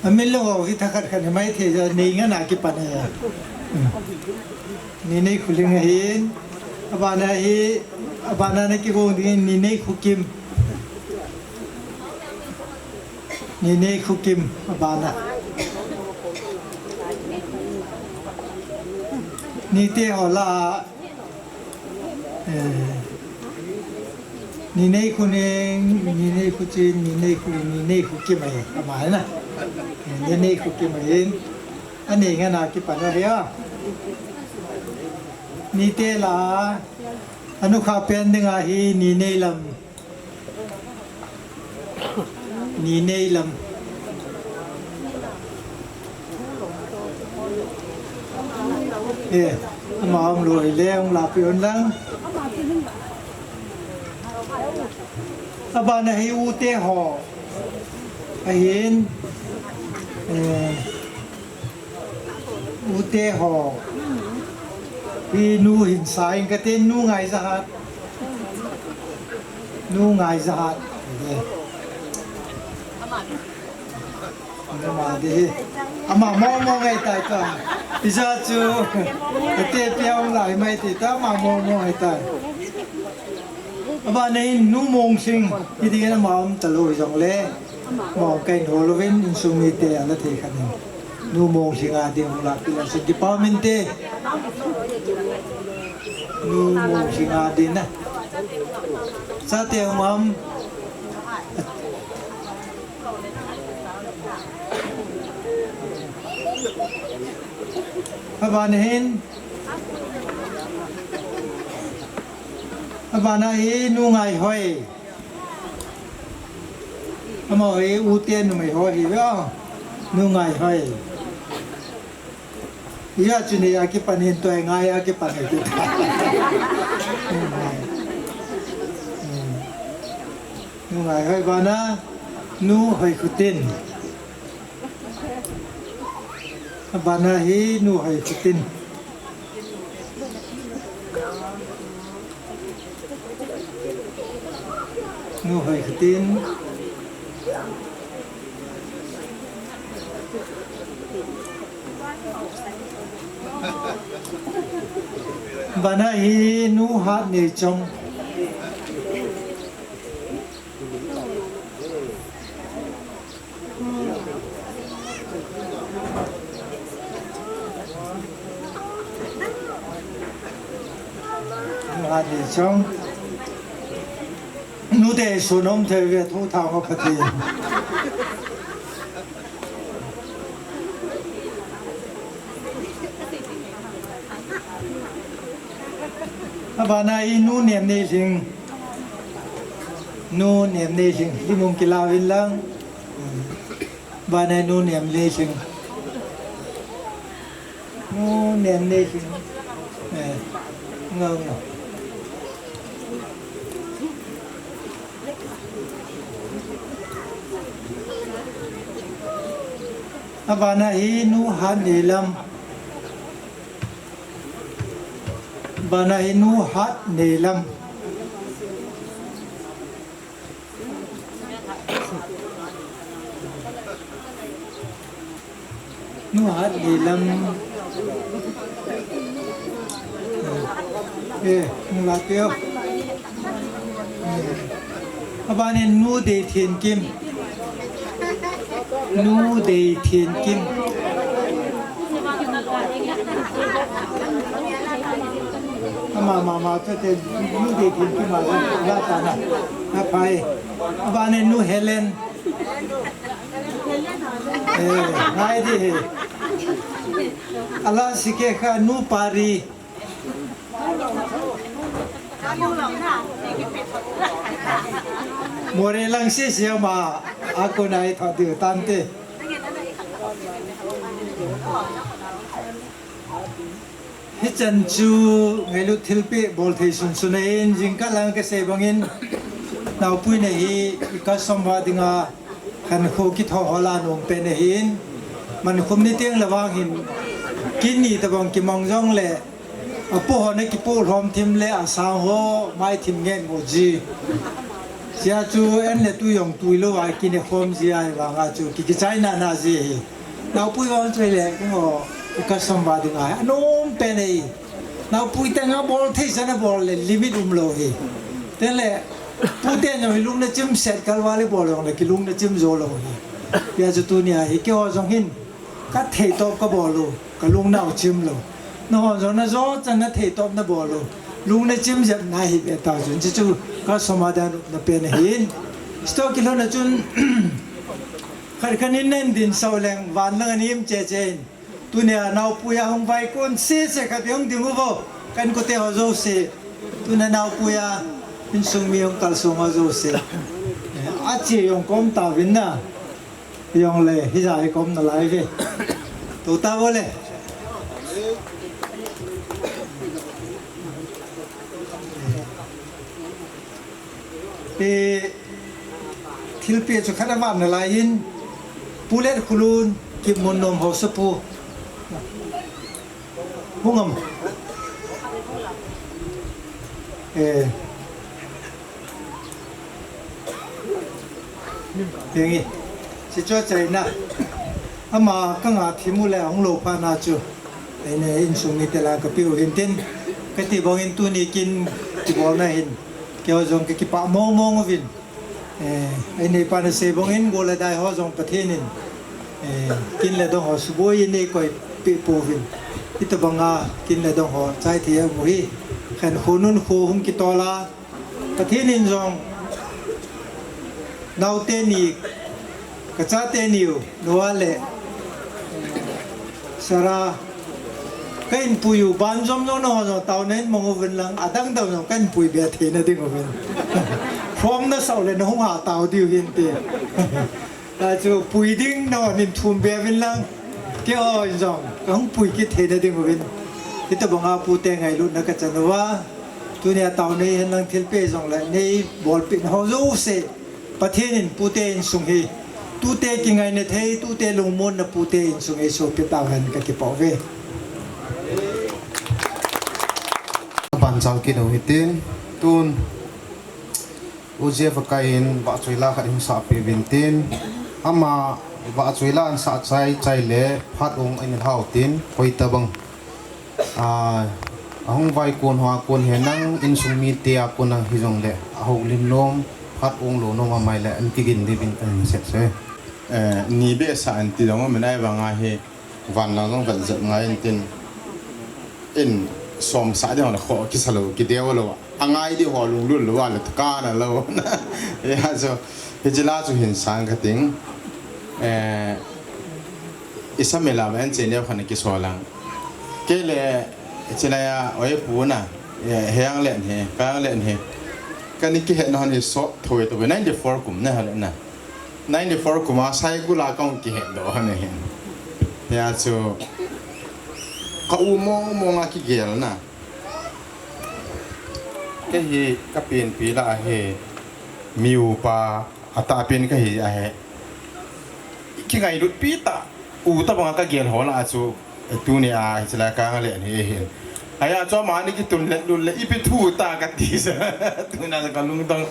Amin lou ho hi thakhat khat hi maithei ja, Neingan a kipan ahi. Nineikhuling ahin. Abana hi, abana na kigong ding Nineikhukim. Nineikhukim abana. Nite ho la, eh, Nineikhuning, Nineikhuchen, Nineikhuling, Nineikhukim ahi, ama ahi na. Eh, Nineikhukim ahin. Aneingan a kipan ahi a. Nite la, anukha pen ding ahi, Nineilam. Nineilam. Eh, ama umlou le, hung lapi un lang. Abana hi Ute ho. Ahin. Eh, Ute ho. Hi nu hin sa in kate, Nu Ngaijahat. Nu Ngaijahat. Ama di hi. Ama mong mong ngai tai ta. Ija chu. Ate piang lai mai ti ta ama mong mong ngai tai. Aba nei nu mong sing. Hi di ama um ta lo jong le. Mong kai no lo vin insung mi te ala thei khan. Nu mong sing a ding la pila si department te. Nu mong sing a ding na. Sa te um. Abana hin. Abana hi nu ngai hoi. Ama hi u te numei ho hi ve. Nu ngai hoi. Iya chu ni a kipan hin toi ngai a kipan hin. Nu ngai hoi bana, nu hoi khutin. Bana hi nu hoi khutin. Nu hoi khutin. Bana hi nu hat nei chong. Nu hat nei chong. Nu te sunom thei ve thu thang ma pha thei. Abana hi nu nem nei sing. Nu nem nei sing. Hi mong kilau in lang. Bana nu nem nei sing. Nu nem nei sing. Eh, ngau ngau. Abana hi nu hat nei lam. Bana hi nu hat nei lam. Nu hat nei lam. Eh, nu la teo. Abana nu dei thin kim. Nu dei thin kim. Ama mama chu te nu dei thin kim a la ta na. Aphai. Abana nu Helen. Eh, ngai di hi. Ala sike kha nu Pari. More lang si siama, ako nai tha diu tante. Hichan chu ngailut thilpeh bol thei sunsun ahin, jingkah lang kasei bangin, naopui na hi i custom va dinga, khankho kitho ho la nom pen ahin, mankhum ni teng le vang hin, kin ni tabang kimang jong le, apo ho na kipo lhom thim le asang ho mai thim ngen mo ji. Sia chu en le tu jong tui lou a kine khom ji a vang a chu ki kichai na na ji hi. Naopui vang chu le ngo ka som va ding a. Anom pen ei. Naopui te nga bol thei sa na bol le limit um lou hi. Te le pu te na lung na chim set kal va le bol jong le ki lung na chim jo lou hi. Sia chu tunia hi ki ho jong hin. Ka thei top ka bol u, ka lung nau chim lou. Na hon jong na jo chan na thei top na bol u. Lung na chim jep na hi be ta jun chi chu ka soma dan na pen hin. Sto kilo na chun khat khat in nen din sau leng van lang anim che che in. Tunia naopui a hung vai kon se se khat hung ding u vo. Kan ko te ho jo se. Tunia naopui a insung mi hung kal sung ho jo se. A che jong kom ta vin na. Jong le, hija hi kom na lai ve. Tu ta vo le. E, thilpeh chu khat a van na lai in, Pu Letkhulun, Kimmunnom Haosapu. Hung am. Eh. Henge. Sichua China. Ama ka nga thim u le ahung lou phat na chu, eini insung mite lah a ka pe u hin tin, ka ti bang in tuni kin kibolna hin, keiho jong ka kipah mong mong uvin. Eh, eini pa na sei bang in gol le dai ho jong Pathen in, eh, kin le dong ho suboi in eikoi pe pouvin. Hitobang a kin le dong ho chai thei a mu hi. Khen khu nun khu hung kitol a, Pathen in jong naote ni, ka chate ni u, Noah le Sarah, ka inpui u, ban jom jong nangho jong taona in mong uvin lang, adang dang jong ka inpui be thei na ding uvin. Form na sau le na hung ha tao diu hin te. Achu pui ding nangho nin thum be uvin lang, keiho in jong ka hung pui kit thei na ding uvin. Hitobang a pute ngailutna ka chan uva, tunia taona nei hen lang thilpeh jong le nei bolpeh na ho jouse, Pathen in pute insung hi, tute kingaina thei, tute lungmonna pute insung hi sopi tau hen ka kipah uve. Ban chal kit u hitin, tun U J F a kai in vahchoi la khat hung sah peh uvin tin, ama vahchoi la an sah chai chai le phat ong in hau tin, hoitobang. A, ahung vai kon hoa kon hi nang insung mite a kon a hijong le, ahoulim nom, phat ong lou nom amai le, an kigin ding in an set se. Eh, ni be sa an ti dong, min ai vang a hi, van lang jong vet jep ngai in tin. In som sa ding le kho kisa lou, kideu lou. Angai ding ho lunglut lou, ale kana lou. Ya, so, hiche la chu hin sang ka ting. Eh, Isam ila ba en che neo khan kisol lang. Kei le, che la ya, oi pu na, ya, heng le ne, ka le ne. Ka ni kihet na ni so, thoi to, ninety-four kum ne ha le na. Ninety-four kum a sai gu la ka hung kihet doh ne hin. Ya chu, ka u mong mong a kigel na. Kei hi ka pianpi la hi, mi upa, a tahpen ka hi ahi. Kingailut pi ta, u tobang a ka gel ho la chu, tunia hiche la ka nga le ni hin. Aya chu ama ni kitun let lut le, ipi thu ta ka ti sa. Tuna ka lungdong,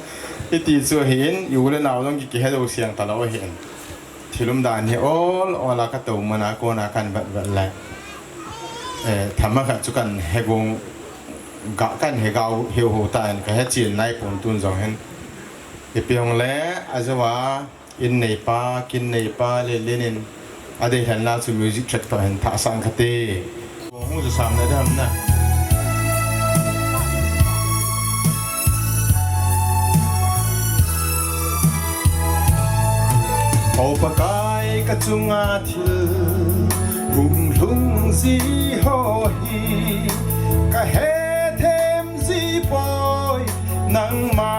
iti chu hin, i u le nao jong ki, kihe jou siang ta lou hin. Thil umdan hi ol ol a ka tou man a kona kan vet vet le. Eh, thama khat chu kan he gong ga kan he gau heu ho ta in ka he chin nai pon tun jong hin. Ipi hong le a jo a in nei pa, kin nei pa le lenin a dei hen la chu music track to hen tha sang kha te. Hung chu sam na dam na. O Pakai ka chunga thil hung lhung ji ho hi ka he them ji poi. Nangma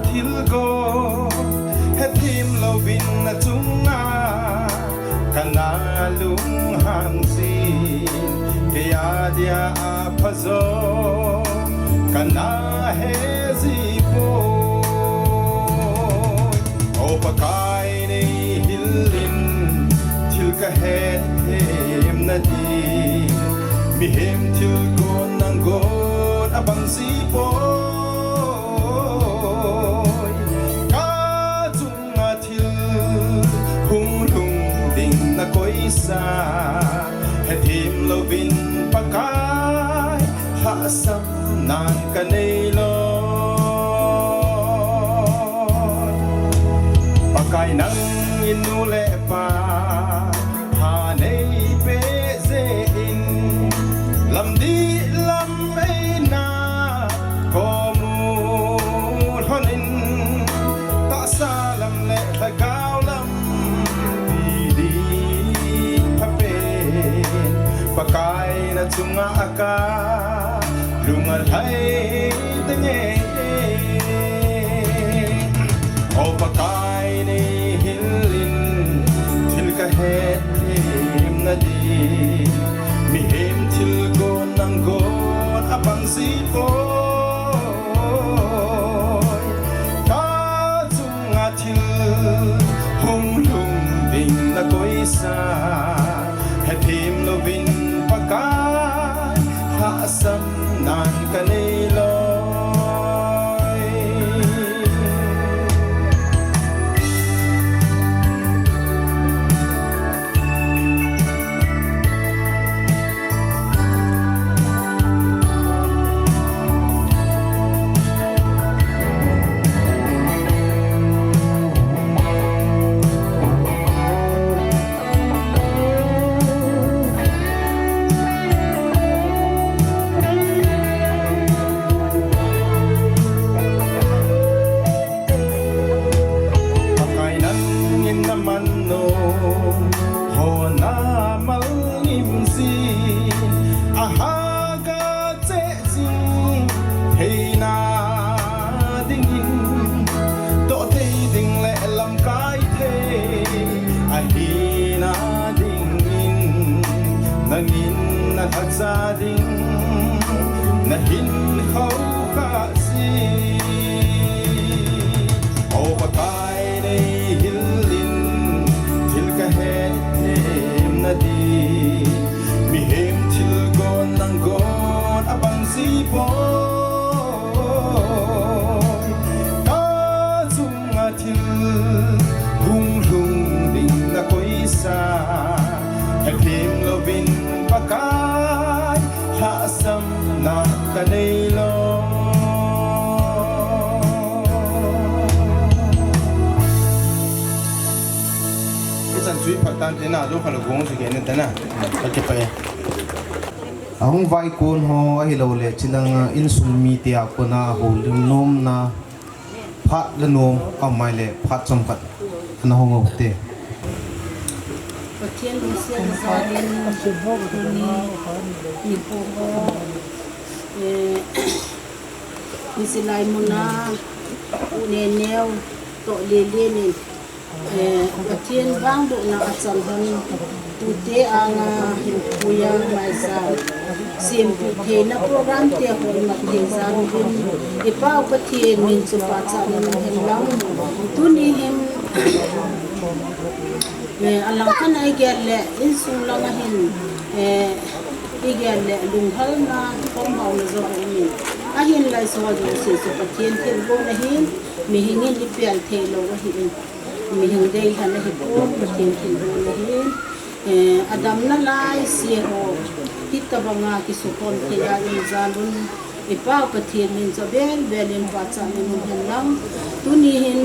thilgon hethem louvin na chunga kana lunghang jin, kei a dia a phajo kana he ji poi. O Pakai nei hil in thil ka hethem na di, mihem thilgon nanggon a bang ji poi. Ka chunga thil hung lhung ding na koisa, hethem louvin Pakai hahsatna ka nei lou. Pakai nangin nu le pa pha nei pe jeh in, lam dih lam eina kom u lhon in, tahsa lam le lhagao lam dih dih pha pen, Pakai na chunga ka lung a lhai ta nge. O Pakai nei hil in thil ka hethem na di, mihem thilgon nanggon a bang ji poi. Ka chunga thil hung lhung ding na koisa, hethem louvin Pakai hahsatna ka nei lou. ding na hin khau kha si. O Pakai nei hil in thil ka het hem na di. Mihem thil gon nang gon a bang si poi. Ka chung a thil hung lhung ding na koisa. Hephem lovin Pakai lhahsamna ka nei lo. Ichan chui phat tan te na, jo kha lo gong si ke ne ta na. Ka kipah e. Ahung vai kon ho ahilou le, chilang, ah, insung mite a kona houlim nomna phat le nom, amai le phat chomkhat ana hung u te. Pathen lungsetna jalin tuni nikho ho, eh, hiche lai muna U Neneo toh Lelen in, eh, Pathen vangbohna achan hon tute anga hinkho a maisang sempeh theina program te hon mat thei jal uvin, i Pau Pathen min chu pachatna um hen lang. Tuni hin, eh, alang khat a i gel le insung lang a hin, eh, i gel le lunghalna, khomhauna jong aum in, ahin lai so jouse chu Pathen thilgon ahin, mihing in i pel thei lou ahin. Mihing deilhen ahi pon, Pathen thilgon ahin. Eh, adam nalai se ho, hitabanga kisukhom thei a i um jal un, i Pau Pathen min chu abel bel in pachatna um hen lang. Tuni hin,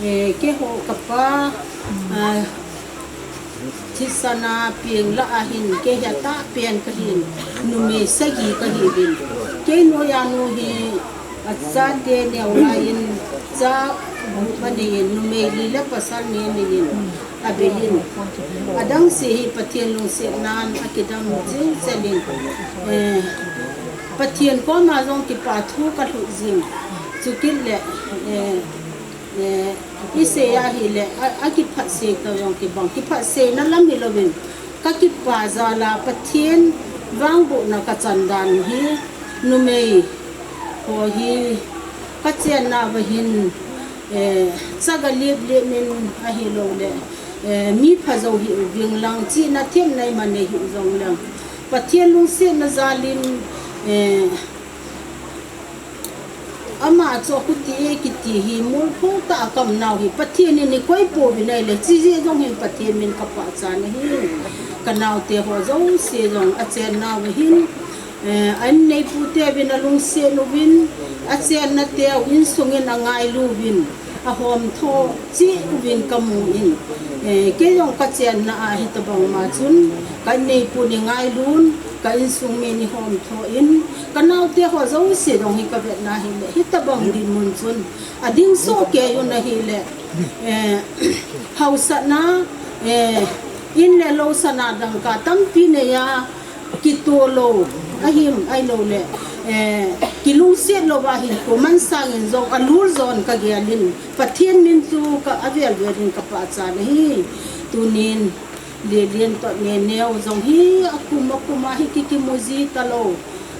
eh, keiho kapa, ah, thisan a peng lah a hin, kei hi atahpen kahin, numei sagi kahiuvin. Kei noiya nu hi, achate neo lai in, cha gup anei in, numei li le pasal ni anei in, abei in. Adang se hi Pathen lungsetnan akidam jing jel in. Eh, Pathen koma jong kipa thu kalhut jing. Chukit le, eh, Eh, i sei ahile, a, akiphatsei toh jong kibang. Kiphatseina lam hilouvin, ka kipa jal a Pathen vangbohna kachan dan hi, numei ho hi, kachennauva hin, eh, chaga lip lip in ahilou le, eh, mi phajou hih uving lang, chihna themna imanei hih jong lang, Pathen lungsetna jal in, eh, Ama chu akhuti e kiti hi, molpho tah a ka um nau hi, Pathen in eikoi pouvin ahile, chijeh jong hin Pathen min kapahcha nahi. Ka naote ho jouse jong achen nauva hin, eh, a inneipu teuvin alungset uvin, achenna teu insung in angailu uvin, ahomtho cheh uvin kamu in, eh, kei jong kachenna a hitabang ma chun, ka inneipu in eingailu in, ka insung min eihomtho in, ka naote ho jouse jong hi kavetna ahile, hitabang dinmun chun ading soh kei un ahile, eh, hausatna, eh, in le lou sana dangka tampi neiya, kitoh lou, ahim, ahilou le, eh, kilungset louva hinkho man sangin jong alul jon kagel in, Pathen min chu ka avel vel in kapahcha nahi. Tunin, Lelen toh Neneo jong hi akum akum a hi kikimu ji talou.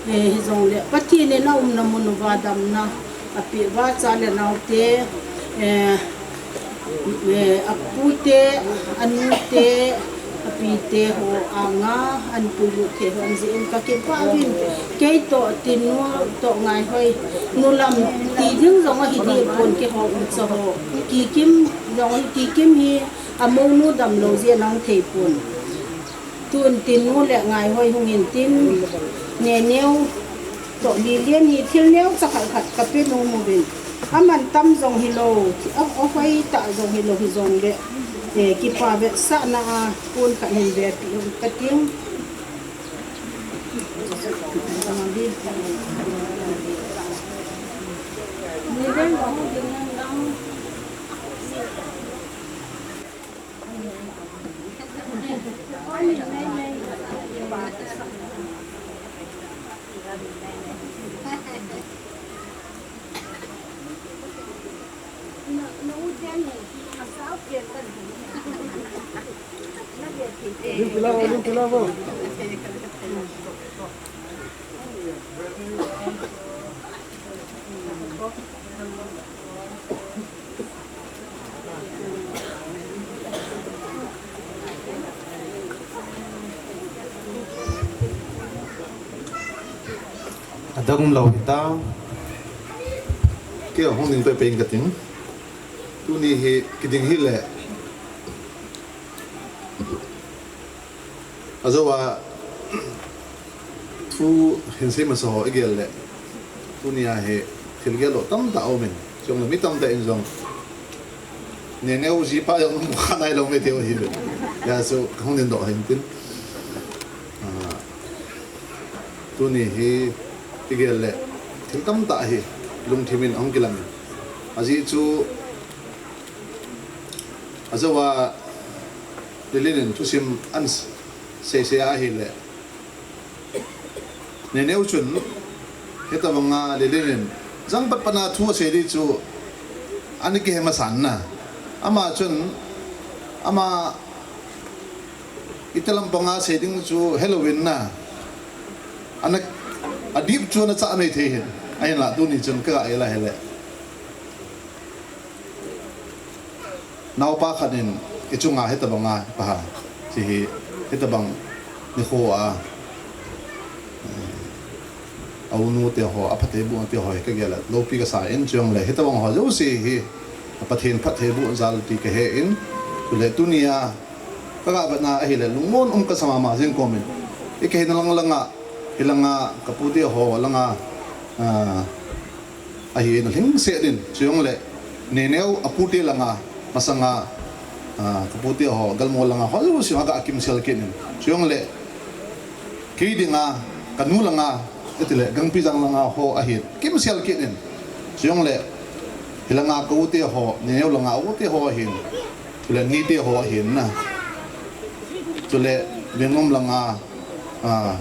Eh, hijongle Pathen in aumna mun uva damna apeh uva, cha le naote, eh, eh, apute, anute, apite ho anga ahin puilut thei hon jeh in kakipah uvin. Kei toh Tinu toh Ngaihoi, nu lam ti ding jong ahi deh pon, keiho ucha ho. Kikim jong hi, Kikim hi, amounu damlou jeh in ahung thei pon. Tun Tinu le Ngaihoi hung in tin, Neneo toh Lelen hi thil neocha khat khat kape nom uvin. Aman tam jong hilou, a, ahoitah jong hilou hijongle, eh, kipa vetsahna a pon khat hin vepeh u kating. Lim kila vo, lim kila vo. Adang um lou hita. Kei hung ding peh peh in kating. Tuni hi kiding hile. Ajou a thu hin sei masa ho igel le. Tunia hi thil gel lou tamtah aumin. Chule mi tamtah in jong. Neneo jipa jong mu kha nailou me teu hi. Hijeh chun kahung ding doh hin tin. Ah, tuni hi igel le. Thil tamtah hi lungthim in ahung kilang in. Ajeh chu Ajou a Lilin in thusim ahin seisei ahile. Neneo chun, hitabanga Lilin in, jangpat patna thu asei ding chu, ana kihe masan na. Ama chun, ama itilam panga sei ding chu helouvin na. Ana, adip chu ana cha mai thei hin. Ahinla tuni chun kaga ei la hile. Naopa khat in ichunga hitabanga paha. Hiche hi hitabang nikho a, eh, aunu te ho, aphatthei boh te ho hi kagel a loupi kasa in, chujongle hitabang ho jouse hi Pathen phatthei boh jal ti kahe in, chule tunia kaga vetna ahile lungmon um kasa mama jing komin. Ikihina lang langa, hilanga kapu te ho langa, ah, ahin alhingset in, chujongle Neneo apu te langa, masanga, ah, kapu te ho, galmo langa, ho jouse aga kimsel kit in. Chujongle, kei dinga, kanu langa, itile, Gangpijang langa ho ahin, kimsel kit in. Chujongle, hilanga ka u te ho, Neneo langa u te ho ahin, chule ni te ho ahin na. Chule, Lungnom langa, ah,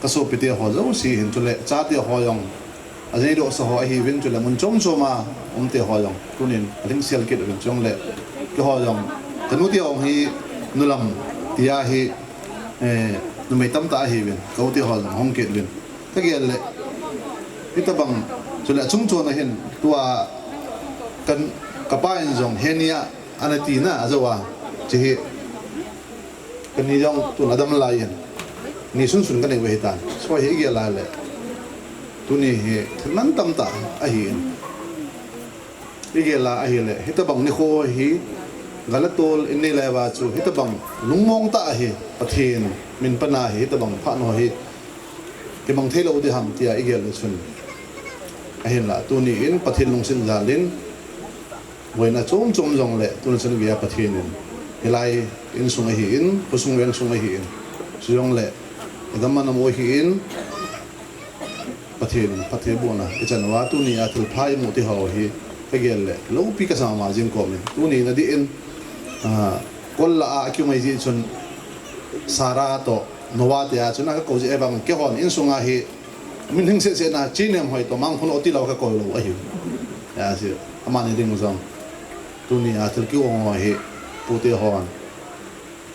ka sopi te ho jouse hin, chule, chate ho jong, ajei doh sa ho ahiuvin, chule mun chom chom a um te ho jong tunin alhingset kit uvin, chujongle keiho jong kanu te ho hi nulam tia hi, eh, numei tamtah ahiuvin, ka u te ho jong hung kit uvin. Kagel le hitabang, chule achung chon a hin tua kan, kapa in jong henia ana ti na ajou a, hiche hi Kani jong tun adam lai in. Ni sunsun kanei u ahitan. Hiche hi igel a le. Tuni hi thil mantam tah ahin. Igel a ahile. Hitabang nikho hi. Gal le tol in nei lai uva chu. Hitabang lungmong tah ahi. Pathen min pan a hi. Hitabang phat ho hi. Kimang thei lou ding ham tia igel le chun. Ahinla tuni in Pathen lungset jal in. Boina chom chom jong le, tun chan geiya Pathen in. Hilai insung ahin, khosung vengsung ahin. Chujong le, idam anam u ahin, Pathen in, Pathen boina, ichan uva tuni a thilpha imu ti ho hi, kagel le, loupi kasa mama jing komin. Tuni nadin, ah, kol la a kium ahi jeh chun, Sarah toh, Noah tia chun, akakou jeh a vang, keihon insung a hi, Min hing seh seh na, chi nem hoi toh, mang khun oti lou kakou lou ahi. Ya si, amani ding jong. Tuni a thil kiu ong ho hi, pute hon.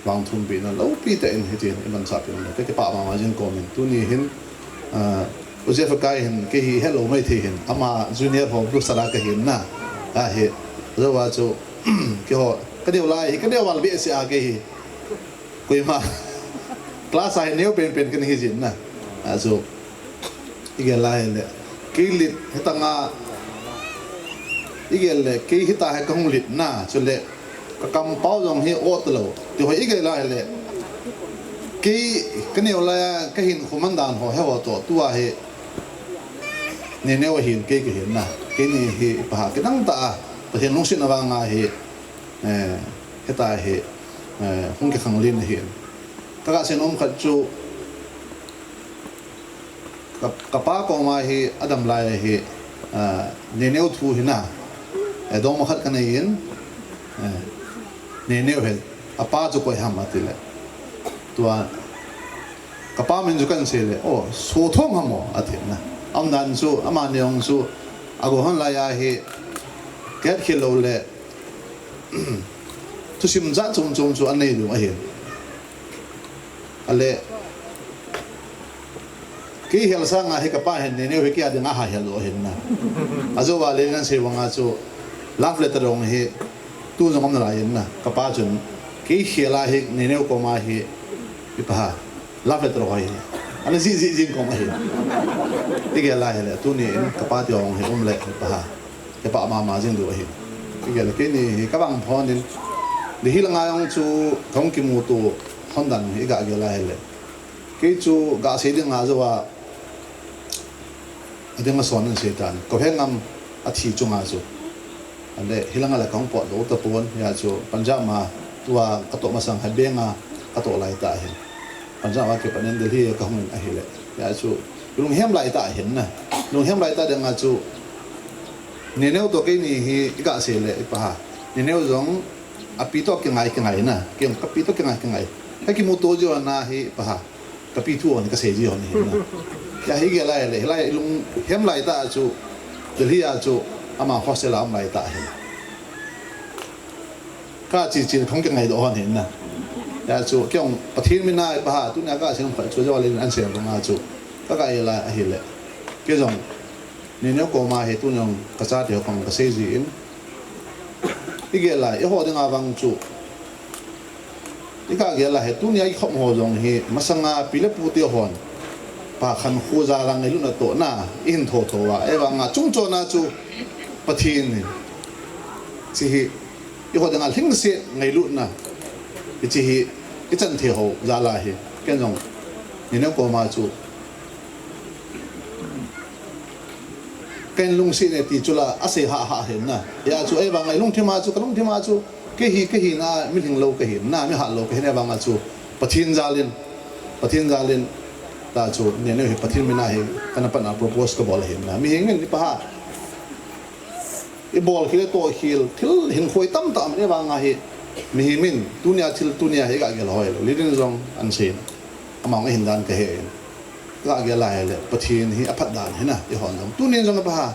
Vang thum pi na loupi tah in hitin, iman sa pi na. Kakipah mama jing komin. Tuni hin, ah, U Jeff kai hin, kei hi helou mai thei hin. Ama junior ho, Bruce Sara kahin na. Ahi, jou a chu, keiho, kaneo lai hi, kaneo val behseh a kei hi. Koima. Class a hi neo pen pen kana hi jin na. Achu. Igel a hile. Kei lit hetang a. Igel le kei hita hi kahung lit na. Chule. Kakampau jong hi ot lou. Ti ho igel a hile. Kei kaneo lai a kahin khuman dan ho hi ho toh. Tua hi. Ni neo hin kei kahin na. Keini hi paha kidang tah a. Pathen lungset na vang a hi. Eh, heta hi, eh, hung kikhanglen ahin. Kaga seinom khat chu, ka, kapa koma hi, adam lai hi, eh, ni neo thu hi na, eh, dongma khat kanei in, eh, ni neo hi, apa chu koi ham ati le. Tua, kapa min chu kahin sei le, oh, Sothong ham o, ati na. Aumdan chu, amani ong chu, ago hon lai a hi, kihet khel lou le, Thusim jat chom chom chu anei lou ahin. Ale, Kei hel sanga hi kapa hin Neneo hi kei a dinga ha hel lou ahin na. Ajou a Lenin in asei banga chu love letter jong hi tu jong um nalai in na. Kapa chun kei hel a hi Neneo koma hi ipi ham, love letter ho hi ana jih jih jing kom ahi. Igel a hile tuni in kapa ti jong hi um le ipi ham, kipah mama jing diu ahi. Igel a keini hi kavang phon in, Delhi langa jong chu kahung kimuto hon dan hi iga gel a hile. Kei chu gasei ding a jou a, ading a son in seitan. Kahe ngam athi chunga chu. Ale, hilanga le kahung pot lou tapon, hia chu Punjab a tua katoh masang hi beng a katoh lai tah ahin. Punjab a kipat in Delhi kahung in ahile. Hia chu lunghem lai tah ahin na. Lunghem lai tah dinga chu Neneo toh keini hi iga sei le ipi ham, Neneo jong api toh kingai kingai na. Kei jong kapi toh kingai kingai. Hi kimuto jiu ana hi ipi ham, kapi thu hon kasei ji hon ahin na. Hia hi gel a hile, hilai lunghem lai tah chu, Delhi a chu, ama hostel a um lai tah ahin. Kachi chin kahung kingai doh hon ahin na. Hia chu, kei jong Pathen mina ipi ham, tunia kasei nom khat chu, jou a Lenin in asei banga chu, kaga gel a hile. Kei jong, Neneo koma hi tuni jong kachate ho kong kasei ji in. Igel a, eiho dinga vang chu. Iga gel a hi, tunia ikhop ho jong hi, masanga pi le pute hon pa khankho jal a ngailutna tohna, ihin thotho a. Ahivanga chungchon a chu Pathen in. Hiche hi, eiho dinga lhingset ngailutna. Hiche hi, ichan thei ho jal a hi. Kei jong, Neneo koma chu. Kahin lungset e ti chu la asei hah hah ahin na. Hia chu ahivanga ilungthim a chu, kalungthim a chu, kei hi, kei hina, mi lhinglou kahin na, mi hatlou kahin ahivanga chu, Pathen jal in, Pathen jal in, ta chu, Neneo hi Pathen mina hi, kana pat a propose kabol ahin na. Mihem in ipi ham, ibol khel le toh khel, thil hinkho itam tah um in ahivanga hi, mihem in, tunia thil, tunia hi iga gel hoi lou. Lenin in jong ana sei in. Ama jong ahin dan kahe in. Iga gel a hile, Pathen hi aphat dan ahin na, eihon jong. Tunin jong ipi ham.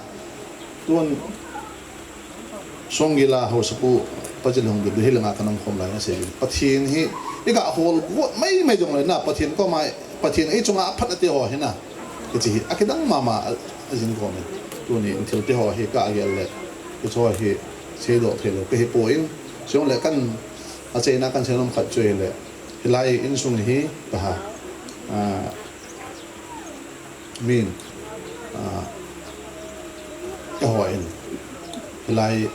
Tun Songgel a haosapu, Pajil Hungbit, Delhi langa kana um khom lai in asei in. Pathen hi, iga hol got mai mai jong le na, Pathen koma, Pathen eichunga aphat ati ho ahin na. Hiche hi, akidang mama a, ajing kom in. Tunin thil ti ho hi, ka gel le. Hiche ho hi, seidoh thei lou, kahi poi. Chule kan, achaina kan sei nom khat chu ahile. Hilai insung hi, ipi ham. Ah, min, ah, eiho in. Hilai,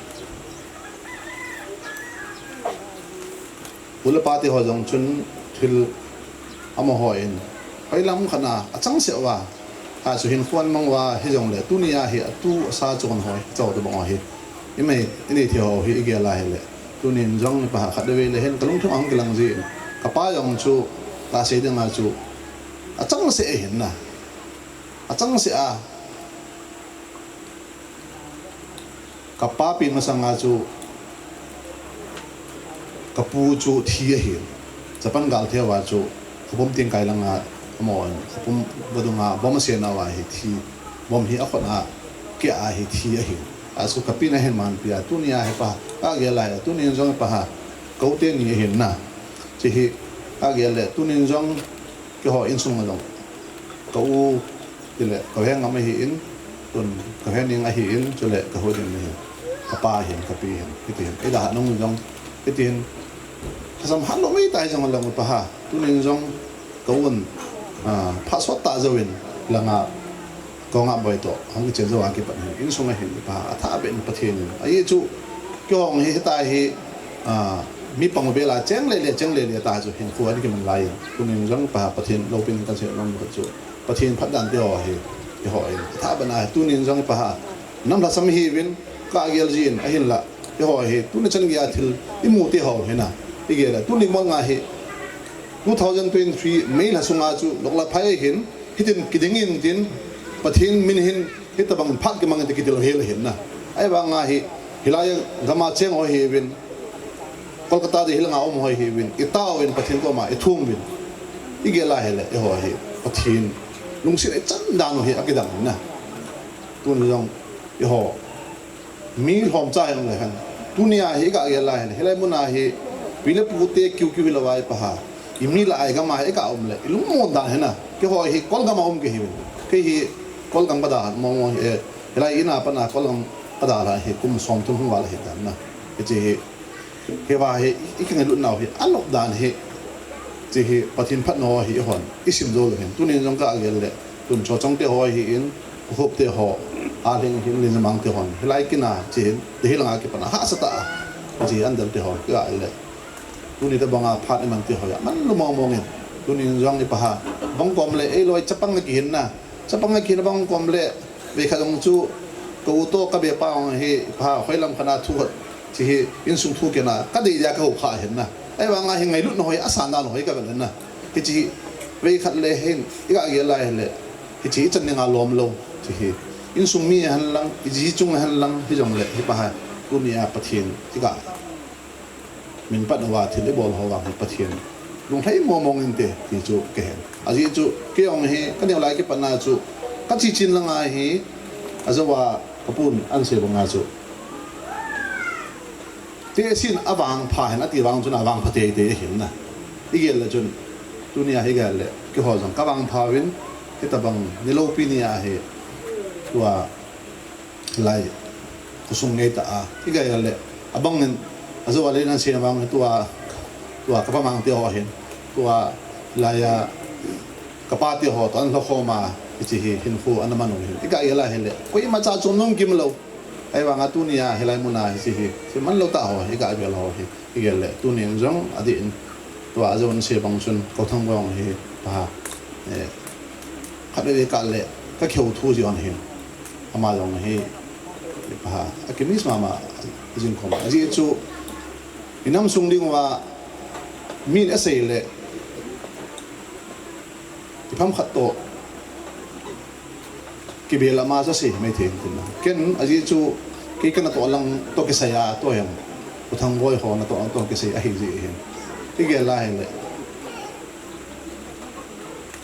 u le pa te ho jong chun thil amaho in. Hoilam khat a, achangseh uva. Achu hinkho amang uva, hijongle, tunia hi atu asa chun ho, chau tabang ho hi. Imai, inei thei ho hi igel a hile. Tunin jong ipi ham khatvei le hin kalungthim ahung kilang jin. Kapa jong chu, kasei dinga chu. Achangseh ahin na. Achangseh a. Kapa pen masanga chu. Kapu chu thi ahin. Japan gal thei uva chu. Khopum tingkai langa. Amahon. Khopum vadunga. Bomb asena uva hi thi. Bomb hi akhut a. Kia a hi thi ahin. Achu kapi na hin manpi a, tunia hi ipi ham, ka gel a hi, tunin jong ipi ham, ka u teni ahin na. Hiche hi, ka gel le, tunin jong, keiho insung a jong. Ka u, tile, ka hengam ahin, tun, ka hening ahin, chule, ka huding ahin. Ka pa ahin, ka pi ahin, hiti hin. Ida ha nung jong, hiti hin. Kasam hat lou mai ta hi jong lang ipi ham, tunin jong, Ka un, ah, phat sot tah jouvin langa, ka u Ngaboi toh, hung kichen jou a kipat hin, insung a hin, ipi ham, athah beh in Pathen in. Ahi chu, keiho hi, hitia hi, ah, mi pang bel a cheng lele, cheng lele ta chu, hinkho a kiman lai in. Tunin jong ipi ham, Pathen loupina kasei nom khat chu. Pathen phatdan te ho hi, keiho hi. Athah beh na hi, tunin jong ipi ham. Nam lhasam hiuvin, ka gel jin, ahinla. Keiho hi, tuni chan geiya thil, imu te ho hi na. Igel a, tuni mol nga hi, two thousand twenty-three May lha sunga chu, lok lha phai hin, hitin kiding in tin, Pathen min hin, hitabang phat kimang in ti kitil hel hin na. Ahivanga hi, hilai gam a cheng ho hiuvin, Kolkata Delhi langa um ho hiuvin, itaovin Pathen koma, ithum uvin. Igel a hile, eiho hi, Pathen. Lungset ichan dan u hi, akidang na. Tun jong, eiho. Mi lhomcha hi um le hen. Tunia hi ka gel a hin. Hilai muna hi pi le pu te kiu kiu hilou a ipi ham. I mi lah a i gam a hi ka um le. I lungmon dan hin a. Keiho hi Kolgam a um kahiuvin. Kei hi Kolgam kadalha mong mong hi, eh, hilai in a pat a Kolgam kadalha hi kum som thum hung val ahi tan na. Hiche hi, hiva hi, i, i kingailut nau hi, alop dan hi, hiche hi, Pathen phatna ho hi, i hon, i sim jou lou hin. Tunin jong ka gel le, tun Chawchong te ho hi in, Khup te ho, Alhing hin, Linjamang te hon. Hilai kin a, hiche hin, Delhi langa kipan a, hahsa tah a, hiche hin, an del te ho, ka gel le. Tuni tabang a phat i man ti ho a, man lou mong mong in. Tunin jong i pa ha. Bang kom le, ei loi chapang a kihin na. Chapang a kihin bang kom le, veikhat jong chu, ka u toh ka be pa jong hi, pa ha, hoi lam khat a thu khat. Hiche hi, insung thu kina, ka dei dia ka ho kha hin na. Ahivang a hi ngailut na ho hi, asan dan ho hi ka vel na. Hiche hi, veikhat le hin, i ka gel lai le. Hiche hi, i chan ding a lom lou. Hiche hi, insung mi hen lang, i ji chung hen lang, hijong le, hi pa ha. Tuni a Pathen, i ka min pat uva thil i bol ho vang hi Pathen lunglhai mong mong inte ti chu ka hen. Ajeh chu kei jong hi ka neo lai kipat na chu ka chi chin langa hi ajou a ka pun an sei banga chu. Tehse in avangpha hen ati vang chun avangpha tei tei ahin na. I gel le chun tunia hi gel le keiho jong ka vangpha uvin hitabang ni loupi ni a hi tua lai khosung ngei ta a, i gel le, abang in, ajou a le nan sei vang tua, tua ka pa mang te ho hin, tua lai a ka pa te ho toh an lhokhom a, hiche hi hinkho ana man u hin. I gel a hile, koima cha chom nom kim lou. Ahivang a tunia hilai mun a hiche hi, hiche man lou ta ho, i gel ho hi. I gel le, tunin jong adih in, tua ajou an sei bang chun, Kothang Boi hi, pa, eh, khat vei kal le, ka kheu thu ji on hin. Ama jong hi, pa, a kimis mama, jing khom. Ajeh chu, i nam sung ding uva, min asei le, i pham khat toh, kibel ama chu sei mai thei tin na. Ken ajeh chu kei ka natoh lang toh kisai a toh hiam. U Thangboi ho natoh lang toh kisai ahi jeh hin. I gel a hile.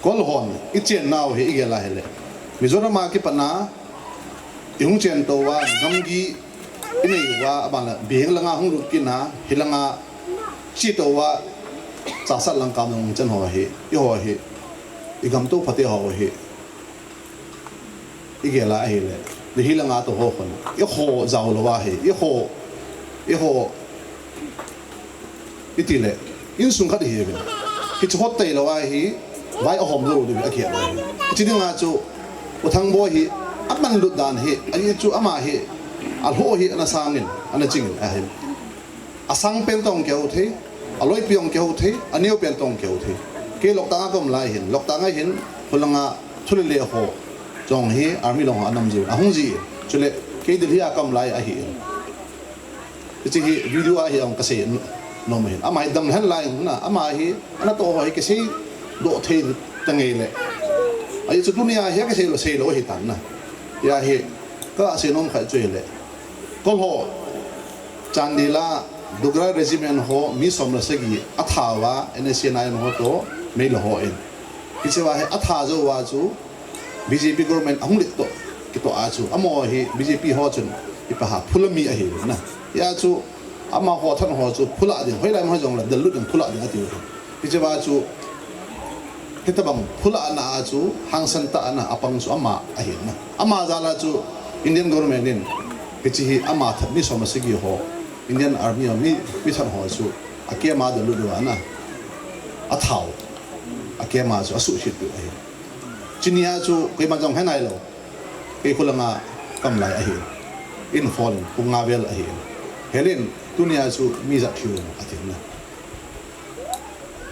Kol hon i chen nau hi i gel a hile. Mizoram a kipat na i hung chen tou a gamgi i nei uva, aban la, Biheng langa hung lut kit na, hilanga chi tou a, Chassad lang kam lang chan ho hi, i ho hi, i gam tou phate ho hi, i gel a ahile, Delhi langa tou ho khun, i ho jao lou a hi, i ho, i ho, i ti le, insung khat hi ve. Hichu hot tei lou a hi, vai ahom lou diu a kihe lou hi. Hiche dinga chu, U Thangboi hi, aman lut dan hi, ahi chu ama hi, alhoh hi ana sangin, ana chingin, ahi. Asang pen toh kihou thei, aloipi jong kihou thei, aneo pen toh kihou thei. Kei Loktak a ka um lai hin, Loktak a hin, khulanga thu le le ho, jong hi, army long ho anam jiu, ahung ji, chule, kei Delhi a ka um lai ahi. Hiche hi video a hi ahung kasei nom ahin. Ama hi dam lheh lai na, ama hi, anatoh ho hi kisei doh thei ta ngei le. Ahi chu tunia hi kisei lou, sei lou ahi tan na. Hia hi, kasei nom khat chu hile. Kol ho, Chandel a, Dogra Regiment ho, mi som le sagi, atha uva, N S C N I M ho toh, Meilhei ho in. Hiche uva hi, atha jou uva chu, B J P government ahung lit toh, kitoh a chu, amaho hi B J P ho chun, ipi ham, phula mi ahi na. Hia chu, amaho than ho chu, phula ding, hoilai ma ho jong le, del lut ding phula ding ati u. Hiche uva chu, hitabang phula na a chu, hangsan tah a na, apang chu ama ahi na. Ama jal a chu, Indian government in, hiche hi ama than mi som le sagi ho, Indian Army mi, mi than ho chu, a camp a del lut uva na. Atha u, a camp a chu, asuhset u ahi. Chunia chu koima jong he nai lou. Kei khulanga ka um lai ahi. Imphal in pung nga vel ahi. Helin tunia chu mi ijat thei u ati na.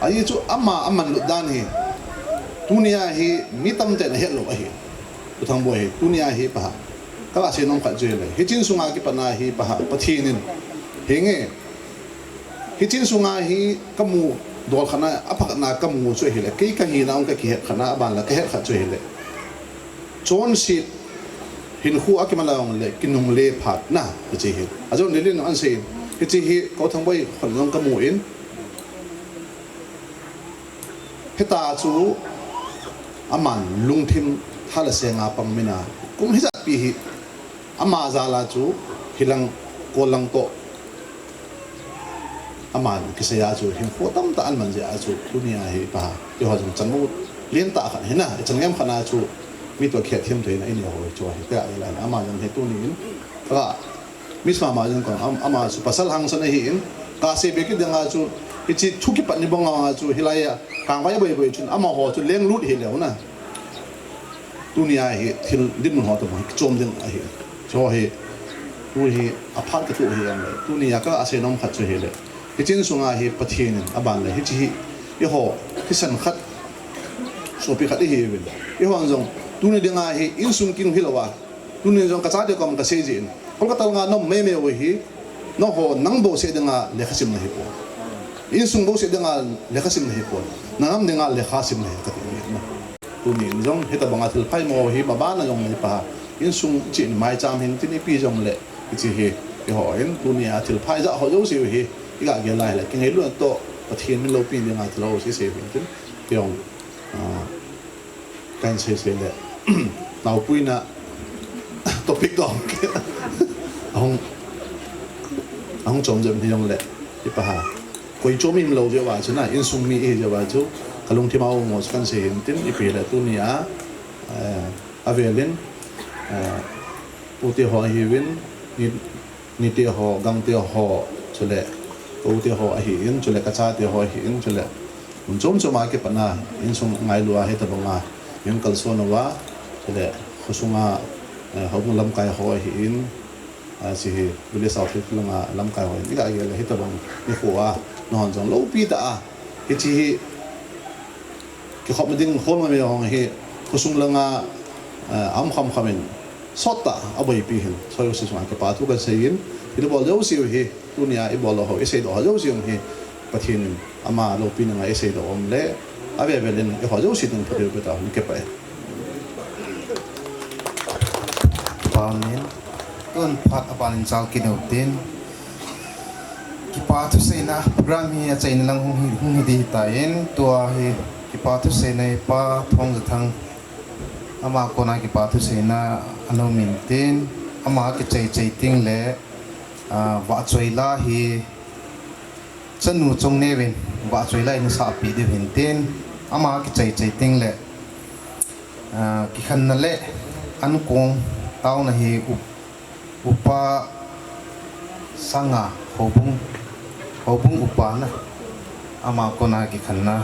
Ahi chu ama aman lut dan hi. Tunia hi mi tamtah in ahet lou ahi. U Thangboi hi tunia hi pa ha. Kasei nom khat chu hile. Hiche in sunga kipat na hi pa ha. Pathen in. Henge. Hiche in sunga hi kamu dol khat na, apha khat na kamu chu hile, kei kahina ong kakihet khat na, aban la kahet khat chu hile. Chonset hinkho a kiman lai ong le, kinungle phat na, hiche hi. Ajon lilin an sei, hiche hi Kothang Boi khun jong kamu in. Hita chu aman lungthim tha le seng a pang mina, kum hijat pi hi. Ama jal a chu hilang kol lang toh. Aman kisei a chu hinkho tamtah aman jeh a chu tunia hi pa. Keiho jong chanu lentah khat hina, ichan ngem khat na chu Mi toh khet them thei na i nei ho chu ahi, tia i lai na, ama jong hi tuni in, ka, Miss Mama jong ka, am-, ama chu pasal hangsan ahi in, ka sei be kit ding a chu, hichi thu kipat ni bang a chu, hilai a, kangvai boi boi chun, ama ho chu lenglut hi leu na. Tuni a hi, thil dinmun ho toh bang, kichom ding ahi. Chu hi, tu hi, aphat ka tu hi ang le. Tuni a ka asei nom khat chu hi le. Hichi insung a hi Pathen in aban le, hichi hi, eiho, thisan khat, sopi khat ihi uvin. Eiho jong, tuni ding a hi, insung kin hi lou a. Tuni jong ka chate kom ka sei jin. Kolkata nga nom mei mei u hi, nangho nang bouseh ding a lekha sim na hi pon. Insung bouseh ding a lekha sim na hi pon. Na nam ding a lekha sim na hi ka ti ni. Tuni jong, hitabang a thil phai mo hi, baba na jong ni pa. Insung chi ni mai cham hin, tin ipi jong le. Hichi hi, eiho in, tuni a thil phai ja ho jouse hi, i ga gel lai le, kingailut toh, Pathen min loupi ding a thil ho jouse sei hin tin, kei jong, ah, kan sei sei le, naopui na, topic toh, ahung, ahung chom jem hi jong le, i pa ha, koi chom im lou jeh uva chu na, insung mi ihi jeh uva chu, ka lungthim a um mo chu kan sei hin tin, ipi le tuni a, eh, avel in, eh, u te ho ahi uvin, ni, Nite ho, Gangte ho, chule, ka u te ho ahi in, chule, ka chate ho ahi in, chule, mun chom chom a kipat na, insung ngailu a hitabang a, in kalson uva, chule, khosung a, eh, houbung lamkai ho ahi in, a, chi hi, village outlet lang a lamkai ho in, i ga gel le hitabang, nikho a, nahon jong loupi ta a, hichi hi, Kikhop ding khol ma me hong hi, khosung langa, eh, am kham kham in, sot ta, a boipi hin, soi u si sung a kipa thu kan sei in, i bol jouse u hi, tuni a i bol ho, i sei doh ho jouse u hi, Pathen in, ama loupi na nga i sei doh um le, a ve ve lin, i ho jouse ding pha deu pe ta, hung kipa e. Amen. Tun phat aban in chal kit u tin. Kipa thuseina program hi achaina lang hung hi, hung hi ding ahitan, tua hi kipa thuseina hi Pa Thongjathang ama kona kipa thuseina ana um in tin, ama kichai chai ting le, ah, vahchoi la hi chanu chong neuvin vahchoi la in sahpi diu hin tin, ama kichai chai ting le, ah, kikhenna le ankong taona hi up Upa Sanga, houbung, houbung upa na, ama kona kikhenna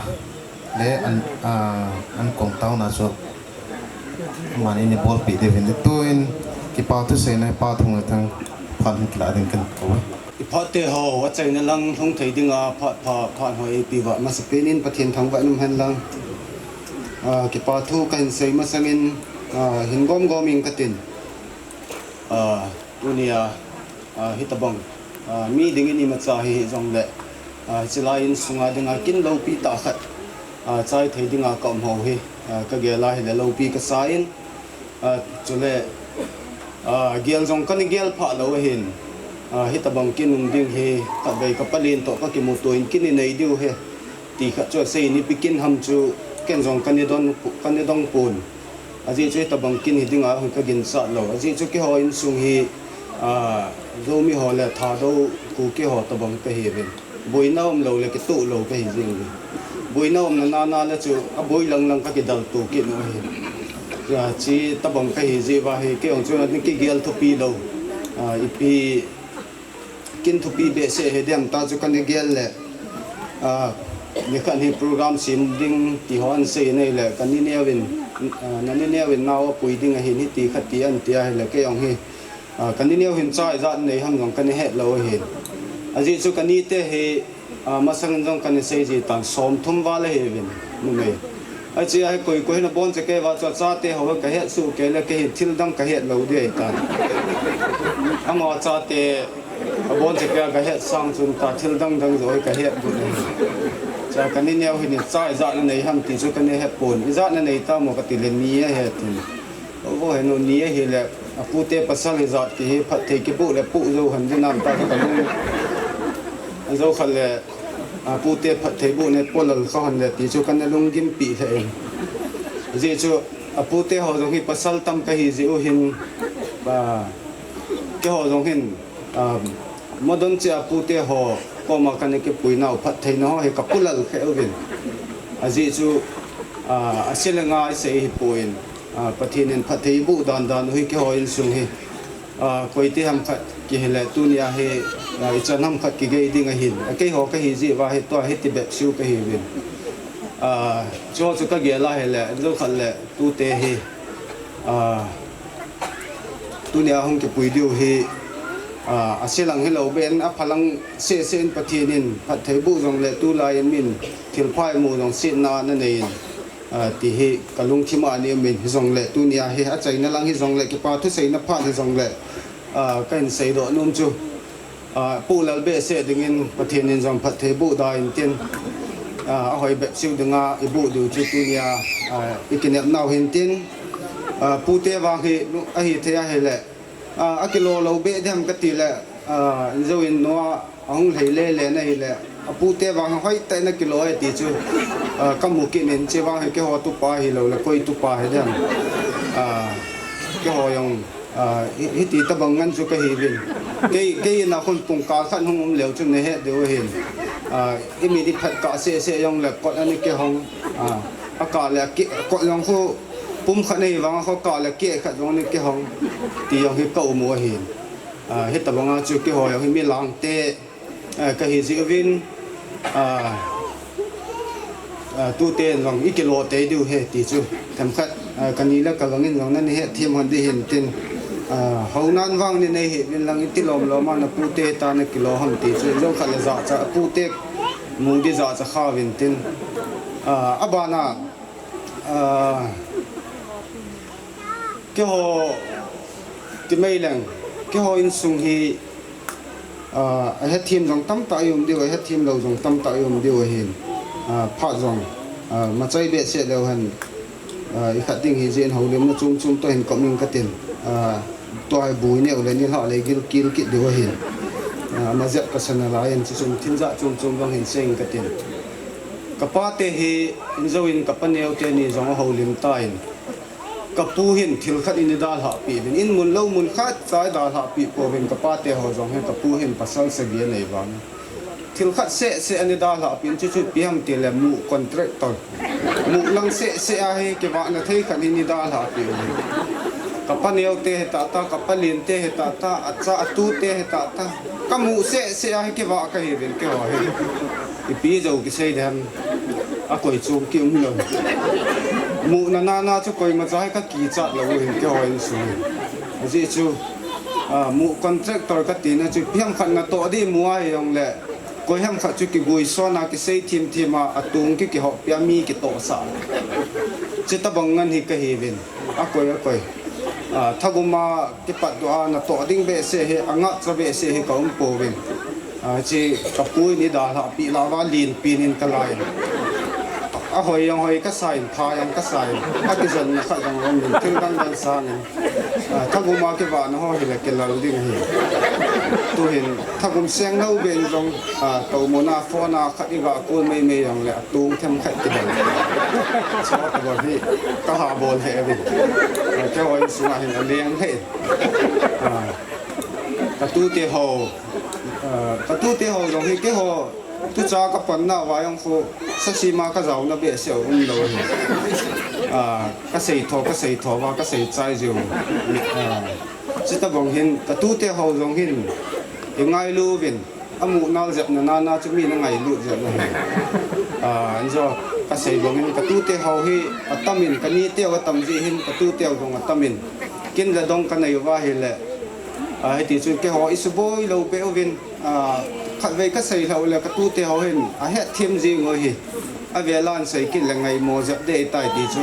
le an, ah, ankong taona chu, aman in bolpi diu hin tin, tuin kipa thuseina Pa Thongjathang phat hin kila ding kan kou e. I phat te ho, achaina lang hung thei ding a, phat pha, phat hoi eipe uva, masapen in Pathen thangvah in um hen lang. Ah, kipa thu kahin sei masang in, ah, hin gom gom ing katin. Ah, tuni a, ah, hitabang, ah, mi ding in imacha hi jong le, ah, hichi lai insung a ding a kin loupi tah khat, ah, chai thei ding a ka um ho hi, ah, ka gel a hi le loupi ka sa in, ah, chule, ah, gel jong kana gel pha lou ahin, ah, hitabang kin um ding hi, khatvei ka palen toh ka kimuto in kin i nei diu hi, ti khat chu asei in ipi kin ham chu ken jong kana don, kana dong pon. Ajeh chu hitabang kin hi ding a hung ka ginchat lou. Ajeh chu keiho insung hi, ah, Zomi ho le Thadou Kuki ho tabang ka hi uvin. Boina um lou le kitoh lou ka hi jing uvin. Boina umna nana le chu aboi lang lang ka kidal to kit u ahi. Hichi tabang ka hi jeh uva hi kei jong chu ana kigel thupi lou. Ah, ipi Kin thupi behseh hi dem ta chu kana gel le, ah, nikhat hi program sem ding ti ho ana sei nei le, ka ni neo in, ah, na ni neo in nao apui ding ahin hiti khat ti ana ti ahi le, kei jong hi, ah, ka ni neo hin cha ijat nei ham jong kana het lou ahin. Ajeh chu ka ni te hi, ah, masang in jong kana sei ji tan, som thum val ahi uvin, numei. Achi ahi koi koi hin abon che kei uva chu achate ho ka het suh kei le kei hi thil dang ka het lou ding ahi tan. Ama chate abon che kei a ka het sang chun ta thil dang dang joh hi ka het got ahi. Cha ka ni neo hin cha ijat na nei ham ti chu kana het pon. Ijat na nei tam mo ka ti le ni ahi tin. Vo he nu ni ahi le, apute pasal ijat kihi phatthei kiboh le poh jou han ding nam ta ka lung. Ajou khat le, apute phatthei boh ne polal kha han le ti chu kana lunggim pi lheh in. Ajeh chu apute ho jong hi pasal tam ka hi jeh u hin, ah, keiho jong hin, ah, modern che apute ho koma kana kipui nau phatthei na ho hi ka polal lheh uvin. Ajeh chu, ah, ase le nga isei hi pon. Ah, Pathen in phatthei boh dan dan u hi keiho insung hi. Ah, koite ham khat kihile tunia hi, ah, ichan ham khat kigei ding ahin. Ah, keiho kahi jeh uva hi tua hiti bep seiyu kahiuvin. Ah, chuho chu kagel a hile, jong khat le tute hi. Ah, tunia hung kipui diu hi, ah, ase lang hilou ben, apha lang seh seh in Pathen in phatthei boh jongle tulai in min thilpha imu jong setna nanei in, ah, ti hi kalungthim a ani umin hijongle tunia hi achaina lang hijongle kipa thuseina phat hijongle, ah, kahin seidoh nom chu. Ah, Pu Lalbehseh dingin Pathen in jong phatthei boh da intin, ah, ahoi bep seiyu dinga iboh diu chu tunia, ah, ikinepnau hintin, ah, pute vang hi, ahithei ahile, ah, akilo lou beh dem katile, ah, injou in noa ahung lhei lele na hile, apute vang hoitah in akilo e ti chu, ah, kamu kit in che vang hi keiho tupa hilou le koi tupa hidem. Ah, keiho jong Ah, hi, hiti tabang ngen chu kahiuvin. Kei, kei in a khun pungkal khat hung um leu chun nahet diu ahin. Ah, imi di phat kah seh seh jongle kot ani kihong. Ah, akah le ki, kot jong khu pum khat nei vang khu kah le ki khat jong ani kihong. Ti jong hi ka um u ahin. Ah, hitabang a chu keiho jong hi mi langte, ah, kahi jeh uvin, ah, ah, tute jong ikilo tei diu ahi ti chu. Themkhat, ah, kani le kavang in jong nani hetthem hon ding hintin, ah, hounan vang ni nei hih uvin lang iti lom lom a napute ta nakilo ham ti chu. Jong khat le jachat, apute mu di jachat kha uvin tin. Ah, abana, ah, Keiho, ti mai leng, keiho insung hi, ah, ahetthem jong tamtah i um diu, ahetthem lou jong tamtah i um diu ahin, ah, phat jong, ah, machai behseh leu hen, ah, ikhat ding hi jeh in houlimna chom chom toh hin kop ing katin, ah, tua hi bu i neh u le nilhah le gilkel kit diu ahin, ah, ama jep kasan nalai in, chuchun thil jat chom chom jong hin sei ing katin. Kapate hi, injou in kapa neo teni jong ahoulim tan. Kapu hin thil khat in eidalhah peh uvin, in mun lou mun khat cha eidalhah peh pouvin, kapate ho jong hi kapu hin pasal sagi anei vang. Thil khat seh seh ana dalhah peh in, chuchu ipi ham tile muh contractor. Muh lang seh seh a hi kivahna thei khat in eidalhah peh uvin. Kapa neo te hi tata, kapa len te hi tata, acha atu te hi tata. Kamuh seh seh a hi kivah kahiuvin keiho hi. Ipi jou kisei dem. Akoi chung kium lou. Muhna nana chu koimacha hi kakichat lou hin keiho insung. Ajeh chu, ah, muh contractor katina chu ipi ham khat natoh ding mu ahi jongle, koi ham khat chu kiguison a kisei thim thim a, atung ki kihop pia mi kitohsah. Chutabang ngen hi kahiuvin. Akoi, akoi. Ah, thagum a kipatdoh a natoh ding behseh hi, angahcha behseh hi ka um pouvin. Ah, hiche kapu in eidalhah peh lah uva lenpen in kalai in. Ahoi jong hoi kasa in, pha jong kasa in. Akijonna khat jong um in, thil dang dang sangin. Ah, thagum a kivahna ho hile kilal ding ahi. Tuhin thagum seng lou ben jong, ah, toumona phone a khat iga call mei mei jongle atung themkhat kidel. Chutabang hi kahabol lheh uvin. Ah, keiho insunga hin aleng lheh in. Ah, katute ho, ah, katute ho jong hi keiho, tucha kapanna uva jong khu, sasima kajaona behseh umlou hi. Ah, kaseitho, kaseitho uva, kasei chai jiu. Ah, chutabang hin, katute ho jong hin, ingailu uvin, amuh nal jepna nana chu min angailut jep u ahi. Ah, injo, kasei bangin, katute ho hi, atamin, kaniteu atam jeh hin, katuteu jong atamin. Kin le dong kanei uva ahile, ah, hiti chun keiho isuboi lou beh uvin, ah, khatvei kasei lhah ule katute ho hin ahetthem jing u ahi. Avela asei kit le ngaimo jep ding ahitai ti chu.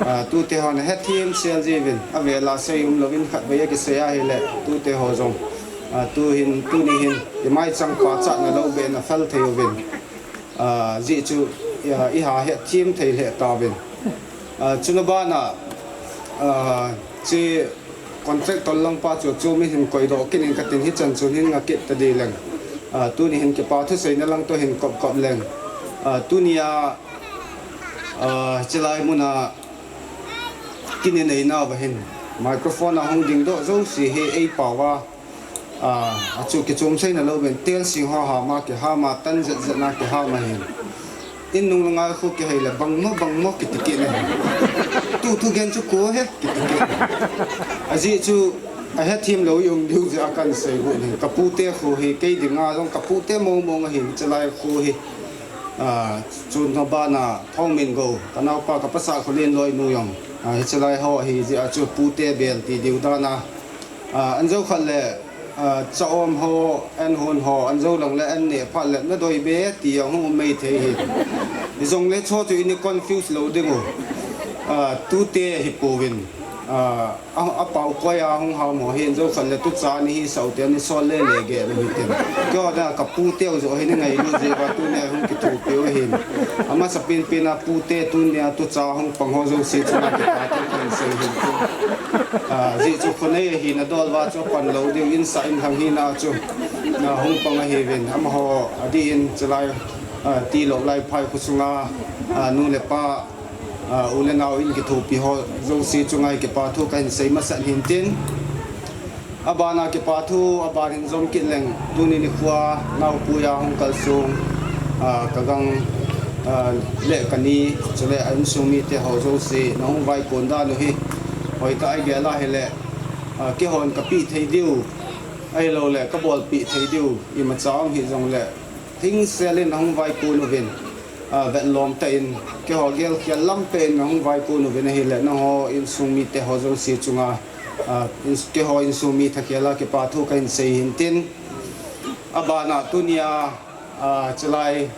Ah, tute hon ahetthem sel jiuvin, avela sei umlouvin khatvei akisei ahile, tute ho jong, ah, tuhin, tuni hin, imaichang pachatna lou beh in aphal thei uvin. Ah, jeh chu, ah, iha hetthem thei lheh tauvin. Ah, chuna bana, ah, hiche contractor langpa chu, chu mi hin koidoh kit in katin hichan chun hin nga kit tading leng. Ah, tuni hin kipa thuseina lang toh hin kop kop leng. Ah, tunia, ah, hiche lai muna kin ineinauva hin microphone a hung dingdoh jouse hi eipao a, ah, achu kichom seina louvin, tel sing ho hama kihama, tan jet jet na kihama hin. In nung lunga khu kihei le bangmo bangmo kiti kit na hin. Tu, tu gen chu ko he. Ajeh chu ahethem lou jong diu jeh a kahin seigot ahi. Kapute kho hi, kei dinga jong kapute mong mong ahi, chulai kho hi. Ah, chun abana Thongmingou, kanaopa kapasa Kholenloi nu jong. Ah, hichelai ho ahi jeh a chu pute bel ti diu dan a. Ah, anjo khat le, ah, cha-om ho, an hon ho, anjo lang le an neh phat le nadoi be ti jong hung um maithei hi. Hijongle chu chu ini confuse lou ding u. Ah, tute hi pouvin. Ah, a, apao koi a hung ham ho hi, anjo khat le tucha ni hi saute ni sol le le ge ni hi tin. Keiho dinga kapute u joh hi ni ngailu jeh uva tunia hung kithopi u ahin. Amasapen pen a pute tunia tucha hung pang ho jouse chunga kipathu kahin sei ahin. Ah, jeh chu khonei ahina dol uva chu pan lou diu in sa in thang hina chu, ah, hung pang ahiuvin. Amaho adih in chulai, ah, tilou lai phai kho sunga, ah, nu le pa, ah, u le nao in kithopi ho jouse chunga kipathu kahin sei masat ahin tin. Abana kipathu, aban in jom kit leng, tuni nikhoa naopuia hung kalsong, ah, kagang, ah, le kani, chule a insung mite ho jouse, nahung vaikon dan u hi, hoitah a igel a hile, ah, keihon kapeh thei diu, ahiloule kabolpeh thei diu, imacha um hijongle, hingsel in nahung vaikon uvin, ah, vetlom tah in, keiho gelkhel lam tah in nahung vaikon uvin ahile, nangho insung mite ho jouse chunga, ah, ins-, keiho insung mi thakhel a kipathu kahin sei ahin tin. Abana tunia, ah, chulai,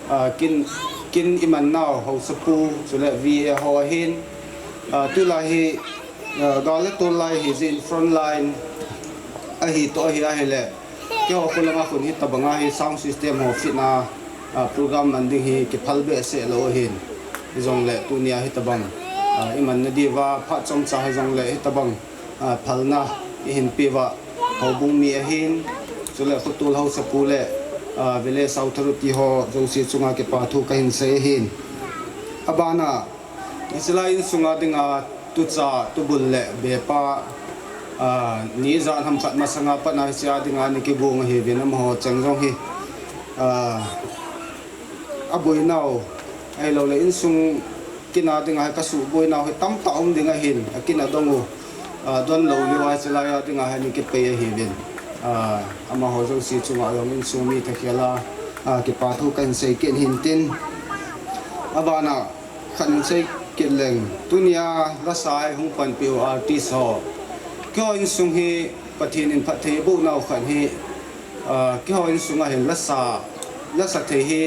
ah, kin, kin iman nau haosapu, chule V A ho ahin, ah, tulai hi, ah, gal le tol lai hijeh in front line ahi toh ahi ahile, keiho kholanga khun hitobanga hi sound system ho fit na, ah, program man ding hi kiphal behseh lou ahin. Hijongle tunia hitobang, ah, imanna diuva phat chomcha hijongle hitobang, ah, phalna ihin peuva houbung mi ahin, chule khotol haosapu le, ah, village authority ho jouse chunga kipathu kahin sei ahin. Abana, hichelai insunga dinga tucha, tubul le bepa, ah, ni ijat ham khat masanga patna hichea dinga ni kigong ahiuvin amaho cheng jong hi, ah, aboinau, ahiloule insung kin a dinga hi kasuhboinau hi tamtah um ding ahin, akin adong u, ah, donlou liuva hichelai a dinga hi ni kipei ahiuvin. Ah, amaho jouse chunga jong insung mi thakhel a, ah, kipathu kahin sei kit ahin tin. Abana khat in sei kit leng, tunia lasa hi hung panpi u artist ho, keiho insung hi Pathen in phatthei aboh nau khat hi, ah, keiho insunga hin lasa, lasa thei hi,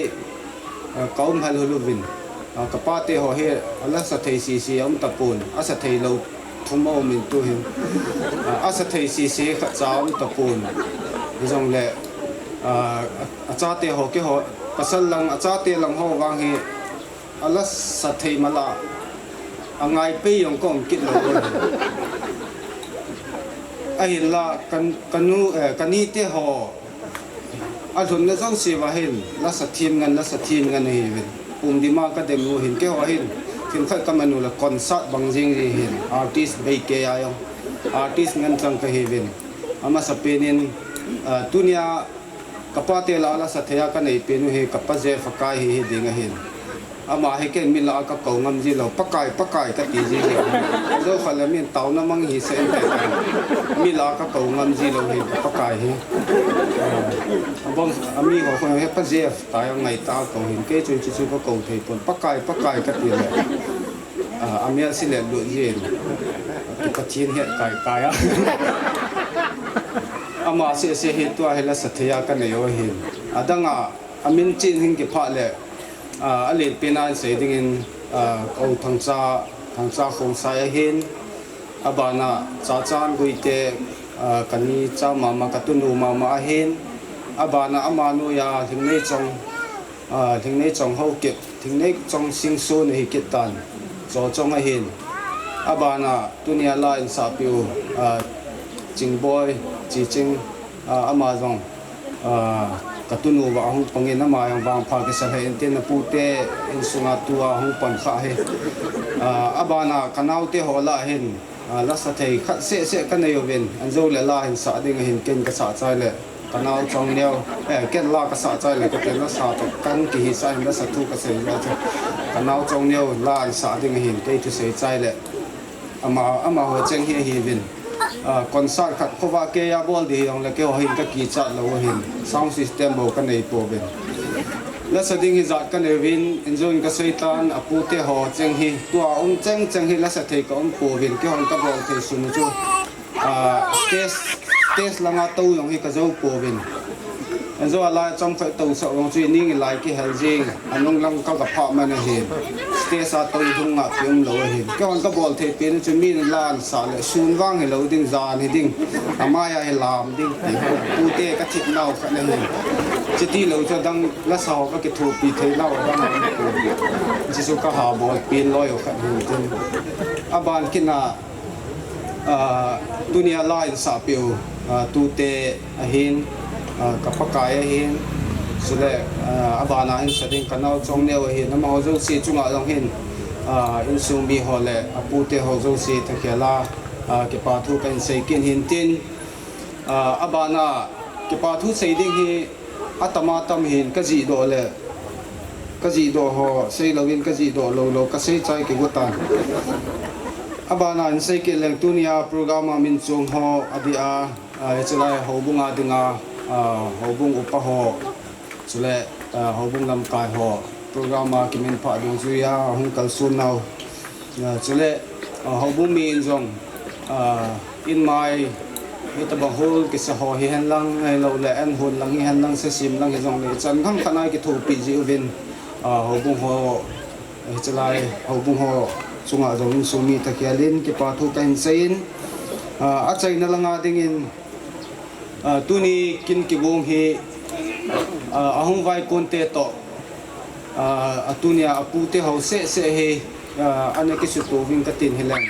ah, kaum hel hel uvin. Ah, kapate ho hi alasa thei sese aum tapon, asa thei lou thum aumin tuhin. Ah, asa thei sese khatcha aum tapon. Hijongle, ah, a, achate ho, keiho, pasal lang, achate lang ho vang hi alasa thei mala, angaipei jong kaum kit lou u ahi. Ahinla, kan, kanu, eh, kanite ho alhunna jouse uva hin lasa them ngen, lasa them ngen ahiuvin. Pum dima kadem u hin, keiho hin themkhat kaman u le concert bang jeng ji hin, artist beikei a jong artist ngen chang kahiuvin. Amasapen in, ah, tunia kapate lah a lasa thei a kanei pen u hi kapa Jeff Akai hi hiding ahin. Ama hi ken mi lah a kakou ngam ji lou, Pakai, Pakai kati ji lou. Jou khat le min taona mang hisah inte, mi lah a kakou ngam ji lou hi, Pakai hi. Ah, abang, amiho khun hi Pa Jeff tia ngaitah a kou hin, kei chun chuchu kakou thei pon, Pakai, Pakai kati le. Ah, amel sile lut jin. Pathen het kai kai a. Ama sese hi tua hi lasa thei a kanei u ahin. Adanga, amin chen hin kipah le, ah, alen pen a sei dingin, ah, Kou Thangcha, Thangcha Khongsai ahin. Abana Chachan Guite, ah, kani cha mama, katunu mama ahin. Abana ama noiya Lhingneichong, ah, Lhingneichong Haokip, Lhingneichong Singson ahi kit tan, Chochong ahin. Abana tunia la insahpi u, ah, Chingboi, Chiching, ah, ama jong, ah, katunu uva ahung pangin ama jong vangpha kisa lheh in tin, apute insunga tua ahung pan kha hi. Ah, abana kanaote ho lah hin, ah, lasa thei khat seh seh kanei uvin, anjou le la hin sah ding ahin ken kasah chai le. Ka nao chong neo, eh, ken la ka sa chai le ka ken la sa to kan ki hi sa hin la sa thu ka sei la cha. Ka nao chong neo la an sa ding hin kei thu sei chai le. Ama, amaho cheng hi hi vin. Ah, concert khat khova ke ya bol di hi ong le kei ho hin ka ki cha lo hin. Sound system bo ka nei po vin. La sa ding hi zat ka nei vin, in zon ka sei tan, a pu te ho cheng hi. Tua um cheng cheng hi la sa thei ka um po vin, kei hon ka bol thei sun chu. Ah, stage, stage langa to jong hi ka jou pouvin. Anjo a lai chomkhat to sah jong chu ning i lai kihel jing, anung lang ka ga pha man ahin. Stage a to hung nga pi um lou ahin. Kei hon ka bol thei pen chu min la an sa le sun vang hi lou ding, jan hi ding. Amai a hi lam ding ti. Pu te ka thip nau khat ahin. Chuti lou chu dang la sa ho ka kithopi thei nau dang. Chu chu ka ha bol pen loi ho khat hin tin. Aban kina Ah, tunia la in sah peh u, ah, tute ahin, ah, ka pakai ahin, chule, ah, abana in sa ding ka nao chong neo ahin, amaho jouse chunga jong hin, ah, insung mi ho le, a pute ho jouse thakhel a, ah, kipa thu ka in sei kit hin tin, ah, abana kipa thu sei ding hi, Atam atam hin ka jih doh le, ka jih doh ho, sei louvin ka jih doh lou lou, ka sei chai kigo tan. Abana in sei kit leng tunia program a min chung ho, adeh a, a, hiche lai houbung a dinga, a, houbung upa ho, chule, a, houbung lamkai ho, program a kimin phah dungjuia, hung kalson nau. A, chule, a, houbung mi in jong, a, in mai, hitabang hol kisa ho hihen lang, ahilou le, an hon lang hihen lang, sasim lang hijongle, chan kham khat a kithopi ji uvin, a, houbung ho, hiche lai, houbung ho, chunga jong insung mi thakhel in, kipa thu kahin seiyin, a, achaina langa dingin, A, tuni kin kigong hi, a, ahung vaikon te toh, a, a tunia a pute ho seh seh hi, a, ana kisuto uvin katin hileng.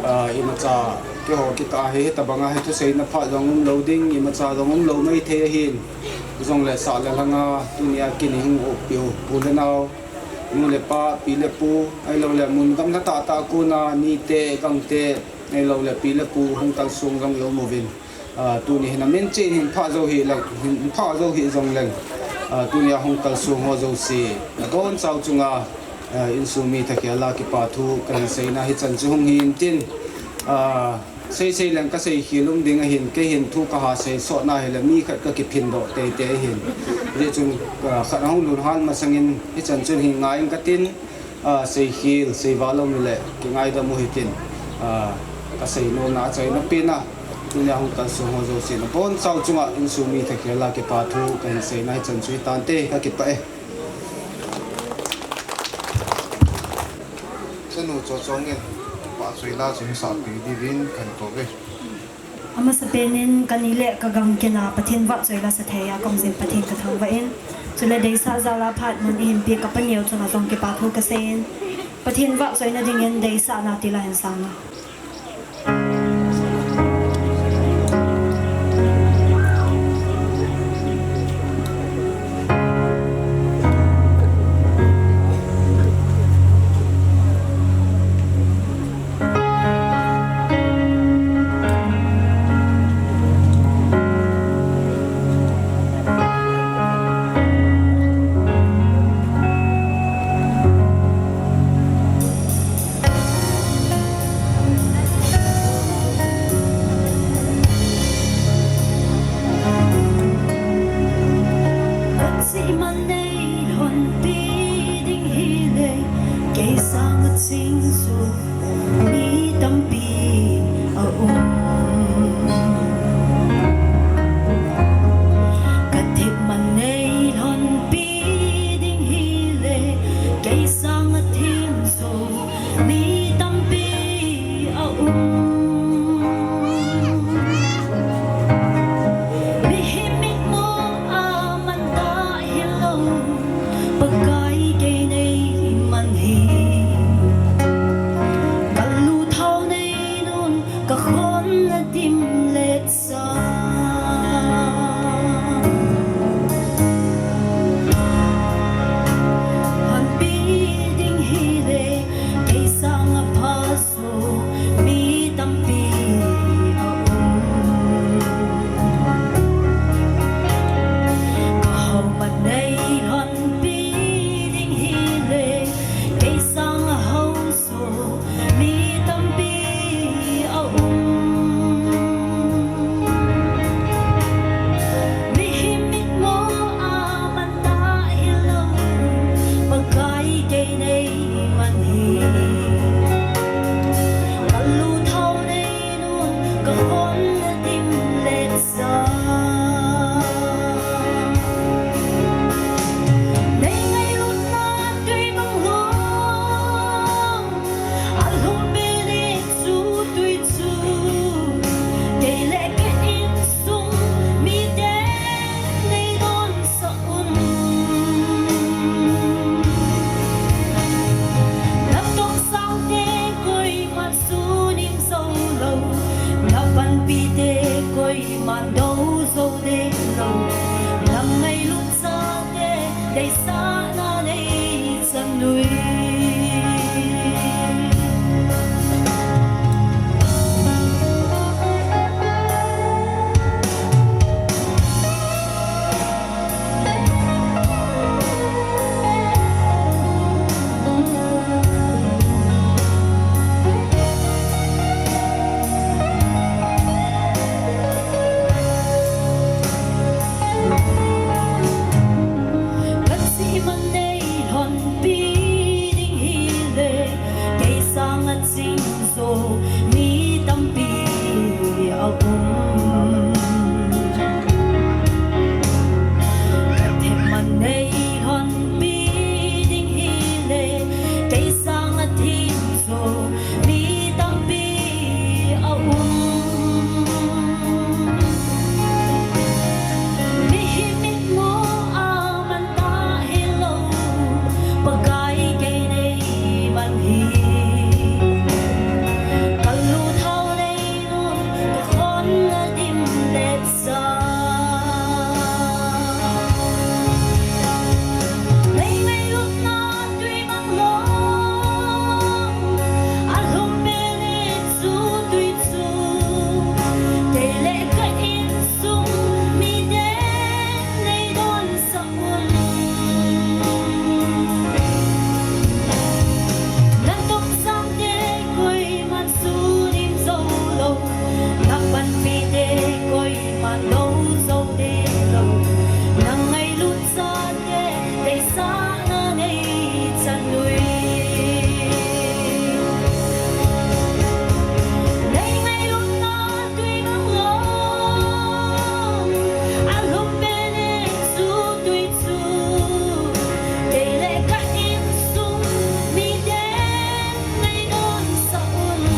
A, imacha keiho kikah hi, hitabanga hi thuseina phat jong umlou ding, imacha jong umlou maithei ahin. Jongle sah le lhanga tunia kin ihung oppeh u, pu le nao, nu le pa, pi le pu, ahilou le mun gamla tah tah a kona, nite, gangte, ahilou le pi le pu, hung kalsong jong ium uvin. A, tuni hin amin cheh in hin phah jou hih leng, hin phah jou hih jongleng, a, tunia hung kalsong ho jouse, nabonchau chunga, a, insung mi thakhel a kipa thu kahin seina hichan chu hung hi intin, a, sei sei leng kasei khel um ding ahin, kei hin thu kaha sei sotna hile mi khat kakiphin doh teitei ahin. Hijeh chun, a, khat ahung lhun hal masangin hichan chun hin ngai in katin, A, seikhel, seival um le, kingaidam u hitin, a, kasei nomna achaina pen a, tunia hung kalsong ho jouse nabonchau chunga insung mi thakhel a kipa thu kahin seina hichan chu hitante, kakipah e. Chanu Chochong in, pa choi la chun sahpi diuvin kahin kou ve. Amasapen in kani le kagang kin a Pathen vahchoi la sa thei a kaum jin Pathen kathangvah in, chule deisah jal a phat mun ihin pe kapa neo chunga jong kipa thu kasei in, Pathen vahchoina dingin deisah na ti la hin sang a. Kachih man nei lhonpi ding hile, kei sanga ching chu mi tampi aum. Kathip man nei lhonpi ding hile, kei sanga thim chu mi tampi aum. Mihem mitmu a man tah hilou, Pakai kei nei man hi. Kalu thao nei nun, kakhon Ching jo mi tampi a um. Themman nei honpi ding hile, kei sang a thim jo mi tampi a um. Mihem mitmu a man ta hilou, Pakai kei nei man hi. Ka lu thau nei nun, ka khon na dim let sa. Nei ngailutna tui mang lo, a lum be ne chu tui chu. Kei le ka insung mite nei don Na topsangte koiman sunim zo lou, na panpite koiman do zo de lou, na ngailut chate deisahna nei chan ui. Nei ngailutna tui mang lo, a lum be ne chu tui chu. Kei le ka insung mite nei don sa un.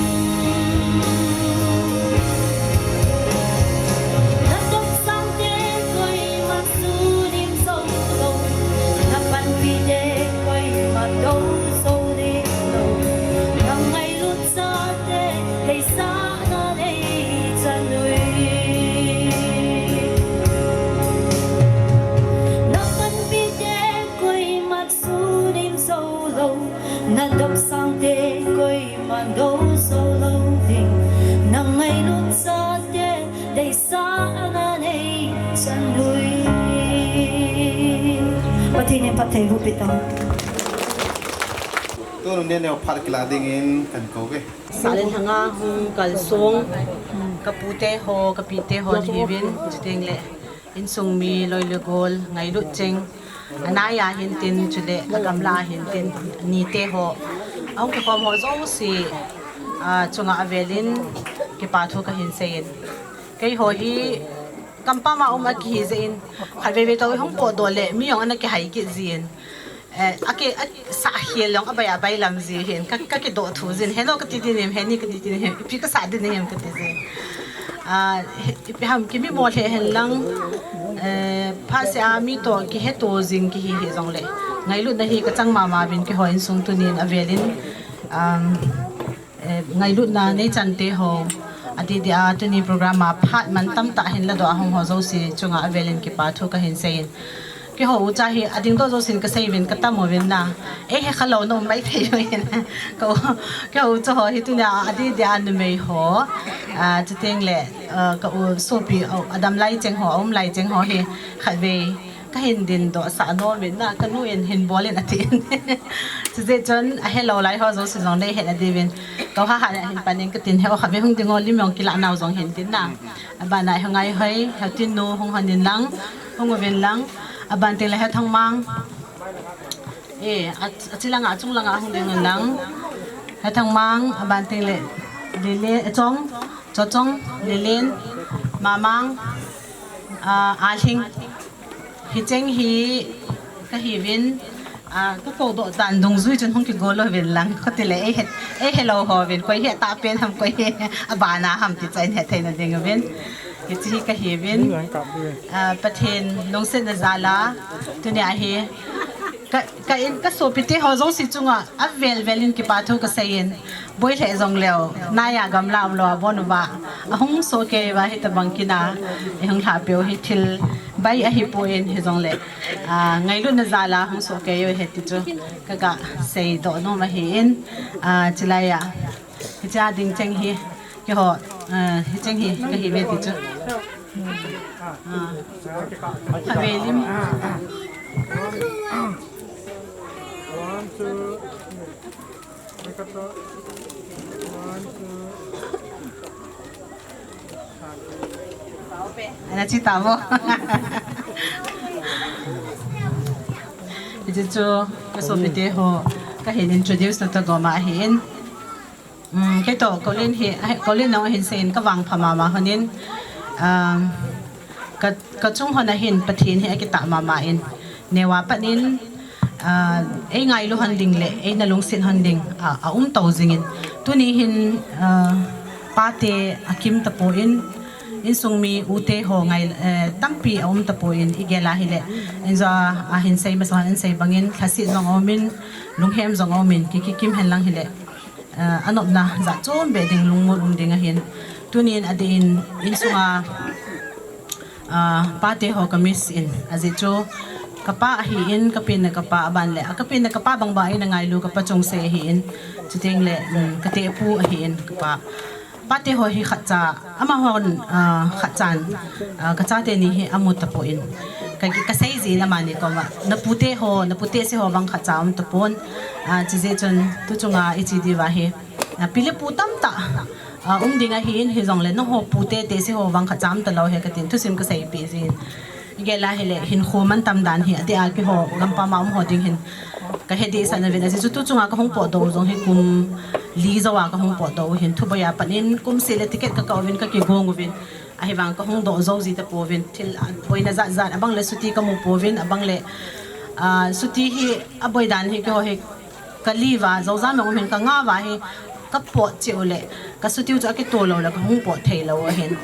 Na topsangte koiman sunim zo lou, na panpite koiman do zo de lou, na ngailut chate deisahna nei chan ui. Na panpite koiman sunim zo lou, na topsangte koiman do zo lou ding, na ngailut chate deisahna nei chan ui. Pathen in phattheiboh pi tau. Tun nunung neo phat kila dingin kakou ve. Salen hanga hung kalsong, ka pute ho, ka pite ho nahiuvin, chuteng le insung mi loi le gol, ngailut cheng, anai a hintin, chule agamla a hintin, nite ho, ahung kikhom ho jouse, ah, chunga avelin, kipa thu kahin seiyin. Keiho hi, kampam a um a kihi jeh in, khatvei vei toh hung potdoh le, mi jong ana kihai kit jin. Eh, a ki, a sah khel jong abai abai lam ji hin, ka, ka kidoh thu jin, heno kati ding ham, heni kati ding ham, ipi kasah ding ham kati jin. Ah, ipi ham kimi mo lheh hen lang, eh, phatseh a mi toh kiheto jing kihi hi jongle. Ngailutna hi kachang mama uvin keiho insung tunin avelin, um, eh, ngailutna nei chante ho, adeh deh a tuni program a phat man tamtah hin ladoh a hung ho jouse chunga avelin kipa thu kahin seiyin. Keiho ucha hi adingdoh jousen kasei uvin katam uvin na. Eihe khalou na um maithei uvin. Ka u, keiho ucha ho hi tunia adeh deh a numei ho. Ah, chuteng le, ah, ka u sopi, ah, adam lai cheng ho, aum lai cheng ho hi khatvei kahin dindoh sah nom in na, kanu in hin bol in atin. Chujeh chun ahelou lai ho jouse jong nei het na diuvin. Ka u Hahat na hin pan in katin, he u khatvei hung ding o, lim jong kilah nau jong hin tin na. Aban a he u Ngaihoi, he u Tinnu hung hon in lang, hung uvin lang. Aban teng le he u Thangmang. Eh, a, achi langa, achung langa hung ding in lang. He u Thangmang, aban teng le Lelen, eh, Chong, Chochong, Lelen, Mamang, ah, Alhing. Hicheng hi kahiuvin, ah, kakou doh tan dungjui chun hung kigol louvin lang, kati le, eihe, eihelou ho uvin, koi hi atahpen ham, koi hi abana ham ti chu ahin hethei na ding uvin. Hiche hi kahiuvin, ah, Pathen lungsetna jal a, tunia hi, ka, ka in, ka sopite ho jouse chunga, avel vel in kipa thu kaseiyin, boi lheh jongleu, nai a gamla umlou a bon uva, ahung soh kei uva, hitobang kin a, eihung lhahpeh u hi thil bai ahipoi hijongle, ah, ngailutna jal a hung soh kei u ahi ti chu kaga seidoh nom ahin, ah, chulai a, hiche a ding cheng hi, keiho, ah, hicheng hi kahiuve ti chu. Ah, khatvei lim. Ana chi tamo. Hiche chu ka sopite ho kahin introduce na toh gom ahin. Um, kei toh, Kolin hi, Kolin nong hin seiyin ka vangpha mama honin, um, ka, ka chung hon ahin Pathen hi akitah mama in, neo a pat in, ah, ei ngailu hon ding le, ei na lungset hon ding, ah, a um to jingin. Tuni hin, ah, pate akim tapon, insung mi ute ho ngai, eh, tampi a um tapon, i gel a hile. Injo a hin sei masa hon in sei bangin, lhaset jong umin, lunghem jong umin, ki, kikim hen lang hile. Ah, anopna jat chom be ding lungmon um ding ahin. Tunin adeh in insunga, ah, pate ho ka miss in. Ajeh chu ka pa ahin, ka pen le ka pa aban le. A ka pen le ka pa bang bang eina ngailu ka pa chungse ahin. Chuteng le, um, ka tepu ahin ka pa. Pate ho hi khatcha, amahon, ah, khatchan, ah, ka chate ni hi amu tapon. Ka, ka sei jin amani koma. Na pute ho, na pute se ho bang khatcha um tapon. Ah, chijeh chun tu chunga i chi diuva hi. Ah, pi le pu tamtah, ah, um ding ahin, hijongle nangho pute tese ho vang khatcha um talou he katin thusim ka seipeh jin. I gel a hile hinkho mantam dan hi, adeh a keiho gampam a um ho ding hin ka he dehset uvin, ajeh chu tu chunga ka hung potdoh u jong hi kum li jou a ka hung potdoh u hin, Thuboi a pat in kum seh le ticket ka kah uvin ka kigong uvin, ahivang ka hung doh jou ji tapouvin, thil, ah, boina jat jat, abang le chutti ka mu pouvin, abang le, ah, chutti hi aboi dan hi keiho hi ka li uva, Zouzam a um hin ka nga uva hi, ka pot cheh u le, ka chutti u chu akitoh lou le, ka hung pot thei lou ahin.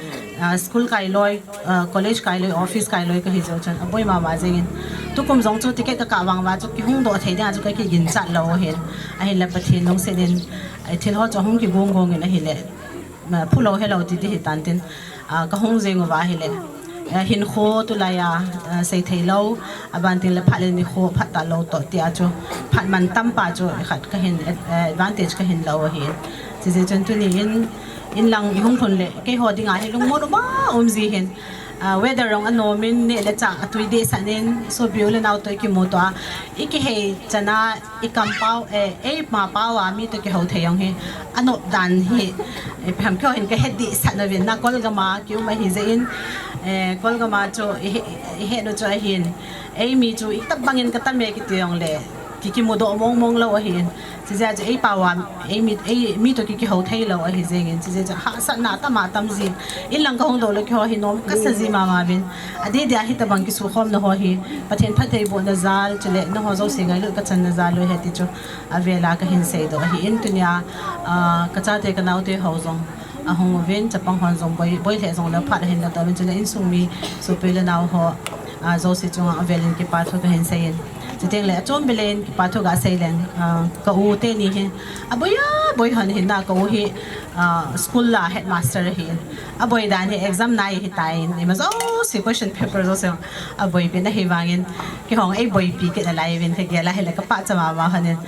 Ah, school kai loi, ah, college kai loi, office kai loi ka hi jou chun, aboi mama jingin. Tukum jong chu ticket ka kah vang uva chu, kihung doh thei ding a chu ka kiginchat lou ahin. Ahinla Pathen lungset in, eh, thil ho chu hung kigong gong in ahile. Ma, phu lou he lou ti ti hi tan tin, ah, ka hung jing uva hile. Eh, hinkho tulai a, ah, sei thei lou, aban tin le phat le nikho phat talou toh ti a chu, phat mantam pa chu khat ka hin, eh, advantage ka hin lou ahin. Chijeh chun tuni in, in lang i hung lhun le, keiho dinga hi lungmon um a um ji hin. Ah, weather jong anom in, neh le chah atui dehset in, sopi u le nao toh i kimuto a, i kihei chan a, i kampau, eh, eima pau a mi toh kihou thei jong hi, anop dan hi, eh, ipi ham keiho hin ka he dehset uvin na, Kolgam a ki um ahi jeh in, eh, Kolgam a chu i he, i he nu chu ahin, ei mi chu i tabang in ka tam e kiti jongle, ki, kimudoh mong mong lou ahin, chijeh a chu ei pau a, ei mi, ei mi toh ki, kihou thei lou ahi jeng in, chijeh chu hahsatna atam atam ji, in lang ka hung doh le keiho hi nom kasa ji mama uvin, adeh deh a hitabang kisukhomna ho hi, Pathen phattheibohna jal, chule nangho jouse ngailut ka channa jal u ahi ti chu avel a ka hin seidoh ahin, tunia, ah, ka chate ka naote ho jong ahung uvin, chapang hon jong boi, boi lheh jongle phat ahin la tauvin, chule insung mi sopi le nao ho, ah, jouse chunga avel in kipa thu ka hin sei in. Chuteng le achom bile in kipa thu ka sei leng, ah, ka u teni hi aboi a boi hon hin na, ka u hi, ah, school a headmaster ahin. Aboi dan hi exam nai ahitan, ima jouse question paper jouse aboipi na, ahivangin keihon eiboipi kit nalai uvin, ka gel a hile ka pachat mama hon in.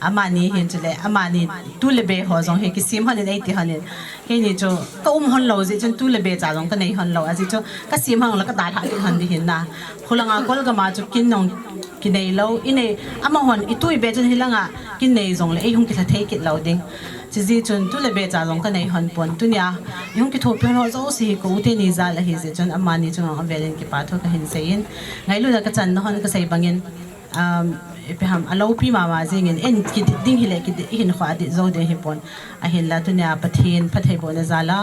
Amani hin chule, amani tu le be ho jong hi kisem hon in eiti hon in. Keini chu ka um hon lou jeh chun tu le be cha jong ka nei hon lou, ajeh chu ka sem hon le ka dalha kit hon ding hin na. Khulanga Kolgam a chu kin jong kinei lou, i nei, amahon i tu i be chun hilanga kin nei jongle ei hung kilha thei kit lou ding. Chijeh chun tu le be cha jong ka nei hon pon, tunia i hung kithopi hon ho jouse hi ka u teni jal ahi jeh chun amani chunga avel in kipa thu ka hin sei in, ngailutna ka channa hon ka sei bangin, um, ipi ham, aloupi mama jeng in, en kidit ding hile kidit, i hinkho a dit jou ding hipon. Ahinla tunia Pathen phattheibohna jal a,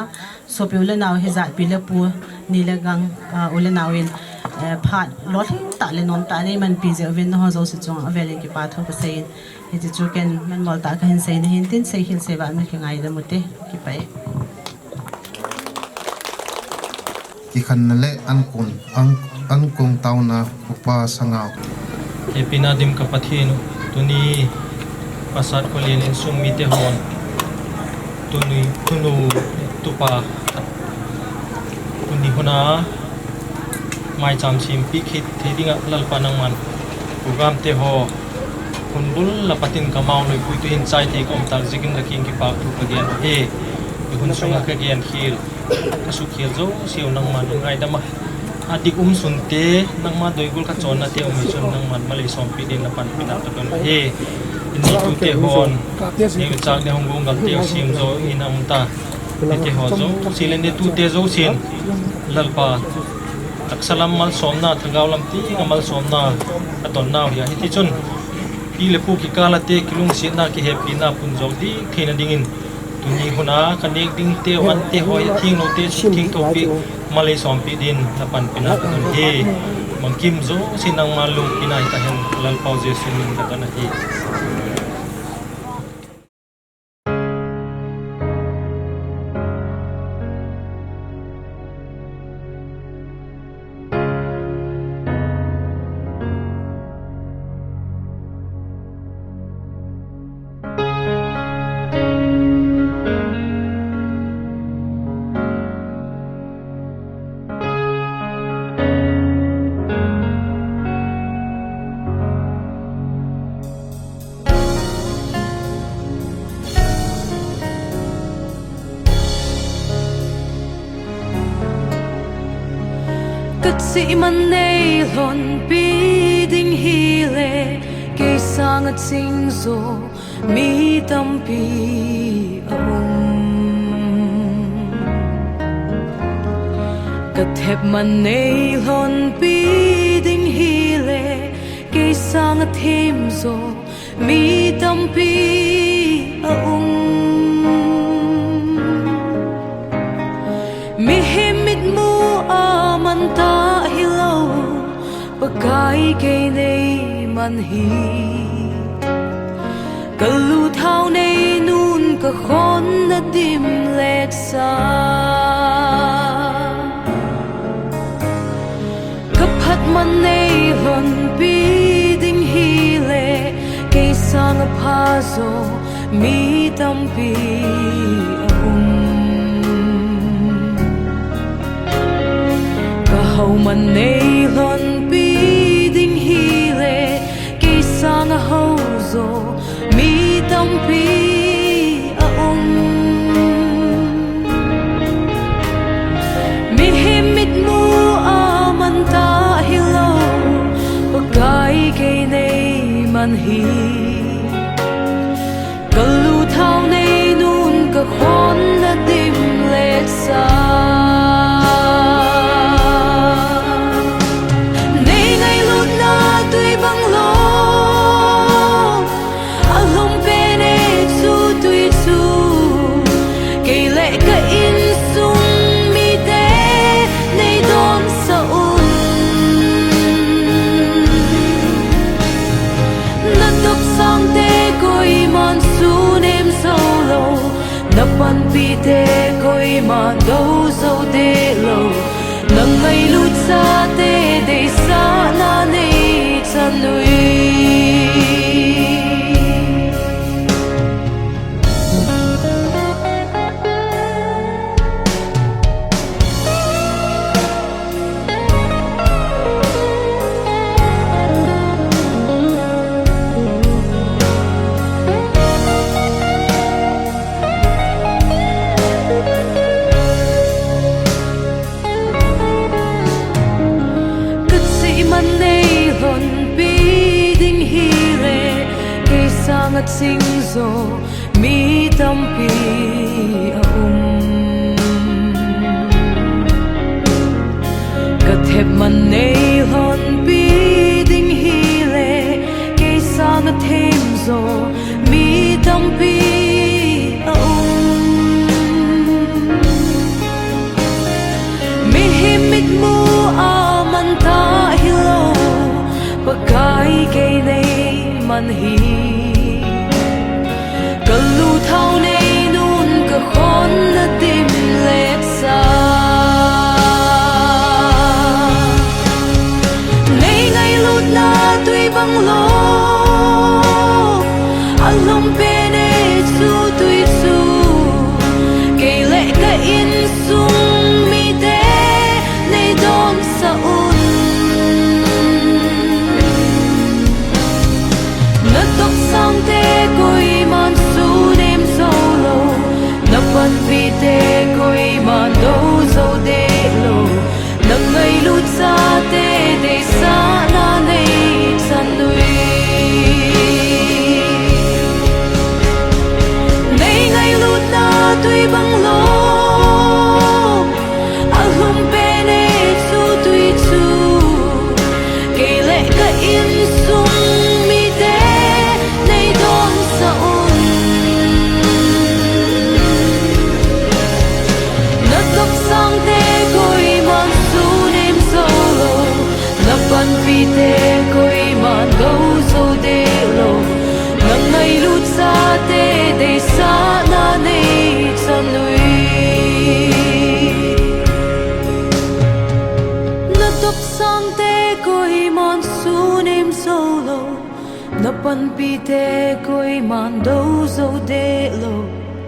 sopi u le nao hijat pi le pu, ni le gang, ah, u le nao in, eh, phat lolhing tah le nom tah a nei manpi jeh uvin nangho jouse chunga avel in kipa thu ka sei in. Hiti chu ken manmol tah a ka hin seina hin tin, sei hil sei vah na kingaidam ute, kipah e. Kikhenna le ankong, an, ankong taona Upa Sangau. Hepina dim ka Pathen u, tuni Pastor Kholian insung mite hon, tuni, tunu tupa, tuni huna maicham sempi kit thei dinga Lalpa nangman program te ho hun bul a patin ka mao loipui tuhin chai thei ka um tah jeh in la kiang kipa thu ka gen e. Hun sunga ka gen khel, ka sukkhel jouse u nangman ngaidam a, adik um sunte, nangma doigol ka chonna te um hi chun nangman malei sompi din la panpina ka don e. In neitute hon, neichang ne hung gong gam te u sem jo in a um ta. Neite ho jouse le neitute jousen, Lalpa, taksa lam malsomna, thagau lam tenga malsomna ka don nau hi a. Hiti chun pi le pu kikal a te kilungsetna, kihepina pun jong ding theina dingin Tuni hun a ka nek ding te, van te, hoi theng lou te, theng thou pi, malei som pi din na panpi na ka don hi. Bangkim jouse nangma lungpi nai ta hen, Lalpau Jesu min ka don ahi. Ka chihman nei lhonpi ding hile, kei sanga ching jo mi tampi a um. Ka thepman nei lhonpi ding hile, kei sanga them jo mi tampi a um. Mihem mitmu a man ta hilou, Pakai kei nei man hi. Ka luthao nei nun ka khon na dim let sa. Ka phatman nei lhonpi ding hile, kei sanga pha jo mi tampi a um. Ka houman nei lhonpi ding hile, kei sanga hou jo mi tampi a um. Mihem mitmu a man ta hilou, Pakai kei nei man hi. Ka luthao nei nun ka khon na dim let sa. Nei ngailutna tui bang lou, a lhum pen e chu tui chu. Kei le ka insung mite nei don sa un. Na topsang te koiman sunem jou lou, na panpi te koiman dou jou de lou. Na ngailut chate deisahna nei chan ui. Ka chihman nei lhonpi ding hile, kei sanga ching jo mi tampi a um. Ka thepman nei lhonpi ding hile, kei sanga them jo mi tampi a um. Mihem mitmu a man ta hilou, Pakai kei nei man hi. Ka luthao nei nun ka khon na dim let sa. Nei ngailutna tui bang lou, a lhum pen e chu tui chu. Kei le ka insung mite nei don sa un. Na topsang te koiman sunem jou lou, na panpi te koiman dou jou de lou. Na ngailut chate deisahna nei chan ui. Nei ngailutna tui bang lou, a lhum pen e chu tui chu. Kei le ka insung mite nei don sa un. Pite koiman do jou deh lou,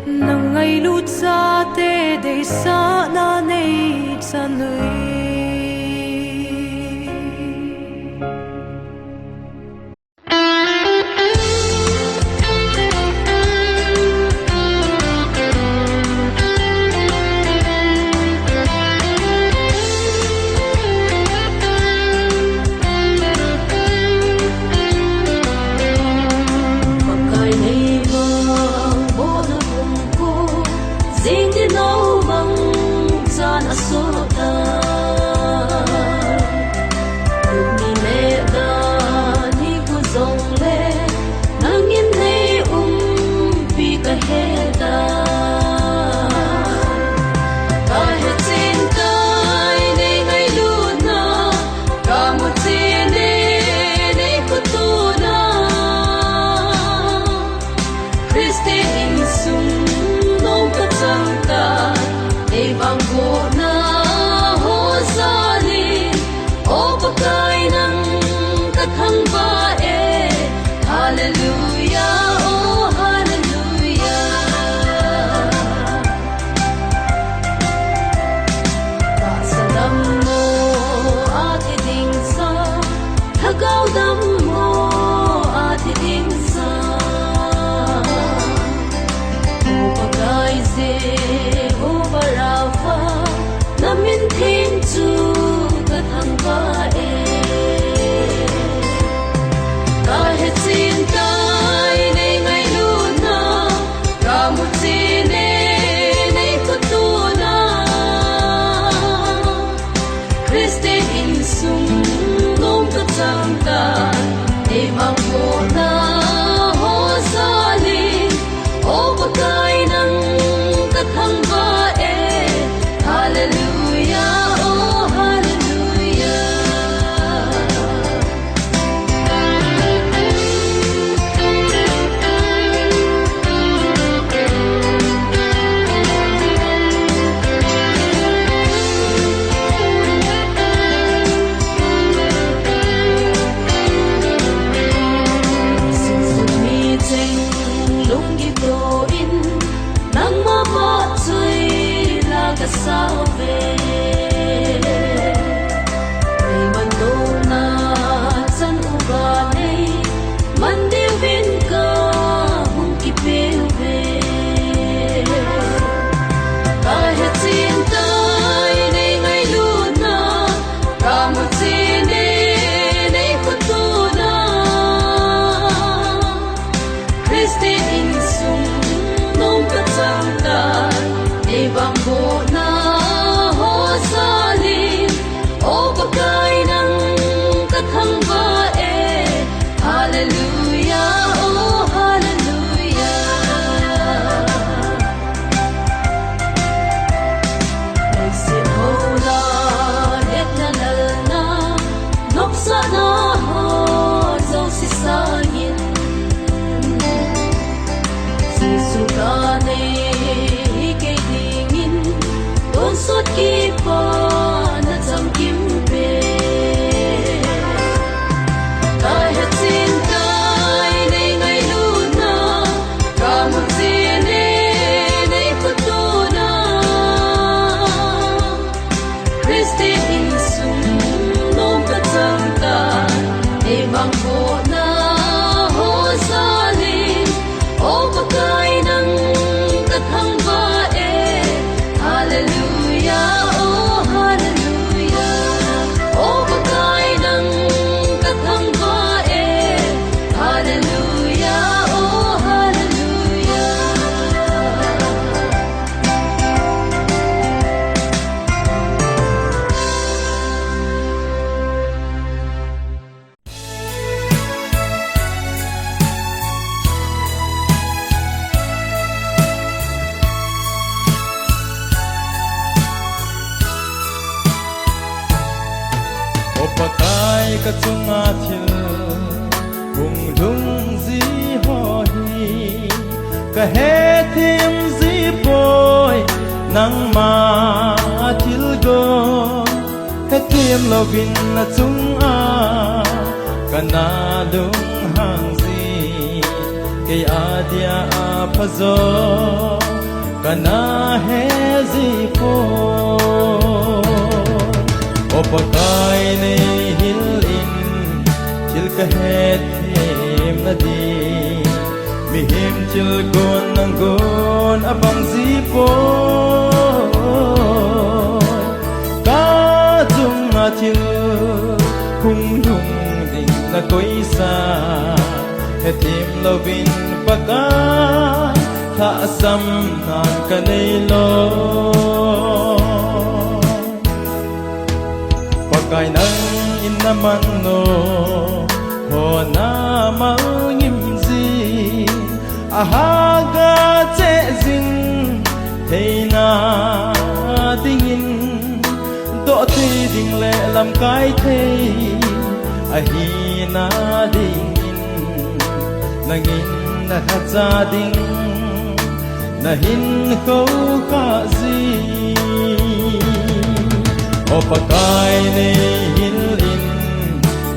na ngailut chate deisahna nei chan ui. Pakai nei mang bona kum ko, jing ni nau mang chan a sota. Kum ni le dan ni ku jong le, nangin nei umpi ka he ta. Ka he chin tai nei ngailutna, ka mu chin e nei khotona. Christian insung nom ka chang tai, ei vangbohna ho jal in, O Pakai nang ka thangvah e, Hallelujah, oh Hallelujah. Tahsa dammo a thi ding sa, lhagao dammo a thi ding sa. O Pakai Jehovah Rapha, na min theng chu ka thangvah e. Ka he chin tai nei ngailutna, ka mu chin e nei khotona. Christian insung nom ka chang tai, ei vangbohna ho jal in, O Pakai nang ka thangvah e, Hallelujah, oh Hallelujah. Sumsut mi cheng lunggim toh in, nangma vahchoi la ka sa uve. Nei mandohna chan uva nei man diuvin ka hung kipe uve. Ka he chin tai nei ngailutna, ka mu chin e nei khotona. Christian insung nom ka chang tai, ei vangbohna ho jal in, O Pakai nang ka thangvah e, Hallelujah, oh Hallelujah. Leiset ho la hetna lalna, nopsahna ho jouse sangin, Jesu ka nei hi kei dingin, tonsot kipana chamkim pen. Ka he chin tai nei ngailutna, ka mu chin e nei khotona. Christian insung nom ka chang tai, ei vangbohna ho jal in, O Pakai nang ka thangvah e, Hallelujah, oh Hallelujah. O Pakai nang ka thangvah e, Hallelujah, oh Hallelujah. O Pakai, ka chunga thil hung lhung ji ho hi ka hethem ji poi, nangma thilgon hethem louvin na chunga ka na lunghang ji. Kei adia aphajo kana he ji poi. O Pakai nei hil in, thil kahet themna ding. Mihem thil gon nang gon abang ji poi. Kachunga thil hung lhung ding nakoisa, hethem louvin Pakai, lhahsamnan kanei loi. Pakai nang in naman nom ho namal ngim jing, ahahsa che jing theina dingin, doh thei ding le lamkai thei ahina dingin, nang in nalhacha ding nahin khoukhah jing. O Pakai nei hil in,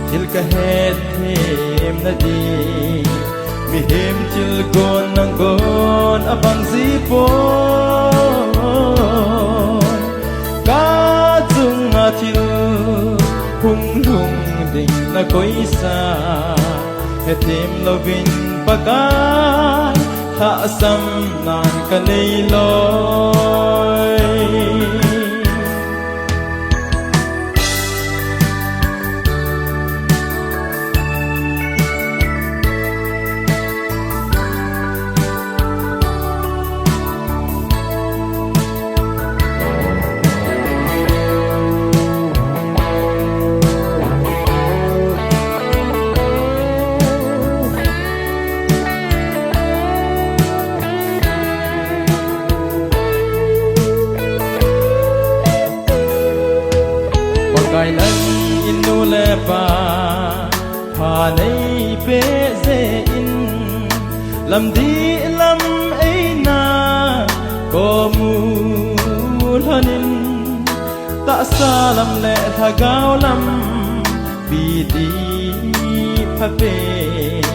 thil kahet themna ding. Mihem thil gon nang gon abang ji poi. Kachunga thil hung lhung ding nakoisa, hethem louvin Pakai, lhahsamnan kanei loi. Pakai nang in nu le pa pha nei peh jeh in, lamdih lam eina kom u lhonin, tahsa lam le lhagao lam piti phapen,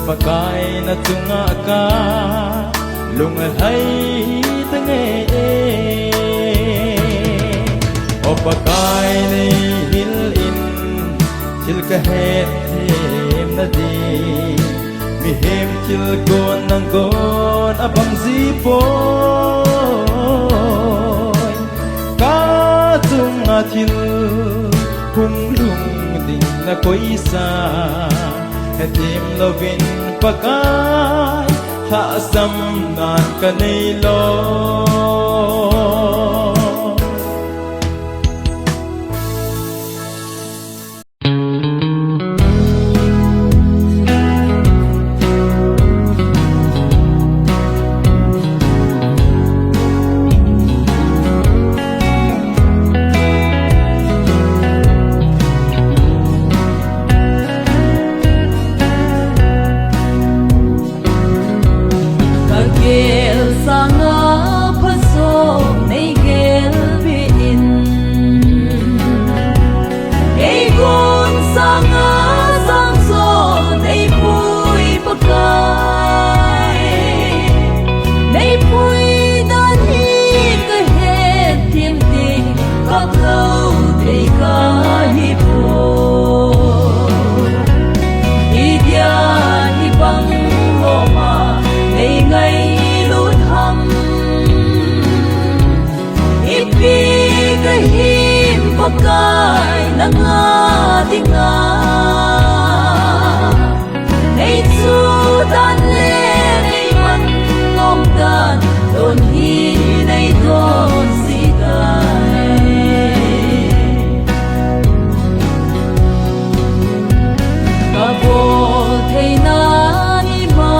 Pakai na chunga kalung alhai tange. O Pakai nei hil in, thil kahet themna ding. Mihem thil gon nang gon abang ji poi. Kachunga thil hung lhung ding nakoisa, hethem louvin Pakai, lhahsamnan kanei loi. Ka gel sanga phajo nei gelpeh in, ei gon sanga jangjo nei pui Pakai. Nei pui dan hi ka het thim ding, ka kou thei ka hi poi. Idia hibang loma nei ngailut ham? Ipi ka him Pakai nanga dinga. Nei chu dan le nei man nom dan, don hi nei don ji tai. Ka bol theina ni ma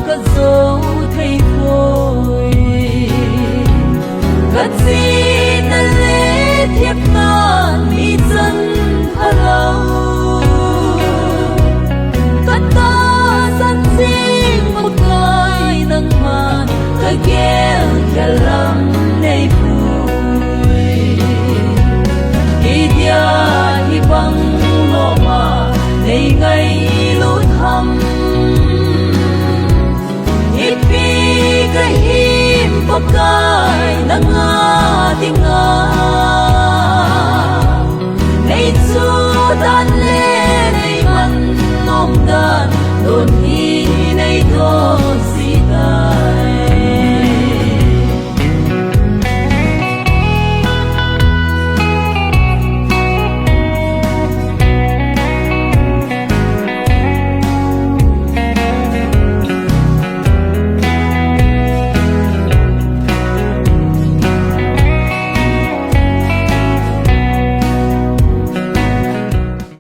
ka jo thei poi. Ka chihna le thepna mi chan phalou. Ka tahsan jing Pakai nangman ka gel gel lam nei pui. Idia hibang loma nei ngailut ham? Nga